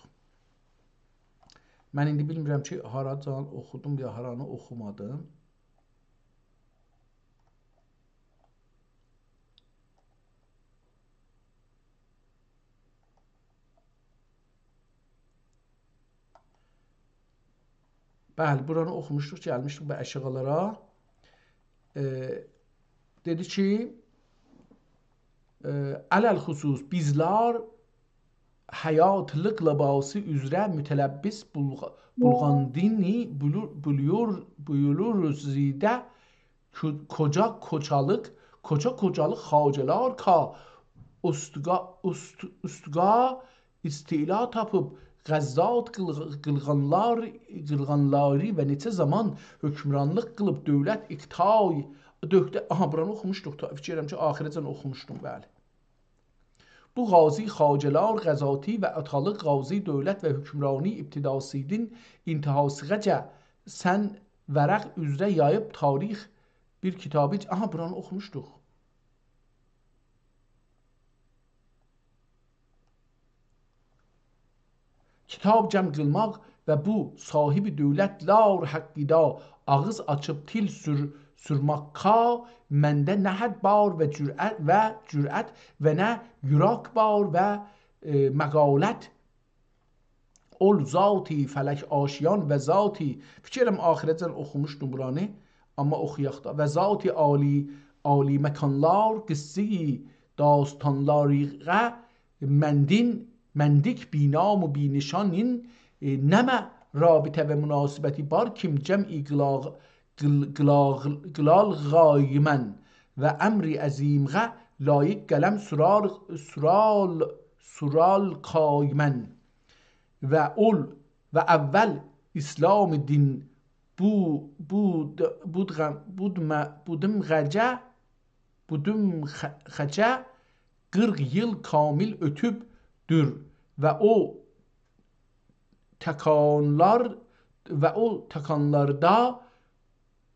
من ایندی بیلمیرم کی هاراجان اوخودوم یا هارانی اوخومادیم. بلی، بورانی اوخوموشدوق، گلمیشدیک بو آشیغالارا. ائ، دئدی کی، ائ، علی‌الخصوص بیزلر حیاتلیق لباسی اوزره متلبس بولغ-، بولغاندینی بولور-، بولویور-، بویولوروز زیده کو-، کوجا کوچالیق، کوچا کوچالیق خواجه‌لر کا اوستگا، اوست-، اوستگا استعلا تاپیب غزات قیلغ-، قیلغانلار، قیلغانلاری و نئچه زامان حکمرانلیق قیلیب دؤولت اقتای دؤکته. آها، بورانی اوخوموشدوق. تا-، فیکیر ائدیرم کی آخیره‌جن اوخوموشدوم، بلی. بو غازی خواجه‌لر غزاتی و آتالیق غازی دؤولت و حکمرانی ابتداسیدین انتهاسیغاجه سن ورق اوزره یاییب تاریخ بیر کیتابی، آها، بورانی اوخوموشدوق. کیتاب جمع قیلماق و بو صاحب دؤولتلر حاققیندا آغیز آچیب تیل سور-، سورماققا منده نه حد بار و جرأت و جرأت و نه یورک بار و، ائ، مقالت اول ذاتی فلک آشیان و ذاتی، فیکر ائلیرم آخیره‌جن اوخوموشدوم بورانی، آمما اوخویاق دا. و ذاتی عالی، عالی مکانلار، قصه‌ی داستانلاریغا مندین، مندیک بینام و بینشانین، ائ، نمه رابطه و مناسبتی بار کیم جمعی قلاغ-، قل-، قلاغ-، قلالغای من و امری عظیمغه لایق قلم سرال، سرال، سرالقای من. و اول و اول اسلام دین بو، بو، بودغ-، بودمه-، بودمغجه، بودمخجه قیرخ ییل کامل اؤتوبدور و او تکانلار، و او تکانلاردا،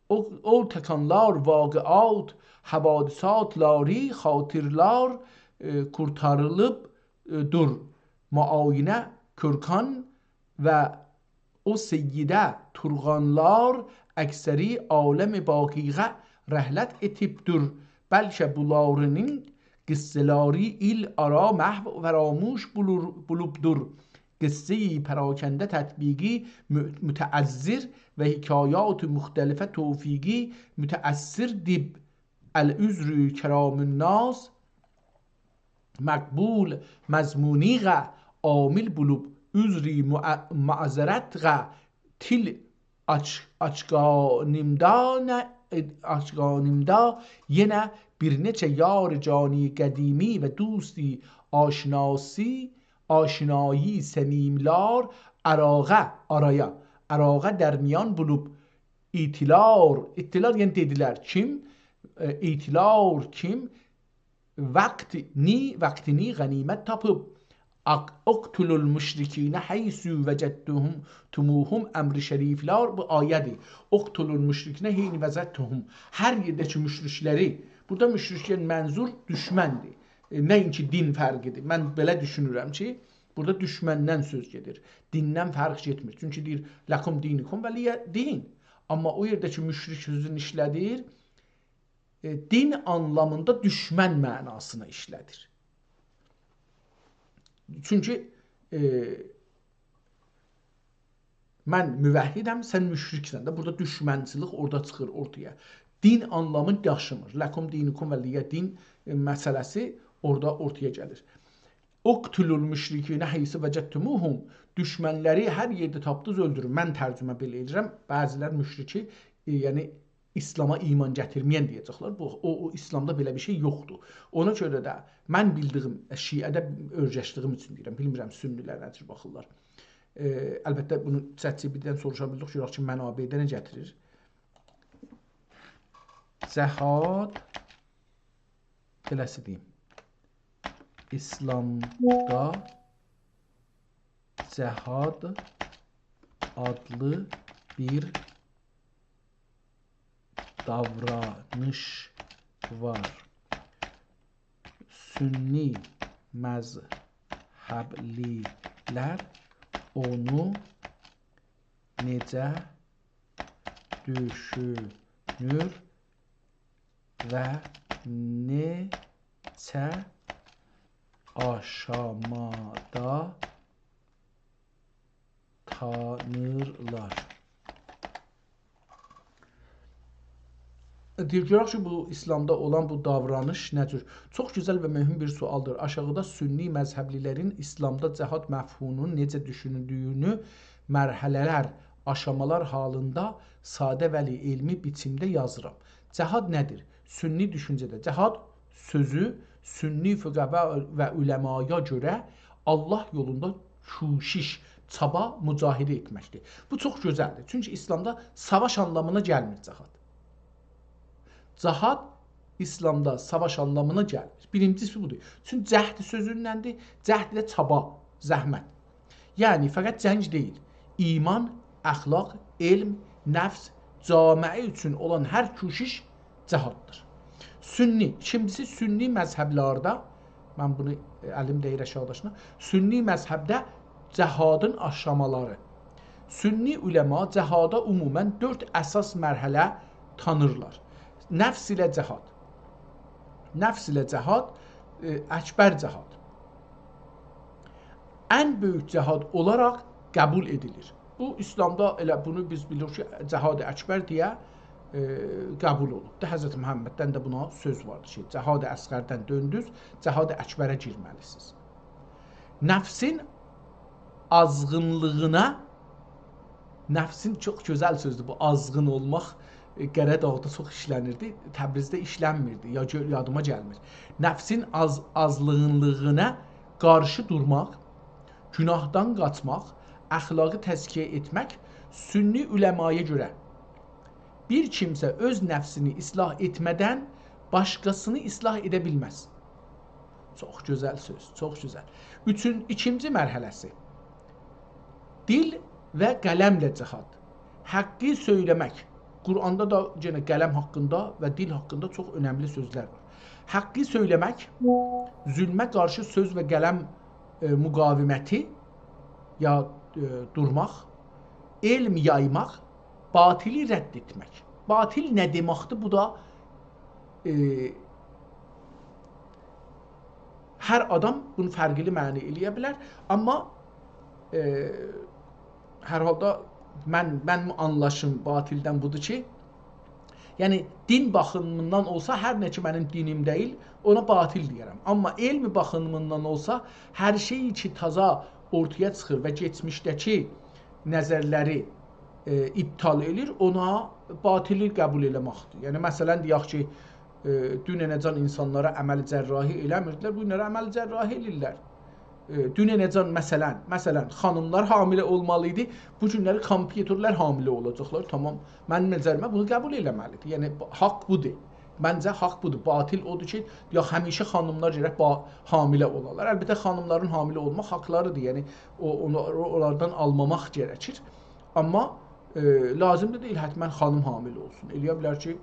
او، او تکانلار، واقعات، حوادثاتلاری، خاطرلار، ائ، قورتاریلیب، ائ، دور. معاینه کرکان و او سیده تورغانلار اکثری عالم باقیغه رحلت ائتیبدور. بلکه بولارینین قصه‌لری ایل آرا محو و فراموش بولور-، بولوبدور. قصه‌ی پراکنده تطبیقی م-، متأثر و حکایات مختلفه توفیقی متأثر دیب العذر کرام الناس مقبول مضمونیغه عامل بولوب، عذری مع-، معذرتغه تیل آچ-، آچقانیمدا نه، آچقانیمدا یئنه بیر نئچه یار جانی قدیمی و دوستی آشناسی، آشنایی صمیملار آراغه، آرایا، آراغه در میان بولوب، ایتیلار، ایتیلار، یعنی دئدیلر، کیم؟ ائ، ایتیلار کیم؟ وقتینی، وقتینی غنیمت تاپیب، اق-، اقتلوا المشرکین حیث وجدتموهم، امر شریفلر بو آیه‌دیر. اقتلوا المشرکین حیث وجدتموهم. هر یئرده کی مشرکلری، بورادا مشرکین منظور دوشمندیر. ائ، نه اینکی دین فرقیدیر. من بئله دوشونورم کی، بورادا دوشمندن سؤز گئدیر. دیندن فرق گئتمیر. چونکی دئییر، «لکم دینکم ولی دین.» آمما او یئرده کی مشرک سؤزونو ایشله‌دیر، ائ، دین آنلامیندا دوشمن معناسینا ایشله‌دیر. چونکی، ائ، من موحدم، سن مشرکسن ده. بورادا دوشمنچیلیک اورادا چیخیر اورتایا. دین آنلامی داشیمیر. «لکم دینکم ولی دین»، ائ، مسئله‌سی اورادا اورتایا گلیر. «اقتلوا المشرکین حیث وجدتموهم»، دوشمنلری هر یئرده تاپدینیز، اؤلدورون. من ترجمه بئله ائدیرم. بعضیلر مشرکی، ائ، یعنی ایسلاما ایمان گتیرمه‌ین دئیه‌جکلر. بو، او، او ایسلامدا بئله بیر شئی یوخدور. اونا گؤره ده من بیلدیگیم، شیعه‌ده اؤیرشدیگیم اوچون دئییرم. بیلمیرم سنی‌لر نه جور باخیرلار. ائ، البته بونو ChatGPT-دن سوروشا بیلدیک، گؤرک کی، منابعده نه گتیریر. جهاد، بئله‌سی دئییم. ایسلامدا جهاد آدلی بیر داورانیش وار. سنی مذهبلی‌لر اونو نئجه دوشونور و نئچه آشامادا تانیرلار؟ دئییر، گؤرک کی، بو ایسلامدا اولان بو داورانیش نه جور؟ چوخ گؤزل و مهم بیر سؤالدیر. آشاغیدا سنی مذهبلی‌لرین ایسلامدا جهاد مفهومونون نئجه دوشونولدویونو مرحله‌لر، آشامالار حالیندا ساده ولی علمی بیچیمده یازیرام. جهاد نه‌دیر؟ سنی دوشونجه‌ده جهاد سؤزو سنی فقها و علمایا گؤره الله یولوندا کوشش، چابا، مجاهده ائتمکدیر. بو چوخ گؤزلدیر. چونکی ایسلامدا ساواش آنلامینا گلمیر جهاد. جهاد ایسلامدا ساواش آنلامینا گلمیر. بیرینجیسی بودور. چونکی جهد سؤزوندندیر. جهد ده چابا، زحمت. یعنی فقط جنگ دئییل. ایمان، اخلاق، علم، نفس، جامعه اوچون اولان هر کوشش جهاددیر. سنی، ایکینجیسی سنی مذهبلرده، من بونو، ائ، الیم دَییر آشاغیداشینا. سنی مذهبده جهادین آشامالاری. سنی علما جهادا عموماً دؤرد اساس مرحله تانیرلار. نفس ایله جهاد. نفس ایله جهاد، ائ، اکبر جهاد. ان بؤیوک جهاد اولاراق قبول ائدیلیر. بو، ایسلامدا ائله بونو بیز بیلیریک کی، جهاد اکبر دئیه، ائ، قبول اولوبدور. حضرت محمددن ده بونا سؤز واردیر کی، جهاد اصغردن دؤندوز، جهاد اکبره گیرمه‌لی‌سینیز. نفسین آزغینلیغینا، نفسین، چوخ گؤزل سؤزدور بو، آزغین اولماق، ائ، قره‌داغدا چوخ ایشله‌نیردی، تبریزده ایشلنمیردی، یا گؤ-، یادیما گلمیر. نفسین آز-، آزغینلیغینا قارشی دورماق، گوناهدان قاچماق، اخلاقی تزکیه ائتمک سنی علمایا گؤره بیر کیمسه اؤز نفسینی اصلاح ائتمه‌دن باشقاسینی اصلاح ائده بیلمز. چوخ گؤزل سؤز، چوخ گؤزل. اوچون، ایکینجی مرحله‌سی. دیل و قلمله جهاد. حقی سؤیله‌مک. قرآندا دا یئنه قلم حاقیندا و دیل حاقیندا چوخ اؤنملی سؤزلر وار. حقی سؤیله‌مک، ظلمه قارشی سؤز و قلم، ائ، مقاومتی یا، ائ، دورماق، علم یایماق، باطلی رد ائتمک. باطل نه دئمکدیر؟ بو دا، ائ، هر آدام بونو فرقلی معنا ائله‌یه بیلر. آمما، ائ، هر حالدا من، منیم آنلاشیم باطلدن بودور کی، یعنی دین باخیمیندان اولسا، هر نه کی منیم دینیم دئییل، اونا باطل دئیه‌رم. آمما علم باخیمیندان اولسا، هر شئی کی تازا اورتایا چیخیر و کئچمیشده‌کی نظرلری، ائ، ابطال ائله‌ییر، اونا باطلی قبول ائله‌مکدیر. یعنی، مثلاً، دئیک کی، ائ، دوننه‌جن اینسانلارا عمل جراحی ائله‌میردیلر، بوگونلری عمل جراحی ائله‌ییرلر. ائ، دوننه‌جن، مثلاً، مثلاً، خانیملار حامله اولمالی ایدی، بوگونلری کامپیوترلر حامله اولاجاقلار. تامام، منیم نظریمه بونو قبول ائله‌مه‌لیدیر. یعنی، حاق بودور. منجه حاق بودور. باطل اودور کی، یا همیشه خانیملار گرک با-، حامله اولالار. البته، خانیملارین حامله اولماق حاقلاریدیر. یعنی، او، اونو، او، اونلاردان آلماماق گرکیر. آمما، ائ، لازیم دا دئییل حتماً خانیم حامله اولسون. ائله‌یه بیلر کی، ائ،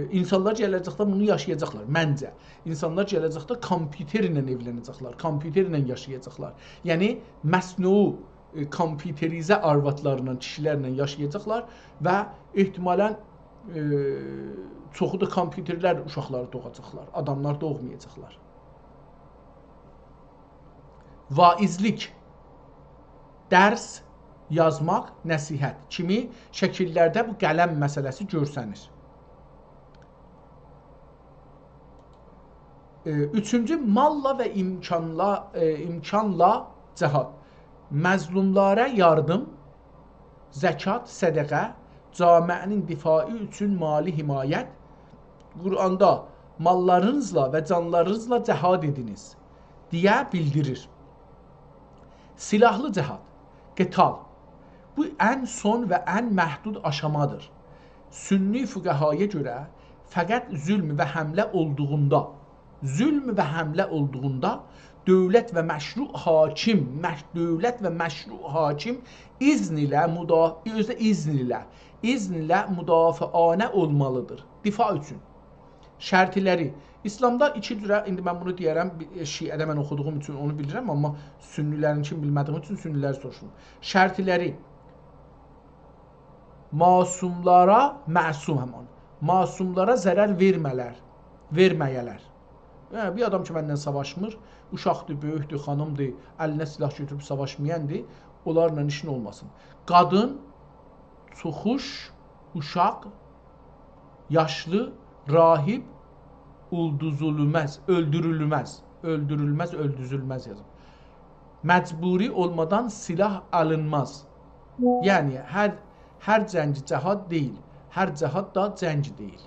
اینسانلار گله‌جکده بونو یاشایاجاقلار، منجه. اینسانلار گله‌جکده کامپیوتر ایله ائولنه‌جکلر، کامپیوتر ایله یاشایاجاقلار. یعنی، مصنوعی، ائ، کامپیوتریزه آروادلارلا، کیشیلرله یاشایاجاقلار و احتمالاً، ائ، چوخو دا کامپیوترلر اوشاقلاری دوغاجاقلار، آداملار دوغمایاجاقلار. واعظلیک، درس، یازماق، نصیحت کیمی شکیللرده بو قلم مسئله‌سی گؤرسنیر. ائ، اوچونجو، ماللا و امکانلا، ائ، امکانلا جهاد. مظلوملارا یاردیم، زکات، صدقه، جامعه‌نین دفاعی اوچون مالی حمایت. قرآندا «ماللارینیزلا و جانلارینیزلا جهاد ائدینیز» دئیه بیلدیریر. سلاحلی جهاد، قتال. بو ان سون و ان محدود آشامادیر. سنی فقهایا گؤره فقط ظلم و حمله اولدوغوندا، ظلم و حمله اولدوغوندا دؤولت و مشروع حاکم، مش-، دؤولت و مشروع حاکم اذن ایله مدا-، اؤزو ده اذن ایله، اذن ایله مدافعانه اولمالیدیر. دفاع اوچون. شرطلری. ایسلامدا ایکی جوره، ایندی من بونو دئیه‌رم، بی-، شیعه‌ده من اوخودوغوم اوچون اونو بیلیرم، آمما سنی‌لرینکینی بیلمه‌دیگیم اوچون سنی‌لری سوروشدوم. شرطلری. معصوملارا، معصوم همان. معصوملارا ضرر وئرمه‌لر، وئرمه‌یه‌لر. یعنی، بیر آدام کی، منن ساواشمیر، اوشاقدیر، بؤیوکدور، خانیمدیر، الینه سلاح گؤتوروب ساواشمایاندیر، اونلارلا ایشین اولماسین. قادین، چوخوش، اوشاق، یاشلی، راهب، اولدوزولمز، اؤلدورولمز، اؤلدورولمز، اؤلدوزولمز یازیب. مجبوری اولمادان سلاح آلینماز. یعنی، هر، هر جنگ جهاد دئییل، هر جهاد دا جنگ دئییل.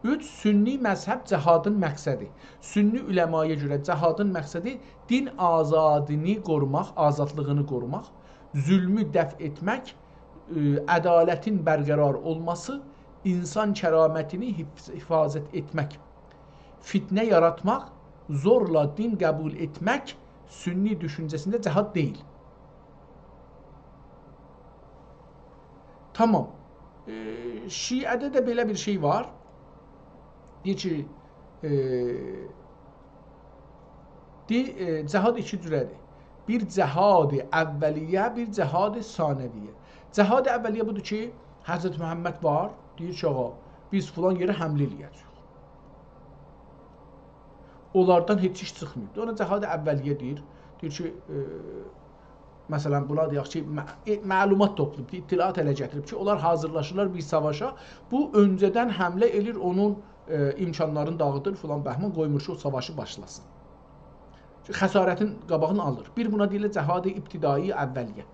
اوچ، سنی مذهب جهادین مقصدی. سنی علمایا گؤره جهادین مقصدی دین آزادینی قوروماق، آزادلیغینی قوروماق، ظلمو دفع ائتمک، ائ، عدالتین برقرار اولماسی، اینسان کرامتینی حفظ-، حفاظت ائتمک، فتنه یاراتماق، زورلا دین قبول ائتمک سنی دوشونجه‌سینده جهاد دئییل. تامام. ائ، شیعه‌ده ده بئله بیر شئی وار. دئییر کی، ائ، دئییر، ائ، جهاد ایکی جوره‌دیر. بیر جهاد اولیه، بیر جهاد ثانویه. جهاد اولیه بودور کی، حضرت محمد وار، دئییر کی، آغا، بیز فلان یئره حمله ائله‌یه‌جه‌ییک. اونلاردان هئچ ایش چیخماییب. اونا جهاد اولیه دئییر. دئییر کی، ائ، مثلا، بونا دئیک کی، مع-، ائ، معلومات توپلاییب، اطلاعات اله گتیریب کی، اونلار حاضیرلاشیرلار بیر ساواشا. بو اؤنجه‌دن حمله ائله‌ییر، اونون، ائ، امکانلارینی داغیدیر، فلان بهمان، قویمور کی، او ساواشی باشلاسین. خسارتین قاباغینی آلیر. بیر بونا دئییرلر جهاد ابتدایی، اولیه.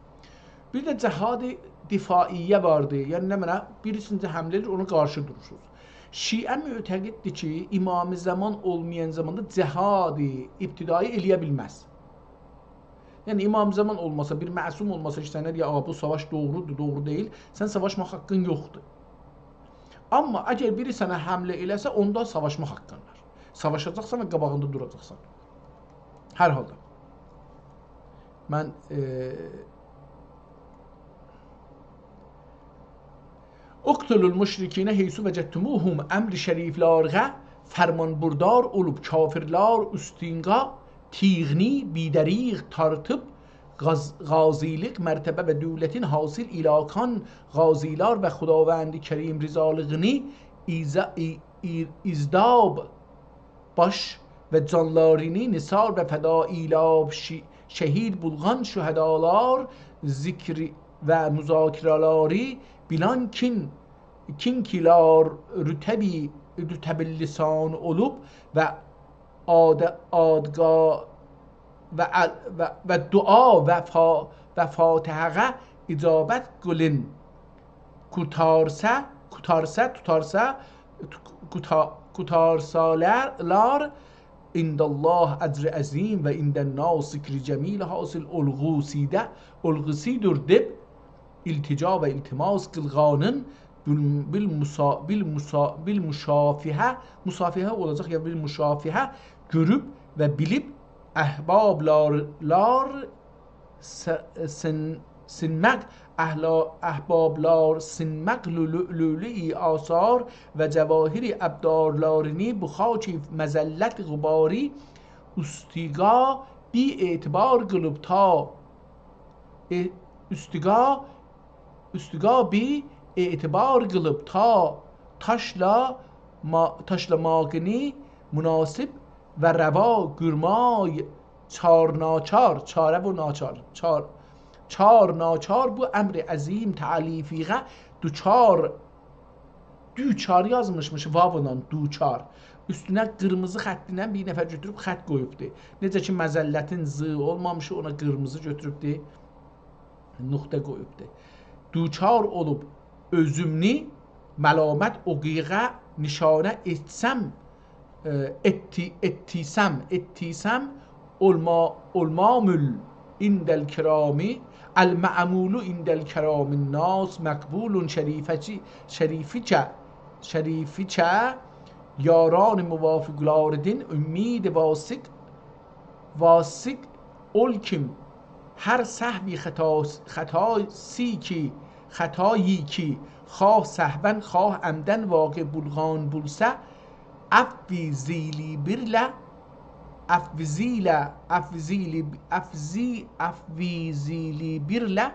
بیر ده جهاد دفاعیه واردی. یعنی نمنه؟ بیریسینجه حمله ائدیر، اونا قارشی دورورسونوز. شیعه معتقددیر کی، امام زمان اولمایان زاماندا جهاد ابتدایی ائله‌یه بیلمز. یعنی امام زمان اولماسا، بیر معصوم اولماسا، هئچ سنه دئیه، «آغا، بو ساواش دوغرودور، دوغرو دئییل»، سن ساواشماق حاققین یوخدور. آمما اگر بیری سنه حمله ائله‌سه، اوندا ساواشماق حاققین وار. ساواشاجاقسان و قاباغیندا دوراجاقسان. هر حالدا. من، ائ، «اقتلوا المشرکین حیث وجدتموهم» امر شریفلارغا فرمانبردار اولوب کافرلار اوستونقا تیغنی بی‌دریغ تارتیب غاز-، غازیلیق مرتبه و دؤولتین حاصل ائله‌کان غازیلار و خداوند کریم رضالیغینی ایزا-، ای-، ای-، ایزداب باش و جانلارینی نثار و فدا ائله‌ییب شی-، شهید بولغان شهدالار ذکر و مذاکره‌لری بیلان کین-، کینکیلار رتبی، رتبی لسان اولوب و آد-، آدگا و ال-، و، و دعا و فا-، و فاتحه‌غه اجابت قیلین. قوتارسا، قوتارسا، توتارسا، قوتا-، قوتارسالار، عند الله اجر عظیم و عند الناس ذکر جمیل حاصل اولغوسیده، اولغوسیدور دئییب، التجا و التماس قیلغانین بال-، بالمسا-، بالمسا-، بالمشافهه، مصافحه اولاجاق یا، بالمشافهه گؤروب و بیلیب احبابلار، لار س-، سین-، سینمک، اهلا-، احبابلار سینمک لؤ-، لؤ-، لؤلؤی آثار و جواهر ابدارلارینی بو خاک مذلت غباری اوستوقا بی‌اعتبار قیلیب تا، ائ، اوستوقا، اوستوقا بی‌اعتبار قیلیب تا تاشلا ما-، تاشلاماغینی مناسب و روا گؤرمای چار ناچار، چاره و ناچار، چار، دوچار، ناچار بو امر عظیم تألیفیغه دوچار، دوچار یازمیشمیش واولا، دوچار. اوستونه قیرمیزی خطینن بیر نفر گؤتوروب خط قویوبدو. نئجه کی مذلتین ز اولمامیشی، اونا قیرمیزی گؤتوروبدو، نقطه قویوبدو. دوچار اولوب اؤزومنی ملامت اوقیغه نشانه ائتسم، ائ، ائتدی-، ائتدیسم، ائتدیسم، اولما-، اولمامول عند الکرام، المأمول عند الکرام الناس مقبول شریفچی-، شریفیچه، شریفیچه، یاران موافق‌لاردین امید واثق، واثق اول کیم، هر سهوی خطا-، خطاسی کی، خطایی کی، خواه سهواً، خواه عمداً واقع بولغان بولسا، عفوی زیلی بیرله، عفوی زیله، عفوی زیلی، عفوی زی-، عفوی زیلی بیرله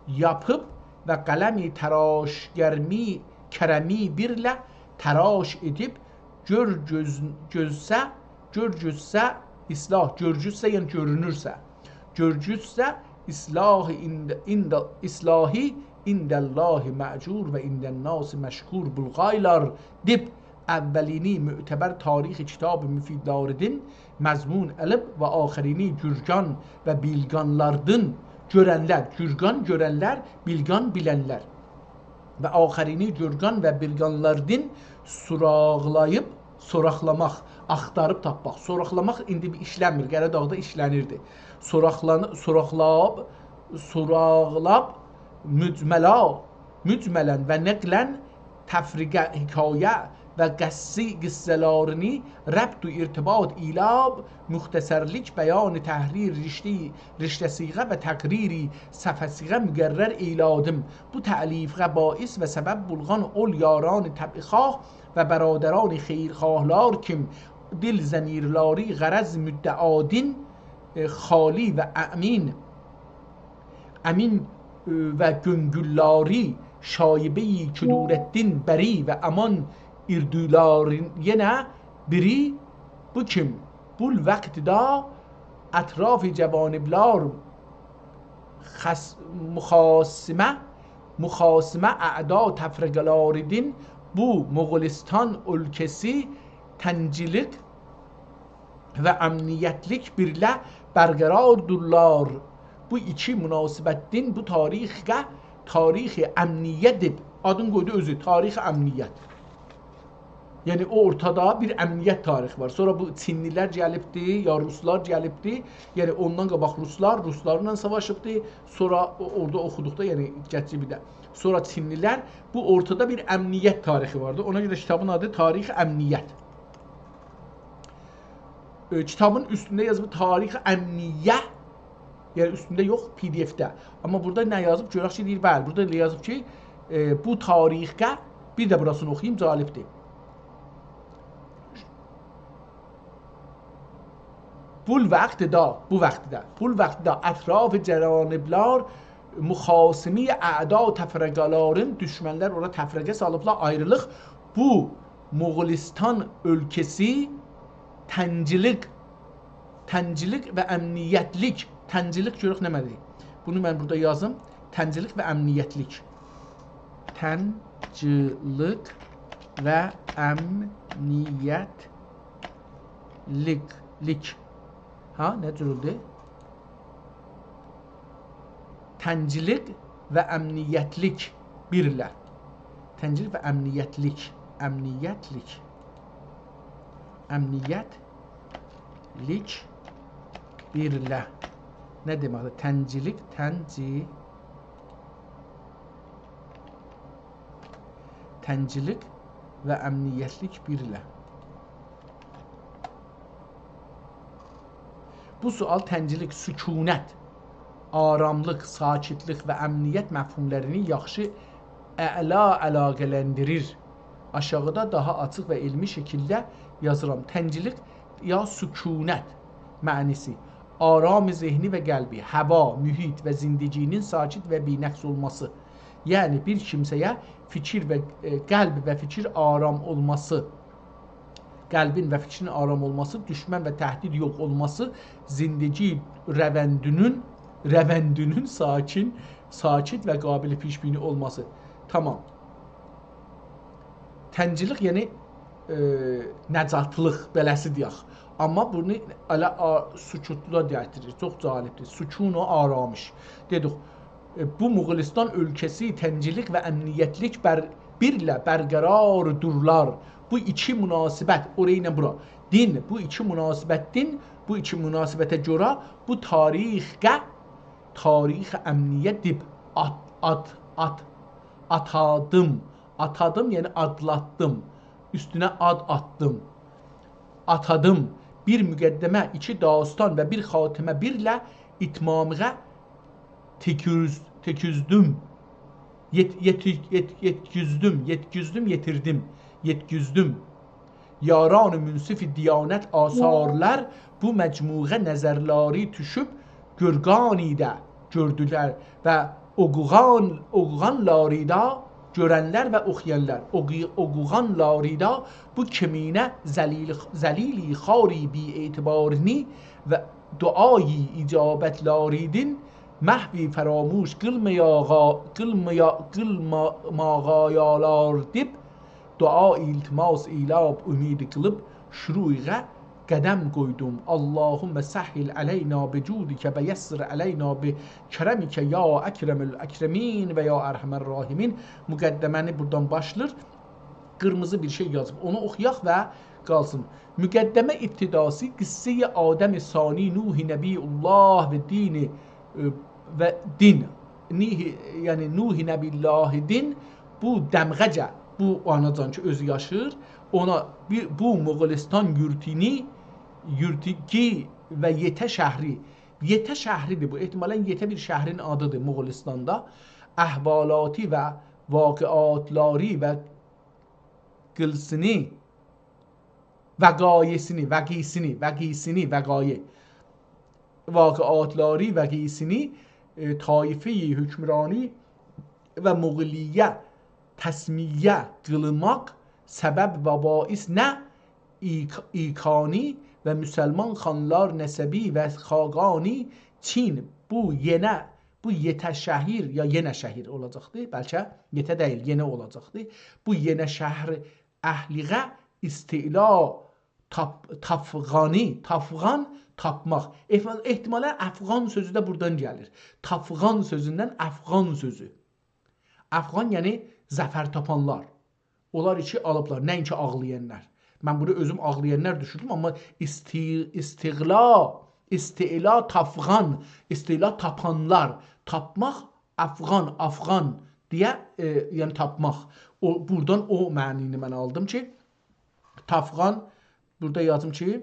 یاپیب و قلمی تراش گرمی، کرمی بیرله تراش ائدیب، گؤر گؤز-، گؤزسه، گؤر گؤزسه اصلاح، گؤرجوزسه، یعنی گؤرونورسه، گؤرجوزسه اصلاح عند، عند، اصلاحی عند الله مأجور و عند الناس مشکور بولغایلار دئییب، اولینی معتبر تاریخ کتاب مفید‌لاردین مضمون الیب و آخرینی گورگان و بیلگان‌لاردین، گؤرنلر، گورگان گؤرنلر، بیلگان بیلنلر. و آخرینی گورگان و بیلگان‌لاردین سوراغلاییب، سوراقلاماق، آختاریب تاپماق. سوراقلاماق ایندی بیر ایشلنمیر، قره‌داغدا ایشلنیردی. سوراقلان-، سوراقلاب، سوراقلاب مجملا، مجملاً و نقلاً تفرقه حکایه و قصه، قصه‌لارینی ربط و ارتباط ایلاب، مختصرلیک، بیان تحریر، رشته، رشته صیغه و تقریر صفحه صیغه مقرر ائیلادیم. بو تألیفه باعث و سبب بولغان اول یاران طبع‌خواه و برادران خیرخواه‌لار کیم، دل ضمیرلاری غرض مدعادین، ائ، خالی و امین، امین، ائ، و گؤنگوللاری شایبه‌ی کدورتدین بری و امان ایردولارین یئنه بیری بو کیم، بول وقتده اطراف جوانبلار خص-، مخاصمه، مخاصمه اعدا تفرقه‌لاریدین بو مغولستان اؤلکه‌سی تنجلیک و امنیتلیک بیرله برقراردیرلار. بو ایکی مناسبتدین بو تاریخه تاریخ امنیت دئییب، آدین قویدو اؤزو، تاریخ امنیت. یعنی، او اورتادا بیر امنیت تاریخی وار. سونرا بو چینلی‌لر گلیبدی، یا روسلار گلیبدی. یعنی، اوندان قاباق روسلار، روسلارلا ساواشیبدی. سونرا او-، اورادا اوخودوقدا، یعنی، گتیریب بیر ده. سونرا چینلی‌لر، بو اورتادا بیر امنیت تاریخی واردی. اونا گؤره کیتابین آدی تاریخ امنیت. ائ، کیتابین اوستونده یازیب تاریخ امنیه، یعنی اوستونده یوخ، پی دی اف‌ده. آمما بورادا نه یازیب؟ گؤرک کی، دئییر، بلی، بورادا ائله یازیب کی، ائ، بو تاریخه بیر ده بوراسینی اوخویوم، جالبدیر. بول وقتده، بو وقتده، بول وقتده اطراف جوانبلار مخاصمی اعدا تفرقه‌لارین، دوشمنلر اورا تفرقه سالیبلار، آیریلیق. بو مغولستان اؤلکه‌سی تنجلیق، تنجلیق و امنیتلیک. تنجلیق گؤرک نمنه‌دیر؟ بونو من بورادا یازیم. تنجلیق و امنیتلیک. تنجلیق و امنیتلیک، لیک. ها، نه جور اولدو؟ تنجلیق و امنیتلیک بیرله. تنجلیق و امنیتلیک. امنیتلیک. امنیتلیک بیرله. نه دئمکدیر؟ تنجلیق، تنجی-، تنجلیق و امنیتلیک بیرله. بو سؤال تنجلیق، سکونت، آراملیق، ساکتلیک و امنیت مفهوملرینی یاخشی، اعلا علاقه‌لندیریر. آشاغیدا داها آچیق و علمی شکیلده یازیرام. تنجلیق یا سکونت معنی‌سی، آرام ذهنی و قلبی، هوا، محیط و زندگی‌نین ساکت و بی‌نقص اولماسی. یعنی بیر کیمسه‌یه فیکیر و، ائ، قلب و فیکیر آرام اولماسی، قلبین و فیکرین آرام اولماسی، دوشمن و تهدید یوخ اولماسی، زندگی روندینین روندینین ساکین، ساکت و قابل پیش‌بینی اولماسی. تامام. تنگیلیق، یعنی، ائ، نجاتلیق، بئله‌سی دئیک. آمما بونو ائله آ-، سکوتدا گتیریر. چوخ جالبدیر. سکون و آرامش. دئدیک، ائ، بو مغولستان اؤلکه‌سی تنگیلیک و امنیتلیک بر-، بیرله برقراردیرلار. بو ایکی مناسبت، اورالی ایله بورا. دین، بو ایکی مناسبت، دین، بو ایکی مناسبته گؤره بو تاریخه، تاریخ امنیه دیب آت، آت، آت، آتادیم. آتادیم، یعنی آدلاتدیم. اوستونه آد آتدیم. آتادیم. بیر مقدمه، ایکی داستان و بیر خاتمه، بیرله اتمامیغه تکوز، تکوزدوم. یئت، یئت، یئت، یئتکوزدوم، یئتکوزدوم، یئتیردیم، یئتکوزدوم. یاران منصف دیانت آثارلار بو مجموعه نظرلاری توشوب گورگانیده گؤردولر و اوقوغان، اوقوغانلاریدا گؤرنلر و اوخویانلار، اوقو-، اوقوغانلاریدا بو کمینه ذلیل، ذلیلی خواری بی‌اعتبارینی و دعایی اجابتلاریدین محوی فراموش قیلمایاغا، قیلمایا-، قیلماماغایالار دئییب، دعا، التماس، ایله امید قیلیب، شروعیغه قدم قویدوم. اللهم سهل علینا بجودک و یسر علینا بکرمک یا اکرم الاکرمین و یا ارحم الراحمین. مقدمه‌نی بورادان باشلاییر. قیرمیزی بیر شئی یازیب. اونو اوخویاق و قالسین. مقدمه ابتداسی قصه‌ی آدم ثانی، نوح نبی الله و دین، ائ، و دین. نیح-، یعنی نوح نبی الله دین بو دمغه‌جه، بو آناجان کی، اؤزو یاشیر، اونا بیر، بو مغولستان یورتونو، یورتوگی و یئته شهری، یئته شهریدیر بو، احتمالاً یئته بیر شهرین آدیدیر مغولستاندا، احوالاتی و واقعاتلاری و قیلسینی، وقایعسینی، وقیعسینی، وقیعسینی، وقایع، واقعاتلاری، وقیعسینی، ائ، طایفه‌ی حکمرانی و مغولیه تسمیه قیلماق سبب و باعث نه ایک-، ایکانی و مسلمان خانلار نسبی و خاقانی چین بو یئنه، بو یئته شهیر، یا یئنه شهیر اولاجاقدی، بلکه یئته دئییل، یئنه اولاجاقدی. بو یئنه شهر اهلیغه استعلا تاپ-، تافغانی، تافغان، تاپماق. احتمال-، احتمالاً افغان سؤزو ده بورادان گلیر. تافغان سؤزوندن افغان سؤزو. افغان، یعنی ظفر تاپانلار. اونلار کی آلیبلار، نه‌اینکی آغلایانلار. من بونو اؤزوم آغلایانلار دوشوردوم، آمما استی-، استغلا، استعلا تافغان، استعلا تاپانلار، تاپماق، افغان، افغان دئیه، ائ، یعنی تاپماق. او، بورادان او معنینی من آلدیم کی، تافغان، بورادا یازیم کی،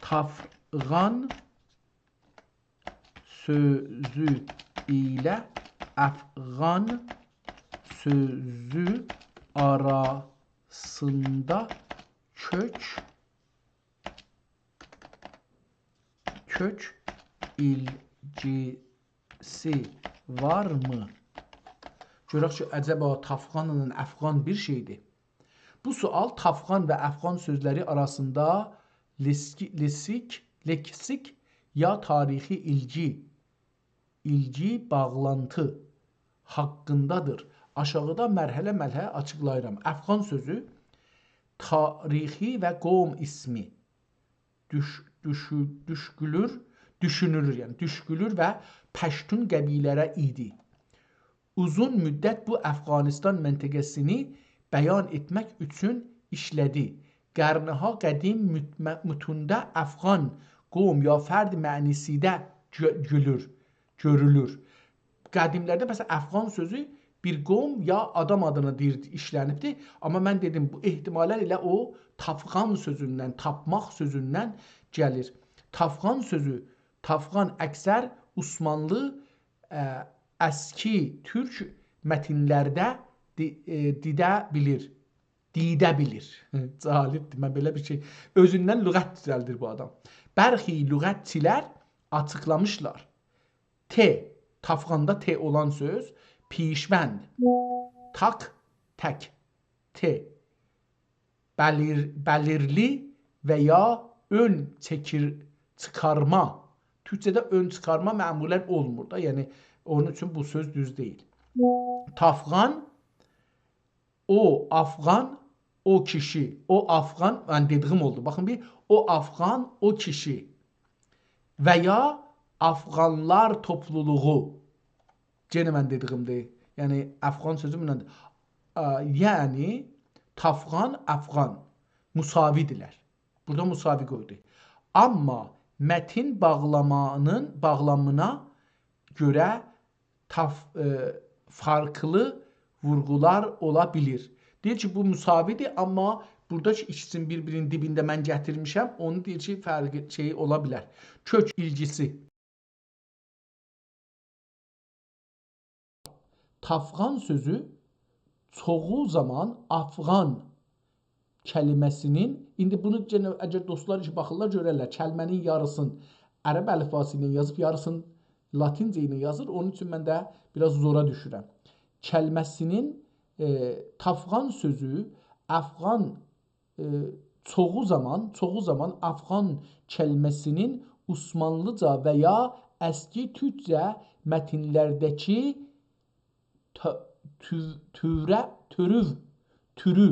تافغان سؤزو ایله افغان سؤزو آراسیندا کؤک، کؤک ایلگیسی وارمی؟ گؤرک کی، عجبا تافغانلا افغان بیر شئیدیر؟ بو سؤال تافغان و افغان سؤزلری آراسیندا لسکی-، لسیک، لکسیک یا تاریخی ایلگی، ایلگی، باغلانتی حاقیندادیر. آشاغیدا مرحله-مرحله آچیقلاییرام. افغان سؤزو تاریخی و قوم اسمی. دوش-، دوشو-، دوشکولور، دوشونولور، یعنی دوشکولور و پشتون قبیله‌لره ایدی. اوزون مدت بو افغانستان منطقه‌سینی بیان ائتمک اوچون ایشله‌دی. قرن‌ها قدیم مت-، م-، متوندا افغان قوم یا فرد معنی‌سیده گؤ-، گؤرولور، گؤرولور. قدیملرده، مثلاً، افغان سؤزو بیر قوم یا آدام آدینا دئییر، ایشله‌نیبدیر. آمما من دئدیم، بو احتمالاً ائله او تافغان سؤزوندن، تاپماق سؤزوندن گلیر. تافغان سؤزو، تافغان اکثر عثمانلی، اه، اسکی تورک متنلرده دی-، ائ، دیده بیلیر. دیده بیلیر. جالبدیر. من بئله بیر شئی، اؤزوندن لغت دوزلدیر بو آدام. برخی لغتچیلر آچیقلامیشلار. ت، تافغاندا ت اولان سؤز، پیشوند، تاک، تک، ت، بلیر-، بلیرلی و یا اؤن چکیر-، چیخارما، تورکجه‌ده اؤن چیخارما معمولاً اولمور دا، یعنی اونون اوچون بو سؤز دوز دئییل. تافغان، او افغان، او کیشی، او افغان، من دئدیگیم اولدو. باخین بیر، او افغان، او کیشی و یا افغانلار توپلولوغو. یئنه من دئدیگیمدیر. یعنی افغان سؤزو بوندان، آ، یعنی تافغان، افغان مساوی‌دیرلر. بورادا مساوی قویدو. آمما متن باغلامانین، باغلامینا گؤره تاف-، ائ، فرقلی وورغولار اولا بیلیر. دئییر کی، بو مساوی‌دیر، آمما بورادا کی، ایکیسینی بیر-بیرینین دیبینده من گتیرمیشم، اونو دئییر کی، فرقی شئیی اولا بیلر. کؤک ایلگیسی. تافغان سؤزو چوخو زامان افغان کلمه‌سینین، ایندی بونو یئنه اگر دوستلار کی باخیرلار، گؤررلر، کلمه‌نین یاریسین عرب الیفباسی ایله یازیب، یاریسین لاتینجه ایله یازیر. اونون اوچون من ده بیر آز زورا دوشورم. کلمه‌سینین، ائ، تافغان سؤزو افغان، ائ، چوخو زامان، چوخو زامان افغان کلمه‌سینین عثمانلیجا و یا اسکی تورکجه متنلرده‌کی تو-، تو-، توره-، تورو، تورو،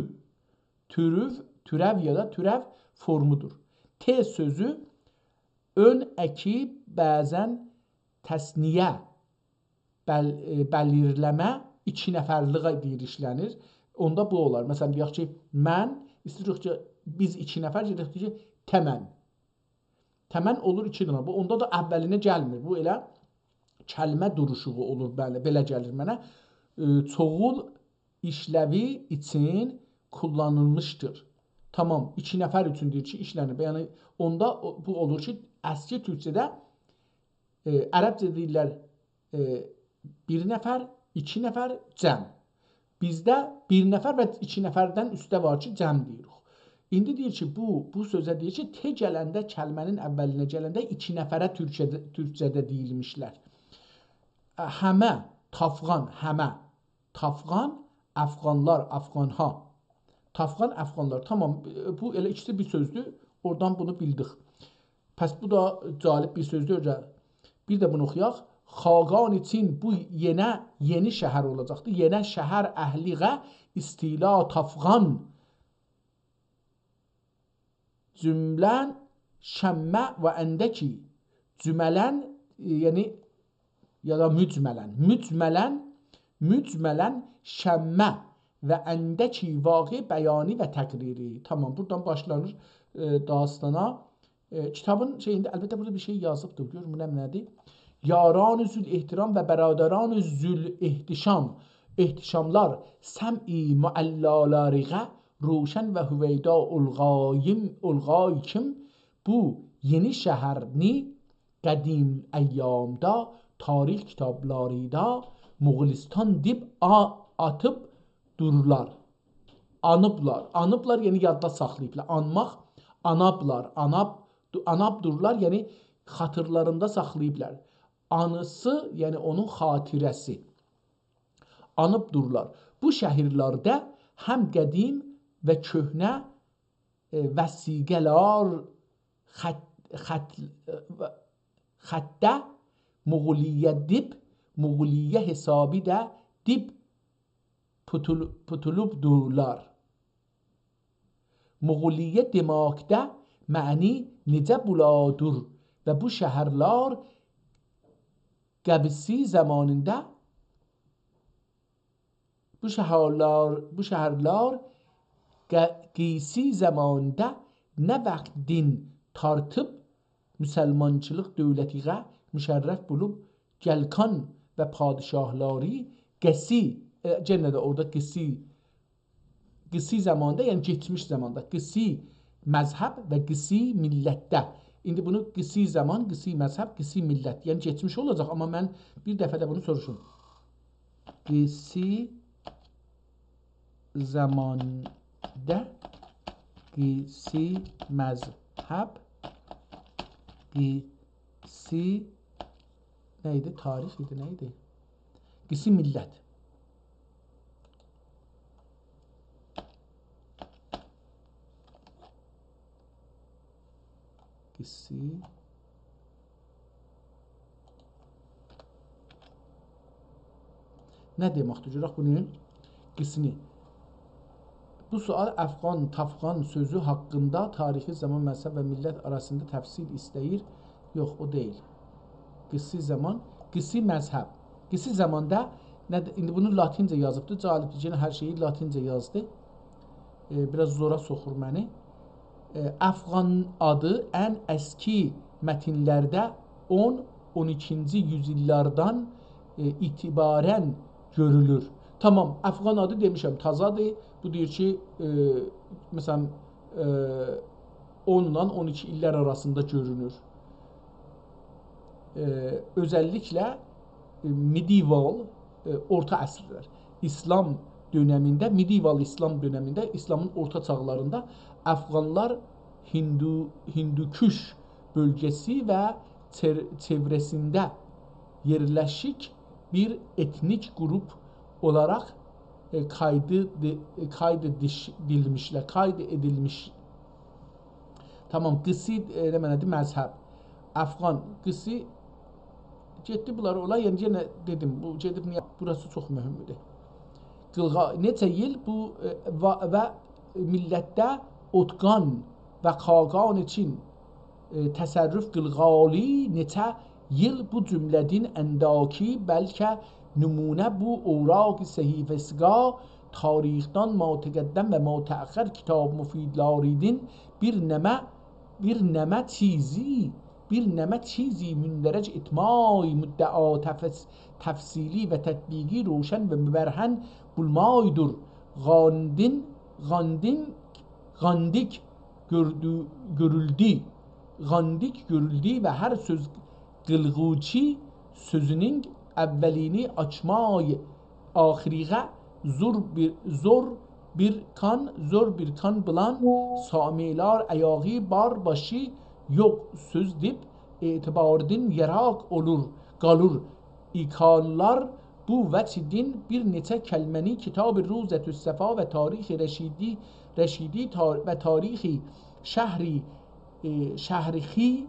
تورو، تورو یا دا تورو فورمودور. ت سؤزو اؤن اکی، بعضاً تثنیه، بل-، ائ، بلیرله‌مه، ایکی نفرلیگه دئییر ایشله‌نیر. اوندا بو اولار. مثلاً، دئیک کی، من، ایسته‌ییریک کی، بیز ایکی نفر، گئدک دئیک کی، تمن. تمن اولور ایکی دنه. بو، اوندا دا اوّلینه گلمیر. بو ائله کلمه دوروشوغو اولور، بلی، بئله گلیر منه. ائ، چوغول ایشله‌وی اوچون کوللانیلمیشدیر. تامام، ایکی نفر اوچون دئییر کی، ایشله‌نیب. یعنی، اوندا او، بو اولور کی، اسکی تورکجه‌ده، ائ، عربجه دئییرلر، ائ، بیر نفر، ایکی نفر، جمع. بیزده بیر نفر و ایکی نفردن اوسته وار کی، جمع دئییریک. ایندی دئییر کی، بو، بو سؤزه دئییر کی، ت گلنده، کلمه‌نین اوّلینه گلنده ایکی نفره تورکجه‌ده، تورکجه‌ده دئییلمیشلر. ا، همه، تافغان، همه. تافغان، افغانلار، افغان‌ها. تافغان، افغانلار. تامام، بو ائله ایکیسی بیر سؤزدور. اورادان بونو بیلدیک. پس بو دا جالب بیر سؤزدور. بیر ده بونو اوخویاق. خاقان اوچون بو یئنه، یئنی شهر اولاجاقدیر. یئنه شهر اهلیغه استیلا تافغان جمله‌ن شمه و اندکی جمله‌ن، ائ، یعنی، یا دا مجملاً، مجملاً، مجملاً شمه و اندکی واقع بیانی و تقریری. تامام، بورادان باشلانیر، ائ، داستانا. ائ، کیتابین شئیینده، البته، بورادا بیر شئی یازیبدیر. گؤرون، بو نه، نه‌دیر؟ یاران ذوالاحترام و برادران ذوالاحتشام، احتشاملار، سمع معلالارغه روشن و هویدا الغایم، الغایکیم، بو یئنی شهرنی قدیم ایامدا تاریخ کیتابلاریدا مغولیستان دئییب آ-، آتیب دورلار. آنیبلار. آنیبلار، یعنی یاددا ساخلاییبلار. آنماق، آنابلار، آناب، آنابدورلار، یعنی خاطیرلاریندا ساخلاییبلار. آنیسی، یعنی اونون خاطره‌سی. آنیبدورلار. بو شهرلرده هم قدیم و کؤهنه، ائ، وثیقه‌لر خط، خط، ائ، خطده مغولیه دئییب، مغولیه حسابی ده دئییب توتول-، توتولوبدورلار. مغولیه دئمکده معنی نئجه بولادور و بو شهرلر قبیسی زامانیندا، بو شهرلر، بو شهرلر ق-، قیسی زامانیندا نه واختدان تارتیب مسلمانچیلیق دؤولتیغه مشرف بولوب گلکان و پادشاهلاری قیسی، ائ، یئنه ده اورادا قیسی، قیسی زاماندا، یعنی کئچمیش زاماندا، قیسی مذهب و قیسی میللتده. ایندی بونو قیسی زامان، قیسی مذهب، قیسی میللت، یعنی کئچمیش اولاجاق، آمما من بیر دفعه ده بونو سوروشوم. قیسی زاماندا، قیسی مذهب، قیسی نه ایدی؟ تاریخ ایدی، نه ایدی؟ قیسی میللت. قیسی نه دئمکدیر؟ گؤرک بونو. قیسنی. بو سؤال افغان، تافغان سؤزو حاقیندا تاریخی زامان، مذهب و میللت آراسیندا تفصیل ایسته‌ییر. یوخ، او دئییل. قیسی زامان، قیسی مذهب. قیسی زاماندا نه ده، ایندی بونو لاتینجه یازیبدی، جالبدیر، یئنه هر شئیی لاتینجه یازدی. ائ، بیر آز زورا سوخور منی. ائ، افغان آدی ان اسکی متینلرده اون، اون ایکینجی یوزایللاردان، ائ، اعتباراً گؤرولور. تامام، افغان آدی دئمیشم، تازادیر. بو دئییر کی، ائ، مثلا، ائ، اون ایله اون ایکی ایللر آراسیندا گؤرونور. ائ، اؤزللیکله، ائ، medieval، ائ، اورتا عصرلر. ایسلام دؤنمینده، medieval ایسلام دؤنمینده، ایسلامین اورتا چاغلاریندا افغانلار هیندو، هیندوکوش بؤلگه‌سی و چئر-، چئوره‌سینده یئرلشیک بیر ائتنیک گروپ اولاراق، ائ، قاید ائدی-، قاید ائدیش-، ائدیلمیشلر، قاید ائدیلمیش. تامام، قیسی، ائ، نه معنادیر؟ مذهب. افغان، قیسی گئتدی بونلاری اولا، یعنی یئنه دئدیم، بو گئدیب نییه؟ بوراسی چوخ مهمدور. قیلغا-، نئچه ایل بو، ائ، و، و میللتده اوتقان و خاقان اوچون، ائ، تصرف قیلغالی نئچه ایل بو جمله‌دین انداکی، بلکه نمونه بو اوراق صحیفه‌سیگا تاریخدان ما تقدم و ما تأخر کیتاب مفیدلاریدین بیر نمه، بیر نمه چیزی، بیر نمه چیزی مندرج ائتمای، مدعا تفس-، تفصیلی و تطبیقی روشن و مبرهن بولمایدور. غاندین، غاندین، غاندیک گؤردو، گؤرولدو، غاندیک گؤرولدو و هر سؤز قیلغوچی سؤزونون اوّلینی آچمای آخیریغه زور بیر، زور بیر کان، زور بیر کان بولان سامعلار ایاغی بار باشی یوخ سؤز دئییب اعتباردین یراق اولور، قالور. ایکانلار بو وجهدین بیر نئچه کلمه‌نی کیتاب روضة الصفا و تاریخ رشیدی، رشیدی تار-، و تاریخ شهری، ائ، شهری خی،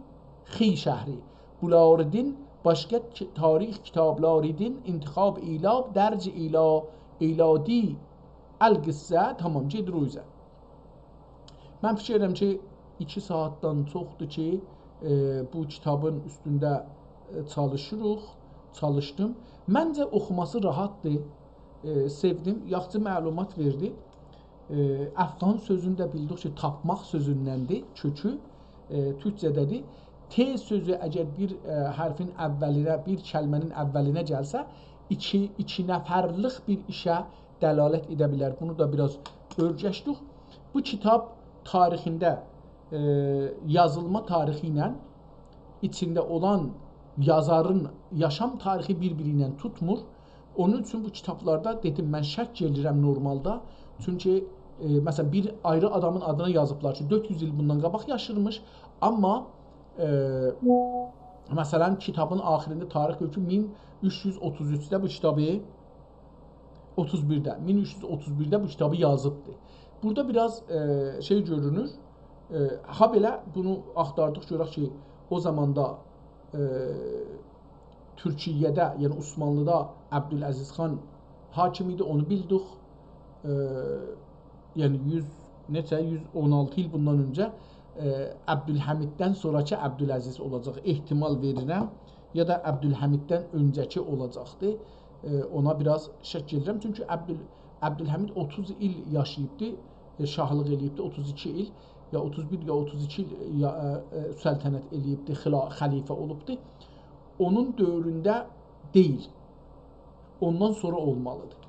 خی شهری. بولاریدین باشقا کی-، تاریخ کیتابلاریدین انتخاب ایله درج ایلا-، ایلادی القصه، تامام، گئدیر او اوزه. من فیکیر ائدیرم کی، ایکی ساعاتدان چوخدور کی، ائ، بو کیتابین اوستونده، ائ، چالیشیریق، چالیشدیم. منجه اوخوماسی راحتدیر. ائ، سئودیم، یاخشی معلومات وئردی. ائ، افغان سؤزونو ده بیلدیک کی، تاپماق سؤزوندندیر، کؤکو، ائ، تورکجه‌ده‌دیر. ت سؤزو اگر بیر، ائ، حرفین اوّلینه، بیر کلمه‌نین اوّلینه گلسه، ایکی، ایکی نفرلیک بیر ایشه دلالت ائده بیلر. بونو دا بیر آز اؤرگشدیک. بو کیتاب تاریخینده، ائ، یازیلما تاریخی ایله ایچینده اولان یازارین یاشام تاریخی بیر-بیری ایله توتمور. اونون اوچون بو کیتابلاردا، دئدیم، من شک ائله‌ییرم نورمالدا. چونکی، ائ، مثلا، بیر آیری آدامین آدینا یازیبلار کی، دؤرد یوز ایل بوندان قاباق یاشیرمیش، آمما، ائ، مثلا، کیتابین آخیرینده تاریخ گؤرور کی، مین اوچ یوز اوتوز اوچده بو کیتابی، اوتوز بیرده، مین اوچ یوز اوتوز بیرده بو کیتابی یازیبدی. بورادا بیر آز، ائ، شئی گؤرونور. ائ، هابئله بونو آختاردیق، گؤرک کی، او زاماندا، ائ، تورکیه‌ده، یعنی عثمانلیدا عبدالعزیز خان حاکم ایدی، اونو بیلدیک. ائ، یعنی یوز، نئچه، یوز اون آلتی ایل بوندان اؤنجه، ائ، عبدالحمیددن سونراکی عبدالعزیز اولاجاق، احتمال وئریرم، یا دا عبدالحمیددن اؤنجه‌کی اولاجاقدی. ائ، اونا بیر آز شک ائدیرم، چونکی عبدال-، عبدالحمید اوتوز ایل یاشاییبدی، ائ، شاهلیق ائله‌ییبدی، اوتوز ایکی ایل، یا اوتوز بیر، یا اوتوز ایکی ایل، یا، ائ، ائ، سلطنت ائله‌ییبدی، خلا-، خلیفه اولوبدو. اونون دؤورونده دئییل. اوندان سونرا اولمالیدیر.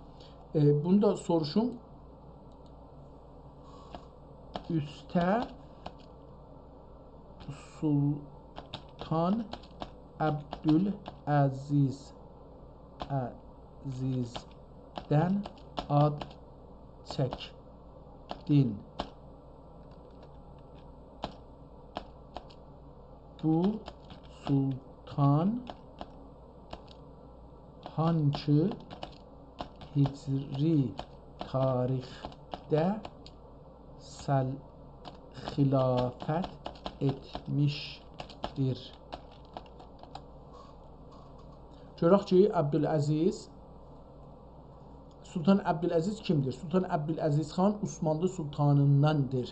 ائ، بونو دا سوروشوم. اوسته سلطان عبدالعزیز، عزیزدن آد چکدین. بو سلطان هانکی هجری تاریخده سل-، خلافت ائتمیشدیر؟ گؤرک کی، عبدالعزیز سلطان عبدالعزیز کیمدیر؟ سلطان عبدالعزیز خان عثمانلی سلطانینداندیر.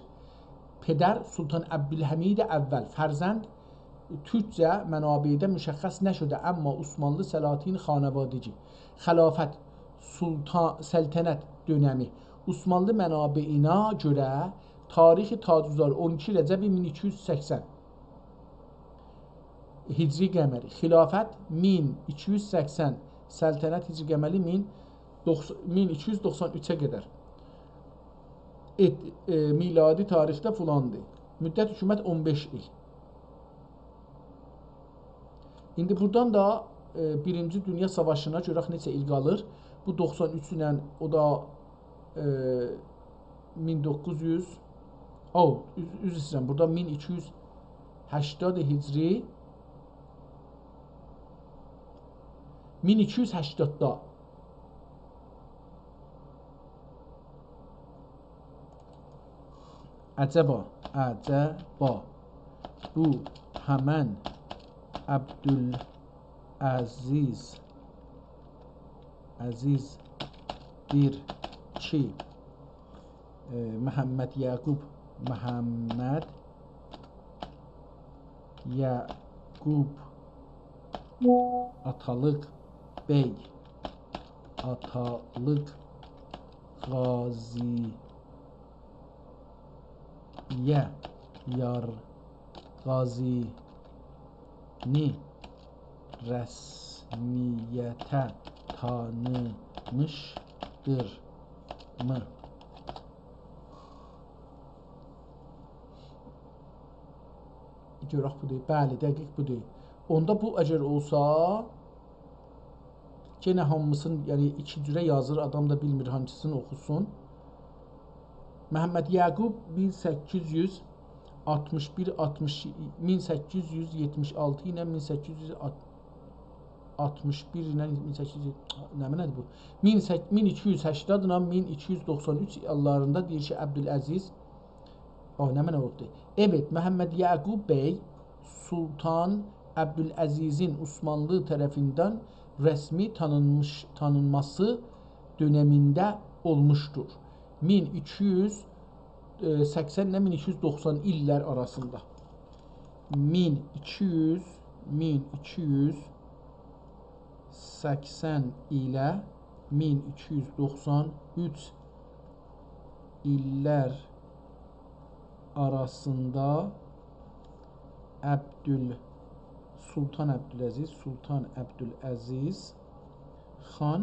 پدر سلطان عبدالحمید اول. فرزند تورکجه منابعده مشخص نشده، اما عثمانلی سلاطین خانوادگی. خلافت، سلطان، سلطنت دؤنمی. عثمانلی منابعینه گؤره تاریخ تاج‌گذار اون ایکی رجب مین ایکی یوز سکسن هجری قمری. خلافت مین ایکی یوز سکسن، سلطنت هجری قمری مین، مین ایکی یوز دوخسان اوچه قدر. ات-، ائ، میلادی تاریخده فلاندیر. مدت حکومت اون بئش ایل. ایندی بورادان دا، ائ، بیرینجی دونیا ساواشینا گؤرک نئچه ایل قالیر. بو دوخسان اوچ ایله، او دا، ائ، مین دوققوز یوز، او، عذر، عذر ایسته‌ییرم، بورادا مین ایکی یوز هشتاد هجری، مین ایکی یوز هشتاددا. عجبا، عجبا، بو همن عبدالعزیز، عزیزدیر کی، ائ، محمد یعقوب، محمد یعقوب آتالیق بی، آتالیق قاضی‌یه یار-، قاضی‌نی رسمیته تانیمیشدیر می؟ گؤرک بودور. بلی، دقیق بودور. اوندا بو اگر اولسا، یئنه هامیسینی، یعنی ایکی جوره یازیر، آدام دا بیلمیر هانسینی اوخوسون. محمد یعقوب مین سککیز یوز آلتمیش بیر، آلتمیش، مین سککیز یوز یئتمیش آلتی ایله مین سککیز یوز آلتمیش بیر ایله مین سککیز یوز، نمنه‌دیر بو؟ مین سک-، مین ایکی یوز هشتاد ایله مین ایکی یوز دوخسان اوچ ایللرینده دئییر کی، عبدالعزیز، او، نمنه اولدو؟ Evet, محمد یعقوب بی سلطان عبدالعزیزین عثمانلی طرفیندن رسمی تانینمیش، تانینماسی دؤنمینده اولموشدور. مین ایکی یوز سکسن ایله مین ایکی یوز دوخسان ایللر آراسیندا. مین ایکی یوز، مین ایکی یوز سکسن ایله مین ایکی یوز دوخسان اوچ ایللر آراسیندا عبدال-، سلطان عبدالعزیز، سلطان عبدالعزیز خان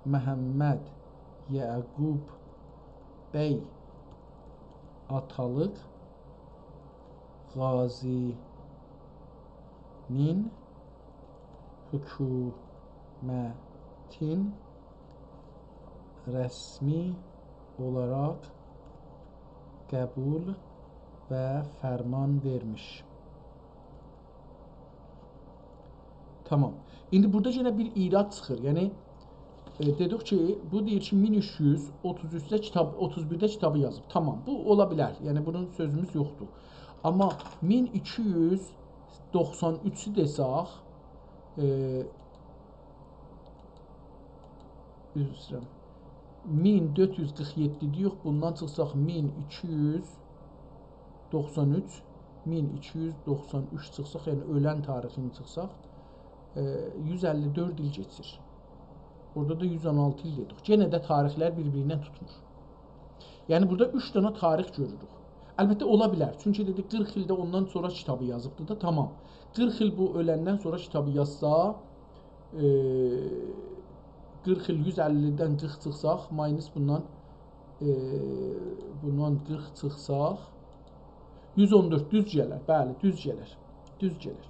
محمد یعقوب بی آتالیق قاضی‌نین حکومتین رسمی اولاراق قبول و فرمان وئرمیش. تامام. ایندی بورادا یئنه بیر ایراد چیخیر. یعنی، ائ، دئدیک کی، بو دئییر کی، مین اوچ یوز اوتوز اوچده کیتاب، اوتوز بیرده کیتابی یازیب. تامام، بو اولا بیلر. یعنی، بونون سؤزوموز یوخدور. آمما مین ایکی یوز دوخسان اوچو دئسک، ائ، عذر ایسته‌ییرم. مین دؤرد یوز قیرخ یئددی دئییک، بوندان چیخساق مین ایکی یوز دوخسان اوچ، مین ایکی یوز دوخسان اوچ چیخساق، یعنی اؤلن تاریخینی چیخساق، ائ، یوز اللی دؤرد ایل کئچیر. اورادا دا یوز اون آلتی ایل دئدیک. یئنه ده تاریخلر بیر-بیرینن توتمور. یعنی بورادا اوچ دنه تاریخ گؤروروک. البته اولا بیلر. چونکی دئدی قیرخ ایل ده اوندان سونرا کیتابی یازیبدی دا، تامام. قیرخ ایل بو اؤلندن سونرا کیتابی یازسا، ائ، قیرخ ایل، یوز اللی‌دن قیرخ چیخساق، ماینوس بوندان، ائ، بوندان قیرخ چیخساق، یوز اون دؤرد دوز گلر. بلی، دوز گلر. دوز گلر.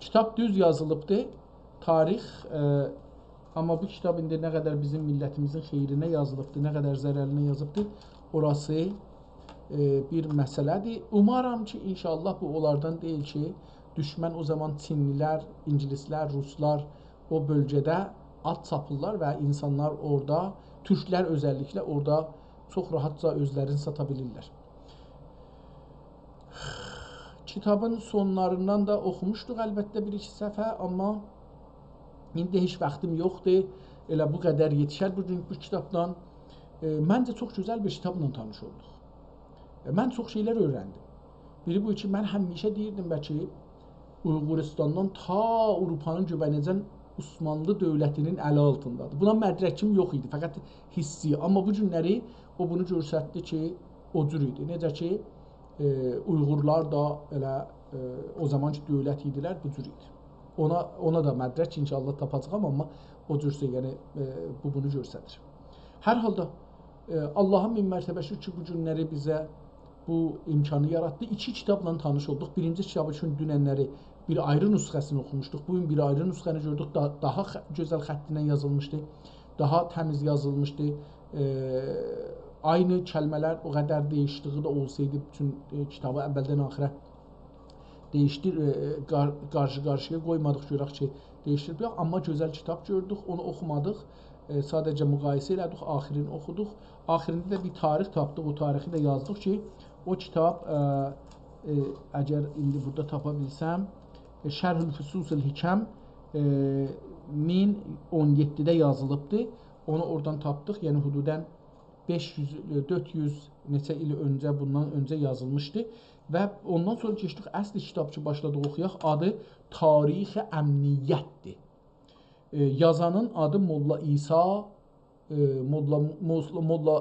کیتاب دوز یازیلیبدی. تاریخ، ائ، آمما بو کیتاب ایندی نه قدر بیزیم میللتیمیزین خئیرینه یازیلیبدی، نه قدر ضررینه یازیبدی، اوراسی، ائ، بیر مسئله‌دیر. اومارام کی، ان‌شاءالله بو اونلاردان دئییل کی، دوشمن او زامان چینلی‌لر، اینگیلیس‌لر، روسلار او بؤلگه‌ده آت چاپیرلار و اینسانلار اورادا، تورکلر اؤزللیکله اورادا چوخ راحتجا اؤزلرینی ساتا بیلیرلر. کیتابین سونلاریندان دا اوخوموشدوق البته بیر-ایکی صفحه، آمما ایندی هئچ واختیم یوخدور. ائله بو قدر یئتیشر بو گون بو کیتابدان. ائ، منجه چوخ گؤزل بیر کیتابلا تانیش اولدوق. ائ، من چوخ شئیلر اؤیرندیم. بیری بو کی، من همیشه دئییردیم بلکه اویغوریستاندان تا آوروپانین گؤبه‌نه‌جن عثمانلی دؤولتینین الی آلتیندادیر. بونا مدرکیم یوخ ایدی، فقط حسی. آمما بو گونلری او بونو گؤستردی کی، او جور ایدی. نئجه کی، ائ، اویغورلار دا ائله، ائ، او زامان کی، دؤولت ایدیلر، بو جور ایدی. اونا، اونا دا مدرک ان‌شاءالله تاپاجاغام، آمما او جورسه، یعنی، ائ، بو بونو گؤستریر. هر حالدا، ائ، آللاها مین مرتبه شوکور کی، بو گونلری بیزه بو امکانی یاراتدی. ایکی کیتابلا تانیش اولدوق. بیرینجی کیتابی اوچون دوننلری بیر آیری نسخه‌سینی اوخوموشدوق. بو گون بیر آیری نسخه‌نی گؤردوک. دا-، داها خ-، گؤزل خطی ایله یازیلمیشدی. داها تمیز یازیلمیشدی. ائ، عینی کلمه‌لر او قدر دییشدیگی ده اولسایدی، بوتون، ائ، کیتابی اولدن آخیرا دییشدیر-، ائ، قار-، قارشی-قارشییا قویمادیق، گؤرک کی، دییشدیریب. یوخ، آمما گؤزل کیتاب گؤردوک، اونو اوخومادیق. ائ، ساده‌جه مقایسه ائله‌دیک، آخیرینی اوخودوق. آخیرینده ده بیر تاریخ تاپدیق، او تاریخی ده یازدیق کی، او کیتاب، ائ، ائ، اگر ایندی بورادا تاپا بیلسم، ائ، شرح الفصوص الحکم، ائ، مین اون یئددیده یازیلیبدی. اونو اورادان تاپدیق، یعنی حدوداً بئش یوز، دؤرد یوز نئچه ایل اؤنجه، بوندان اؤنجه یازیلمیشدی. و اوندان سونرا کئچدیک اصلی کیتاب کی، باشلادیق اوخویاق، آدی تاریخ امنیت‌دیر. ائ، یازانین آدی موللا عیسی، ائ، موللا، موللا، موللا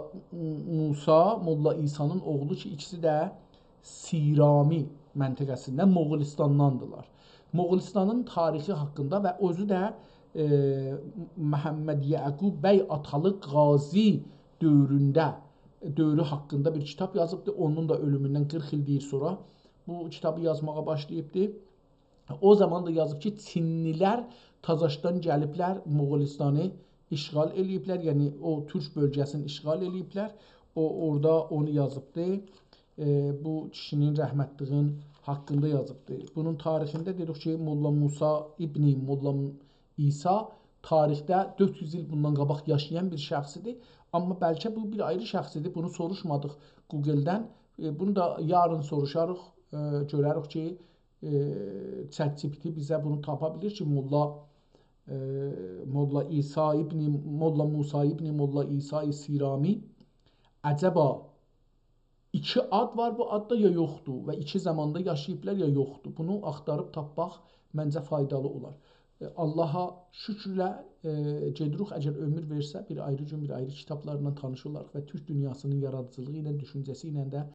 موسی، موللا عیسی‌نین اوغلو کی، ایکیسی ده سیرامی منطقه‌سیندن، مغولستانداندیلار. مغولستانین تاریخی حاقیندا و اؤزو ده، ائ، محمد یعقوب بی آتالی قاضی دؤورونده، دؤورو حاقیندا بیر کیتاب یازیبدی. اونون دا اؤلوموندن قیرخ ایل دئییر سونرا بو کیتابی یازماغا باشلاییبدی. او زامان دا یازیب کی، چینلی‌لر تازاشدان گلیبلر، مغولستانی اشغال ائله‌ییبلر، یعنی او تورک بؤلگه‌سینی اشغال ائله‌ییبلر. او، اورادا اونو یازیبدی. ائ، بو کیشی‌نین رحمتلیگین حاقیندا یازیبدی. بونون تاریخینده دئدیک کی، موللا موسی ابن موللا عیسی تاریخده دؤرد یوز ایل بوندان قاباق یاشایان بیر شخص ایدی. آمما بلکه بو بیر آیری شخص ایدی، بونو سوروشمادیق گوگل‌دن. ائ، بونو دا یارین سوروشاریق، ائ، گؤرریک کی، ائ، ChatGPT بیزه بونو تاپا بیلیر کی، موللا، ائ، موللا عیسی ابن، موللا موسی ابن موللا عیسی سیرامی، عجبا ایکی آد وار بو آددا یا یوخدور و ایکی زاماندا یاشاییبلار یا یوخدور؟ بونو آختاریب تاپماق منجه فایدالی اولار. ائ، آللاها شوکورله، ائ، گئدیریک، اگر عؤمور وئرسه، بیر آیری گون بیر آیری کیتابلارلا تانیش اولارق و تورک دونیاسی‌نین یارادیجیلیغی ایله، دوشونجه‌سی ایله ده